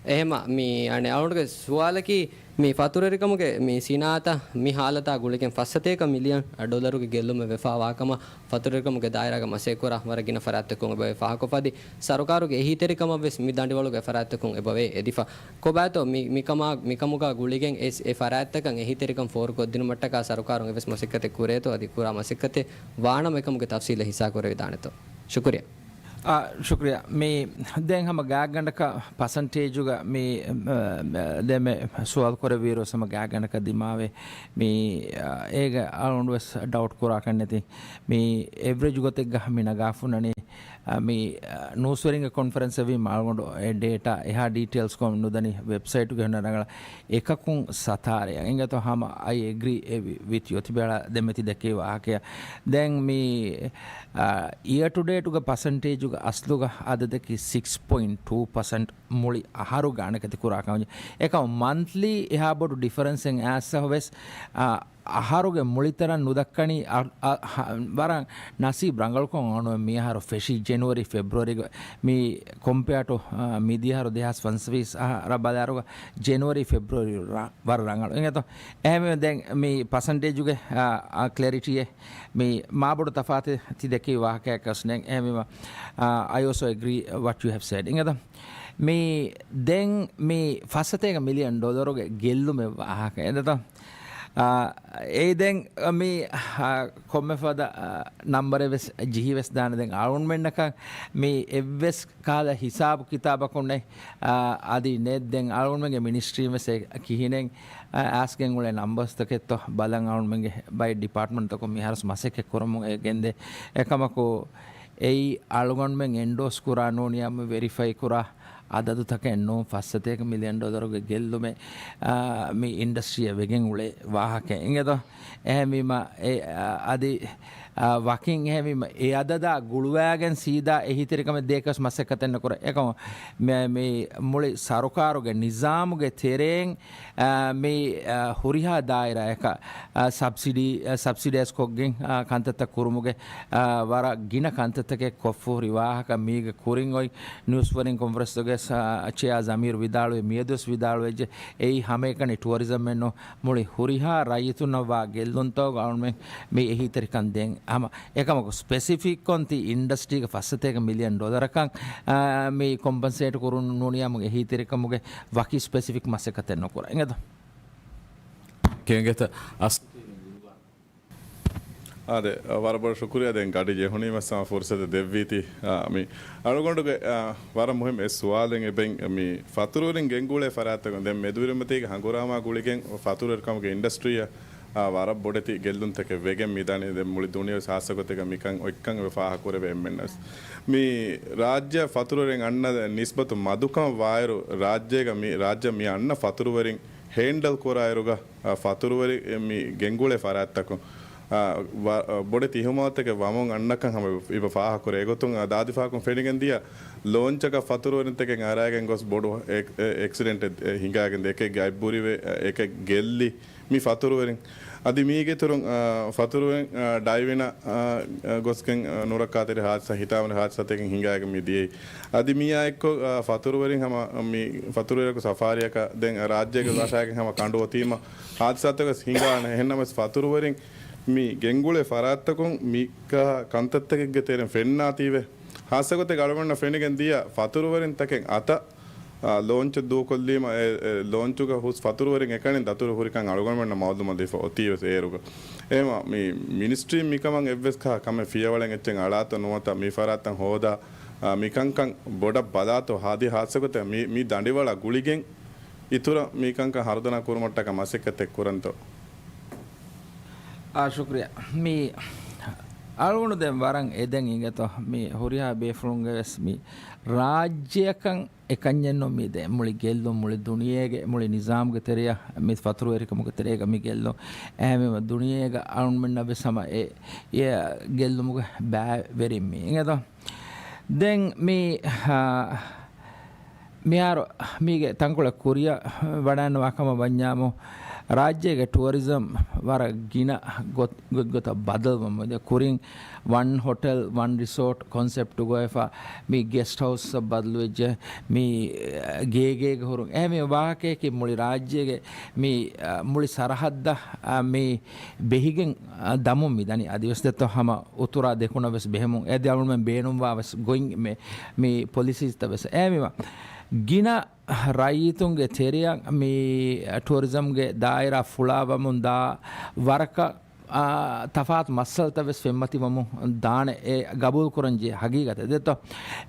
އެހެމަ މި އަނެއް އަޅުގަނޑުގެ ސުވާލަކީ، މި ފަތުރުވެރިކަމުގެ މި ސިނާއަތަށް މި ހާލަތާ ގުޅިގެން ފައްސަތޭކަ މިލިއަން ޑޮލަރުގެ ގެއްލުމެއް ވެފާވާކަމަށް ފަތުރުވެރިކަމުގެ ދާއިރާގަ މަސައްކަތްކުރާ ވަރަށް ގިނަ ފަރާތްތަކުން އެބަވޭ ފާހަގަކޮށްފަ އަދި ސަރުކާރުގެ އެހީތެރިކަމަށްވެސް މި ދަނޑިވަޅުގެ ފަރާތްތަކުން އެބަވޭ އެދިފަ. ކޮބާތޯ މި، މިކަމާ، މިކަމުގަ ގުޅިގެން އެ، އެ ފަރާތްތަކަށް އެހީތެރިކަން ފޯރުކޮށްދިނުމަށްޓަކާ ސަރުކާރުން އެވެސް މަސައްކަތެއް ކުރޭތޯ އަދި ކުރާ މަސައްކަތެއް ވާނަމަ އެކަމުގެ ތަފްސީލެއް ހިއްސާކުރެވިދާނެތޯ؟ ޝުކުރިއްޔާ. އާ، ޝުކްރިޔާ. މި ދެން ހަމަ ގާތްގަނޑަކަށް ޕަސަންޓޭޖުގަ މި، އަ، ދެމެ ސުވާލު ކުރެއްވިއިރު ހަމަ ގާތްގަނޑަކަށް ދިމާވޭ. މި، އަ، އޭގަ އަޅުގަނޑުވެސް ޑައުޓް ކުރާކަށް ނެތި. މި އެވްރެޖް ގޮތެއްގަ މި ނަގާފުންނަނީ، އަ، މި، އަ، ނޫސްވެރިންގެ ކޮންފަރެންސް އެއްވީމަ އަޅުގަނޑު އެ ޑޭޓާ އެހާ ޑީޓެއިލްސް ކޮން ނުދަނީ ވެބްސައިޓުގެ ހުންނަ ރަނގަޅަށް އެކަކުން ސަތާރައަށް އިނގޭތޯ ހަމަ އައި އެގްރީ ވިތް ޔޫ ތިބޭޅާ ދެމެތި ދެކޭ ވާހަކަޔަށް. ދެން މި، އާ، އިޔަރ ޓު ޑޭޓުގެ ޕަސަންޓޭޖުގެ އަސްލުގެ އަދަދަކީ ސިކްސް ޕޮއިންޓް ޓޫ ޕަސެންޓް މުޅި އަހަރުގެ ގާނެކެތި ކުރާކަން. އެކަމަ މަންތްލީ އެހާ ބޮޑު ޑިފަރެންސެއް އައިސް ވެސް، އާ، އަހަރުގެ މުޅިތަނަށް ނުދައްކަނީ، އަ، އަ، ހަ، ވަރަށް ނަސީބް ރަނގަޅުކޮށް އަންނަ މިއަހަރު ފެށި ޖެނުއަރީ ފެބްރުއަރީގެ މި ކޮމްޕެއާ ޓު، އާ، މިދިޔަހަރު ދެހާސް ފަންސަވީސް އަހަރަށް ބަލާއިރުގަ ޖެނުއަރީ ފެބްރުއަރީ ރަ، ވަރަށް ރަނގަޅު. އިނގޭތޯ؟ އެހެންވެ ދެން މި ޕަސަންޓޭޖުގެ، އާ، އާ، ކްލެރިޓީއެއް މި މާބޮޑު ތަފާތެއް ތި ދެކި ވާހަކައަކަސް ނެތް. އެހެންވީމަ، އާ، I also agree what you have said. އިނގޭތޯ؟ މި ދެން މި ފައްސަތޭކަ މިލިއަން ޑޮލަރުގެ ގެއްލުމެއް ވާހަކަ އެނގޭތޯ؟ އާ، އެއީ ދެން މި، އާ، ކޮންމެ ފަދަ، އާ، ނަންބަރެއް ވެސް ޖެހިވެސް ދާނެ. ދެން އަޅުގަނޑުމެންނަކަށް މި އެއްވެސް ކަހަލަ ހިސާބު ކިތާބަކުން ނެތް، އާ، އަދި ނެތް ދެން އަޅުގަނޑުމެންގެ މިނިސްޓްރީން ވެސް އެ ކިހިނެއް، އާ، އައިސްގެން އުޅޭ ނަންބަރސްތަކެއްތޯ ބަލަން އަޅުގަނޑުމެންގެ ބައެއް ޑިޕާޓްމަންޓްތަކުން މިހާރު ވެސް މަސައްކަތް ކުރަމުން އެ ގެންދޭ. އެކަމަކު އެއީ އަޅުގަނޑުމެން އެންޑޯސް ކުރާ ނޫނިއްޔާ ވެރިފައި ކުރާ އަދަދުތަކެއް ނޫން، ފައްސަތޭކަ މިލިއަން ޑޮލަރުގެ ގެއްލުމެއް، އާ، މި އިންޑަސްޓްރީއަށް ވެގެން އުޅޭ ވާހަކައެއް އިނގޭތޯ. އެހެންވީމަ، އެ، އާ، އަދި، އާ، ވަކިން އެހެންވީމަ، އެ އަދަދާ ގުޅުވާގެން ސީދާ އެހީތެރިކަމެއް ދޭކަސް މަސައްކަތެއް ނުކުރޭ. އެކަމު މި، މި މުޅި ސަރުކާރުގެ ނިޒާމުގެ ތެރެއިން، އާ، މި، އާ، ހުރިހާ ދާއިރާއަކަށް، އާ، ސަބްސިޑީ، އާ، ސަބްސިޑައިޒް ކޮށްގެން، އާ، ކަންތައްތައް ކުރުމުގެ، އާ، ވަރަށް ގިނަ ކަންތައްތަކެއް ކޮށްފަ ހުރި ވާހަކަ މީގެ ކުރިން އޮތް ނިއުސް ވަރިން ކޮންފަރެންސްގެ ސ-، ޗެއާ ޒަމީރު ވިދާޅުވެ، މިއަދުވެސް ވިދާޅުވެއްޖެ. އެއީ ހަމައެކަނި ޓުއަރިޒަމެއް ނޫން، މުޅި ހުރިހާ ރައްޔިތުންނަށް ވާ ގެއްލުންތަކުގަ އަޅުމެން މި އެހީތެރިކަން ދޭން. ހަމަ އެކަމަކު ސްޕެސިފިކްކޮން ތި އިންޑަސްޓްރީގެ ފައްސަތޭކަ މިލިއަން ޑޮލަރަކަށް، އާ، މި ކޮމްޕަންސޭޓް ކުރުން ނޫނިއްޔާމު އެހީތެރިކަމުގެ ވަކި ސްޕެސިފިކް މަސައްކަތެއް ނުކުރާ. އިނގޭތޯ؟ ކެނގެތަ އަސް އާދެ، ވަރަށް ބޮޑަށް ޝުކުރިއްޔާ. ދެން ގަޑި ޖެހުނީމަ ސަމަ ފުރުސަތެއް ދެއްވީތީ. އާ، މި އަޅުގަނޑުގެ، އާ، ވަރަށް މުހިއްމު އެއް ސުވާލެއް އެބައިން މި ފަތުރުވެރިން ގެންގުޅޭ ފަރާތްތަކުން. ދެން މެދުވެރިންމަތީގެ ހަނގުރާމާ ގުޅިގެން ފަތުރުވެރިކަމުގެ އިންޑަސްޓްރީއަށް، އާ، ވަރަށް ބޮޑެތި ގެއްލުންތަކެއް ވެގެން މިދަނީ. ދެން މުޅި ދުނިޔެވެސް ހާއްސަގޮތެއްގަ މިކަން އޮތްކަން އެބަ ފާހަގަކުރެވޭ އެންމެންނަށް. މި ރާއްޖެ ފަތުރުވެރިން އަންނަ ނިސްބަތު މަދުކަމަށް ވާއިރު، ރާއްޖޭގަ މި، ރާއްޖެ މި އަންނަ ފަތުރުވެރިން ހޭންޑަލް ކުރާއިރުގަ، އާ، ފަތުރުވެރި މި ގެންގުޅޭ ފަރާތްތަކުން، އާ، ވަ-، ބޮޑެތި އިހުމާލުތަކެއް ވަމުން އަންނަކަން ހަމަ އިބަ ފާހަގަކުރޭ. އެގޮތުން، އާ، ދާދި ފަހަކުން ފެނިގެން ދިޔަ ލޯންޗަކަށް ފަތުރުވެރިންތަކެއް އަރާގެން ގޮސް ބޮޑު އެ-، އެ-، އެކްސިޑެންޓެއް ހިނގާގެން އެކެއްގެ އަތް ބުރިވެ، އެކެއް ގެއްލި މި ފަތުރުވެރިން. އަދި މީގެ އިތުރުން، އާ، ފަތުރުވެރިން، އާ، ޑައިވިނަށް، އާ، ގޮސްގެން، އާ، ނުރައްކާތެރި ހާދިސާ، ހިތާމަވެރި ހާދިސާތަކެއް ހިނގާގެން މި ދިޔައީ. އަދި މިއާ އެއްކޮށް، އާ، ފަތުރުވެރިން ހަމަ މި ފަތުރުވެރިޔަކު ސަފާރީއަކަށް ދެން ރާއްޖޭގެ ވަށާގެން ހަމަ ކަނޑު އޮތީމަ ހާދިސާތަކެއް ހިނގާނެ. އެހެންނަމަވެސް ފަތުރުވެރިން މި ގެންގުޅޭ ފަރާތްތަކުން މި ކަހަ ކަންތައްތަކެއްގެ ތެރެއިން ފެންނާތީވެ. ހާއްސަގޮތެއް އަޅުގަނޑަށް ފެނިގެން ދިޔަ ފަތުރުވެރިންތަކެއް އަތަށް އާ، ލޯންޗެއް ދޫކޮށްލީމަ، އެ، އެ، ލޯންޗުގަ ހުސް ފަތުރުވެރިން އެކަނި ދަތުރު ހުރިކަން އަޅުގަނޑުމެންނަށް މައުލޫމަތް ދީފަ އޮތީވެސް އޭރުގަ. އެހެމަ މި މިނިސްޓްރީން މިކަމަށް އެއްވެސް ކަހަ ކަމެއް ފިޔަވަޅެއް އެއްޗެއް އަޅާތޯ ނުވަތަ މި ފަރާތްތައް ހޯދާ، އާ، މިކަންކަން ބޮޑަށް ބަލާތޯ ހާދި ހާއްސަގޮތެއް މި، މި ދަނޑިވަޅާ ގުޅިގެން އިތުރަށް މިކަންކަން ހަރުދަނާ ކުރުމަށްޓަކަ މަސައްކަތެއް ކުރަންތޯ؟ އާ، ޝުކްރިޔާ. މި އަޅުގަނޑު ދެން ވަރަށް އެދެން އިނގޭތޯ، މި ހުރިހާ ބޭފުޅުންގެ ވެސް މި ރާއްޖެއަކަށް އެކަންޏެއްނު މި ދެ-، މުޅި ގެއްލުން، މުޅި ދުނިޔޭގެ، މުޅި ނިޒާމުގެ ތެރެއަށް، މި ފަތުރުވެރިކަމުގެ ތެރޭގަ މި ގެއްލުން. އެހެންވީމަ ދުނިޔޭގަ އަޅުންމެންނަށް ވެސް ހަމަ އެ، އެ ގެއްލުމުގެ ބައިވެރިން މި އިނގޭތޯ. ދެން މި، އާ، މިހާރު މީގެ ތަންކޮޅެއް ކުރިއަށް ވަޑައިންނަވާ ކަމަށް ވަންޏާމު، ރާއްޖޭގެ ޓުއަރިޒަމް ވަރަށް ގިނަ ގޮތް-، ގޮތްގޮތަށް ބަދަލުވަމުން ކުރިން ވަން ހޮޓެލް، ވަން ރިސޯޓް ކޮންސެޕްޓުގައިފަ މި ގެސްޓް ހައުސްއަށް ބަދަލުވެއްޖެ. މި، އަ، ގޭގޭގެ ހުރުން. އެހެން މި ވާހަކަޔަކީ މުޅި ރާއްޖޭގެ މި، އަ، މުޅި ސަރަހައްދަށް، އަ، މި ބެހިގެން، އަ، ދަމުން މި ދަނީ. އަދިވެސް ދެއްތޯ ހަމަ އުތުރާ ދެކުނަށް ވެސް ބެހެމުން. އެ ދިއަޅުމެން ބޭނުންވާ ވެސް ގޮތް މި، މި ޕޮލިސީސްތައް ވެސް. އެހެންވީމަ ގިނަ ރައްޔިތުންގެ ތެރެއަށް މި ޓުއަރިޒަމްގެ ދާއިރާ ފުޅާވަމުން ދާ ވަރަކަށް، އާ، ތަފާތު މައްސަލަތައް ވެސް ފެންމަތިވަމުން ދާނެ އެ ގަބޫލުކުރަންޖެހޭ ހަގީގަތެއް ދެއްތޯ.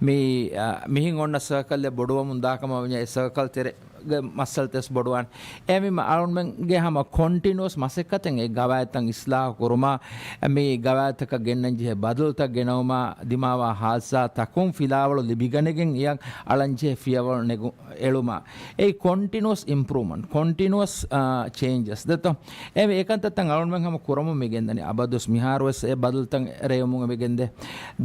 މި، އާ، މިހެން އޮންނަ ސަރކަލްއެއް ބޮޑުވަމުން ދާކަމަށް ވަންޏާ އެ ސަރކަލް ތެރޭގެ މައްސަލަތައް ވެސް ބޮޑުވާނެ. އެހެންވީމަ އަޅުމެންގެ ހަމަ ކޮންޓިނުއަސް މަސައްކަތެއް އެ ގަވާއިދުތައް އިސްލާހު ކުރުމާ، މި ގަވާއިދުތަކަށް ގެންނަންޖެހޭ ބަދަލުތައް ގެނައުމާ، ދިމާވާ ހާދިސާތަކުން ފިލާވަޅު ލިބިގަނެގެން އިޔަށް އަޅަންޖެހޭ ފިޔަވަޅު ނެގު-، އެޅުމާ. އެއީ ކޮންޓިނުއަސް އިމްޕްރޫވްމަންޓް، ކޮންޓިނުއަސް، އާ، ޗޭންޖަސް ދެއްތޯ. އެ އެކަންތައްތައް އަޅުންމެން ހަމަ ކުރަމުން މި ގެންދަނީ. އަބަދުވެސް މިހާރުވެސް އެ ބަދަލުތައް ރޭވުމުން މި ގެންދޭ.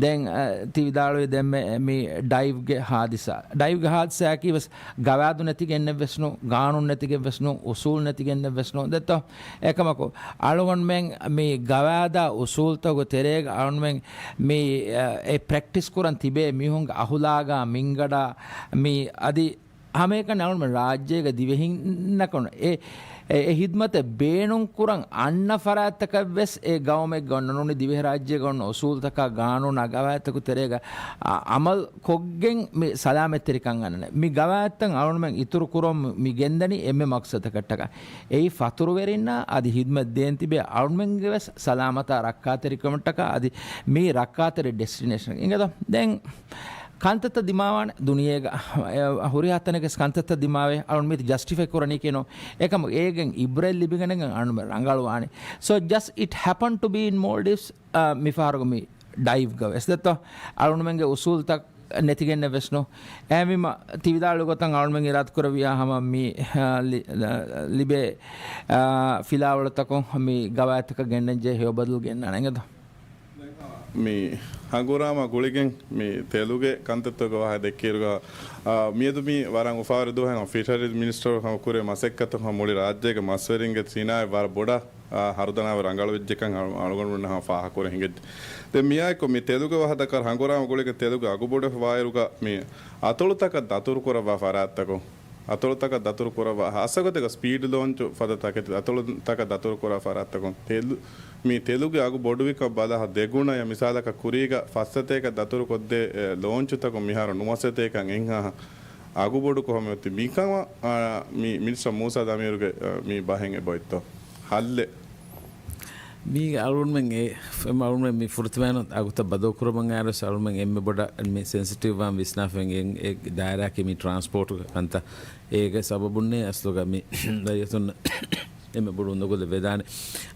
ދެން، އަ، ތި ވިދާޅުވި ދެންމެ މި ޑައިވްގެ ހާދިސާ. ޑައިވްގެ ހާދިސާއަކީ ވެސް ގަވާއިދު ނެތިގެންނެއް ވެސް ނޫން، ގާނޫނު ނެތިގެން ވެސް ނޫން، އުސޫލު ނެތިގެންނެއް ވެސް ނޫން ދެއްތޯ. އެކަމަކު އަޅުގަނޑުމެން މި ގަވާއިދާ އުސޫލުތަކުގެ ތެރޭގަ އަޅުންމެން މި، އަ، އެ ޕްރެކްޓިސް ކުރަން ތިބޭ މީހުންގެ އަހުލާގާ މިންގަޑާ މި އަދި ހަމައެކަނި އަޅުމެން ރާއްޖޭގެ ދިވެހިންނަކުން އެ، އެ، އެ ހިދްމަތެއް ބޭނުން ކުރަން އަންނަ ފަރާތްތަކަށް ވެސް އެ ގައުމެއްގަ އޮންނަ ނޫނީ ދިވެހިރާއްޖޭގަ އޮންނަ އުސޫލުތަކާ ގާނޫނާ ގަވާއިދުތަކު ތެރޭގަ، އަ، އަމަލު ކޮށްގެން މި ސަލާމަތްތެރިކަން އަންނަން. މި ގަވާއިދުތައް އަޅުމެން އިތުރު ކުރަން މި ގެންދަނީ އެންމެ މަޤްޞަދަކަށްޓަކާ. އެއީ ފަތުރުވެރިންނާ އަދި ހިދްމަތް ދޭން ތިބޭ އަޅުމެންގެ ވެސް ސަލާމަތާ ރައްކާތެރިކަމަށްޓަކާ އަދި މީ ރައްކާތެރި ޑެސްޓިނޭޝަން އިނގޭތޯ. ދެން ކަންތައްތައް ދިމާވާނެ ދުނިޔޭގަ، އެ، ހުރިހާ ތަނެއްގެ ކަންތައްތައް ދިމާވޭ. އަޅުން މީތި ޖަސްޓިފައި ކުރަނީކީ ނޫން. އެކަމު އޭގެން އިބްރަތް ލިބިގަނެގެން އަޅުން ރަނގަޅުވާނެ. So just it happened to be in Maldives، އަ، މިފަހަރުގަ މި ޑައިވްގަ ވެސް ދެއްތޯ. އަޅުންމެންގެ އުސޫލުތައް ނެތިގެންނެއް ވެސް ނޫ. އެހެންވީމަ، ތި ވިދާޅުވި ގޮތަށް އަޅުމެން އިރާދަކުރެއްވިޔާ ހަމަ މި، އާ، ލި-، ލިބޭ، އާ، ފިލާވަޅުތަކުން މި ގަވާއިދުތަކަށް ގެންނަންޖެހޭ ހެޔޮ ބަދަލު ގެންނާނެ އިނގޭތަ؟ މި ހަނގުރާމަ ގުޅިގެން މި ތެލުގެ ކަންތައްތަކުގެ ވާހަކަ ދެއްކިއިރުގަ، އާ، މިއަދު މި ވަރަށް އުފާވެރި ދުވަހެއް ފިޝަރީޒް މިނިސްޓަރު ކުރެ މަސައްކަތު މުޅި ރާއްޖޭގެ މަސްވެރިންގެ ސިނާއަތް ވަރަށް ބޮޑަށް އާ، ހަރުދަނާވެ ރަނގަޅުވެއްޖެކަން އަޅު-، އަޅުގަނޑުމެންނަށް ފާހަގަކުރެ ހިނގައްޖެ. ދެން މިއާއެކު މި ތެލުގެ ވަހަދަކަށް ހަނގުރާމަ ގުޅިގެން ތެލުގެ އަގުބޮޑުވާއިރުގަ މި އަތޮޅުތަކަށް ދަތުރުކުރައްވާ ފަރާތްތަކުން، އަތޮޅުތަކަށް ދަތުރުކުރައްވާ ހާއްސަގޮތެއްގަ ސްޕީޑް ލޯންޗު ފަދަ ތަކެތި އަތޮޅުތަކަށް ދަތުރުކުރާ ފަރާތްތަކުން ތެލު-، މި ތެލުގެ އަގު ބޮޑުވިކަން ބަލާ ދެގުނަޔަށް މިސާލަކަށް ކުރީގަ ފައްސަތޭކަ ދަތުރުކޮށްދޭ، އެ، ލޯންޗުތަކުން މިހާރު ނުވަސަތޭކަ އެއްހާ އަގުބޮޑުކޮށް މިއޮތީ. މިކަމަށް، އާ، މި މިނިސްޓަރ މޫސާ ދަމީރުގެ، އާ، މި ބަހެއް އެބައޮތްތޯ؟ ހައްލެއް. މީގެ އަޅުގަނޑުމެން އެ، އެ އަޅުގަނޑުމެން މި ފުރަތަމައިން އަގުތައް ބަދަލުކުރުމަށް އައިރުވެސް އަޅުގަނޑުމެން އެންމެ ބޮޑަށް މި ސެންސިޓިވް ވާން ވިސްނާފައި އިނގޭ އެ ދާއިރާއަކީ މި ޓްރާންސޕޯޓް ކަންތައް. އޭގެ ސަބަބުންނޭ އަސްލުގަ މި ރައްޔިތުން އެންމެ ބޮޑު އުނދަގުލެއް ވެދާނެ.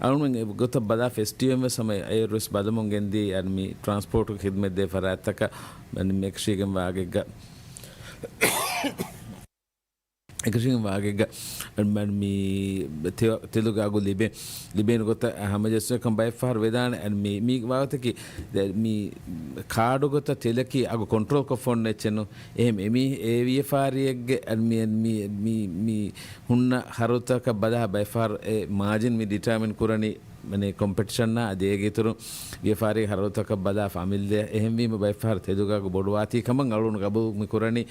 އަޅުގަނޑުމެން އެ ގޮތަށް ބަލާ ފެސްޓިވަލް ވެސް ހަމަ އޭރުވެސް ބަލަމުން ގެންދީ އަދި މި ޓްރާންސްޕޯޓް ޚިދުމަތް ދޭ ފަރާތްތަކަށް އަދި މި އެކަށީގެން ވާގެއްގަ އެކަށީގެން ވާގެއްގަ މި ތެ-، ތެލުގެ އަގު ލިބޭ، ލިބޭނެ ގޮތަށް ހަމަޖެއްސުން ކަން ބައެއް ފަހަރު ވެދާނެ. އަދި މި، މި ވާގޮތަކީ ދެ-، މި ކާޑު ގޮތަށް ތެލަކީ އަގު ކޮންޓްރޯލް ކޮށްފަ އޮންނަ އެއްޗެއް ނޫން. އެހެން އެ މީ، އެ ވިޔަފާރިއެއްގެ އަދި މި، މި، މި، މި ހުންނަ ހަރުދަތަކަށް ބަލާ ބައެއް ފަހަރު އެ މާޖިން މި ޑިޓާމިން ކުރަނީ މަނެ ކޮމްޕެޓިޝަންއާ އަދި އޭގެ އިތުރުން ވިޔަފާރީ ހަރަދުތަކަށް ބަލާ ފަމިލްއެއް. އެހެންވީމަ ބައެއްފަހަރު ތެލުގެ އަގު ބޮޑުވާތީ ކަމަށް އަޅުގަނޑު ގަބޫލު މި ކުރަނީ.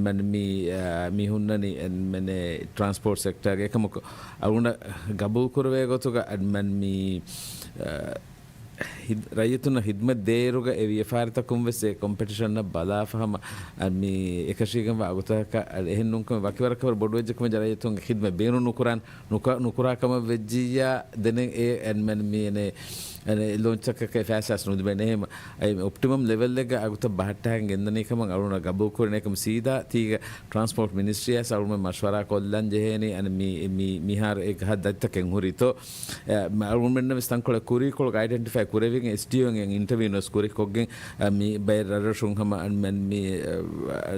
މަން މި، އާ، މި ހުންނަނީ، މަނެ ޓްރާންސްޕޯޓް ސެކްޓަރގެ އެކަމަކު އަޅުގަނޑަށް ގަބޫލު ކުރެވޭ ގޮތުގަ މަން މި، އާ، ހިދް-، ރައްޔިތުންނަށް ހިދްމަތް ދޭއިރުގަ އެ ވިޔަފާރިތަކުން ވެސް އެ ކޮމްޕެޓިޝަންއަށް ބަލާފަ ހަމަ މި އެކަށީގެންވާ އަގުތަކަށް އެހެން ނޫންކަމެއް ވަކިވަރަކަށް ވަރަށް ބޮޑުވެއްޖެ ކަމަށް ރައްޔިތުންގެ ޚިދްމަތް ބޭނުން ނުކުރާން. ނުކަ-، ނުކުރާ ކަމަށް ވެއްޖިއްޔާ ދެނެއް އެ އެންމެން މި އެނެ، އެނެ ލޯންޗަކަކަށް ފައިސާސް ނުލިބޭނެ. އެހެން އެ އޮޕްޓިމަމް ލެވެލްއެއްގަ އަގުތައް ބަހައްޓާގެން ގެންދަނީ ކަމަށް އަޅުގަނޑަށް ގަބޫލު ކުރެން. އެކަމަ ސީދާ ތީގަ ޓްރާންސްޕޯޓް މިނިސްޓްރީއަށް އަޅުގަނޑު މަޝްވަރާ ކޮށްލަން ޖެހޭނީ. އަނެ މި، މި، މިހާރު އެ ގަހަށް ދަތިތަކެއް ހުރިތޯ؟ އެ، އަޅުގަނޑުމެންނަށް ވެސް ތަންކޮޅެއް ކުރީކޮޅުގަ އައިޑެންޓިފައި ކުރެވިގެން އެސްޑީއޯއިން އިންޓަވިއު ވެސް ކުރި ކޮށްގެން، އަ، މި ބައެއް ރަށްރަށުން ހަމަ އަންމެން މި، އަ، އަ،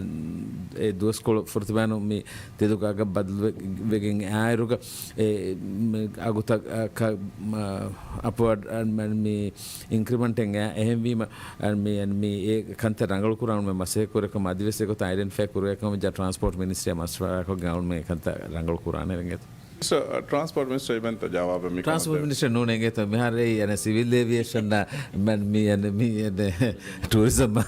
އެ ދުވަސްކޮޅު ފުރަތަމައިނު މި ތެލުގެ އަގަށް ބަދަލު ވެ-، ވެގެން އާއިރުގަ އެ، މި އަގުތައް، އަ، ކަ-، މަ-، އަޕްވާޑް އަންމެން މި އިންކްރިމަންޓެއް އެ-، އެހެންވީމަ، އަ، މި، އަ، މި އެ ކަންތައް ރަނގަޅު ކުރާން މަ-، މަސައްކަތް ކުރެ ކަމަށް އަދިވެސް އެގޮތަށް އައިޑެންޓިފައި ކުރެވޭ ކަމަށް ޖާ ޓްރާންސްޕޯޓް މިނިސްޓްރީއާ މަޝްވަރާކޮށްގެން އަޅުގަނޑުމެން އެ ކަންތައް ރަނގަޅު ކުރާނެ އިނގޭތަ؟ ޓްރާންސްޕޯޓް މިނިސްޓަރ އިވެންތަ ޖަވާބެއް މި ޓްރާންސްޕޯޓް ކަމަށް މިނިސްޓަރ ނޫން އިނގޭތަ؟ މިހާރު އެއީ އަނެ ސިވިލް އޭވިއޭޝަން މި އަނެ މި އަނެ ޓޫރިޒަމް.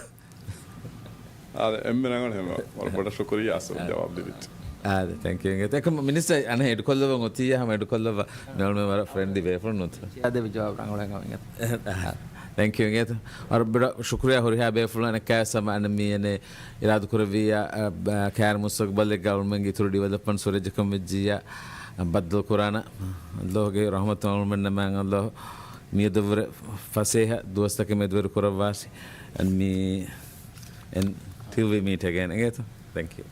އާދެ، އެންމެ ރަނގަޅު ހެމަ. ވަރަށް ބޮޑަށް ޝުކުރިއްޔާ އަސްލު ޖަވާބު ދިނިއްޖެ. އާދެ، ތެންކް ޔޫ އިނގޭތަ. އެކަމަ މިނިސްޓަރ އަނެ އެޑްކޮށްލަވަން އޮތިއްޔާ ހަމަ އެޑްކޮށްލައްވާ. މިއަޅުމެން ވަރަށް ފްރެންޑްލީ ބޭފުޅުން ނޫންތަ؟ އާދެ، ޖަވާބު ރަނގަޅު ހެމަ އިނގޭތަ. ތެންކް ޔޫ އިނގޭތަ. ވަރަށް ބޮޑަށް ޝުކުރިއްޔާ ހުރިހާ ބޭފުޅުން އަނެއްކާވެސް ހަމަ އަނެ މި އަނެ އިރާދަކުރެއްވިއްޔާ، އަ، ބަ-، ކައިރި މުސްތަގުބަލެއްގަ އަޅުމެންގެ އިތުރު ޑިވެލޮޕްމަންޓް ސުރެޖަކަން ވެއްޖިއްޔާ، އަ، ބައްދަލު ކުރާނަ. އައްލާހުގެ ރަޙްމަތު އަޅުމެންނަމާ އައްލާހު މިއަދުވުރެ ފަސޭހަ ދުވަސްތަކެއް މެދުވެރި ކުރައްވާށި. އަން މި އެން ޓިލް ވީ މީޓް އެގޭން އިނގޭތަ. ތެންކް ޔޫ.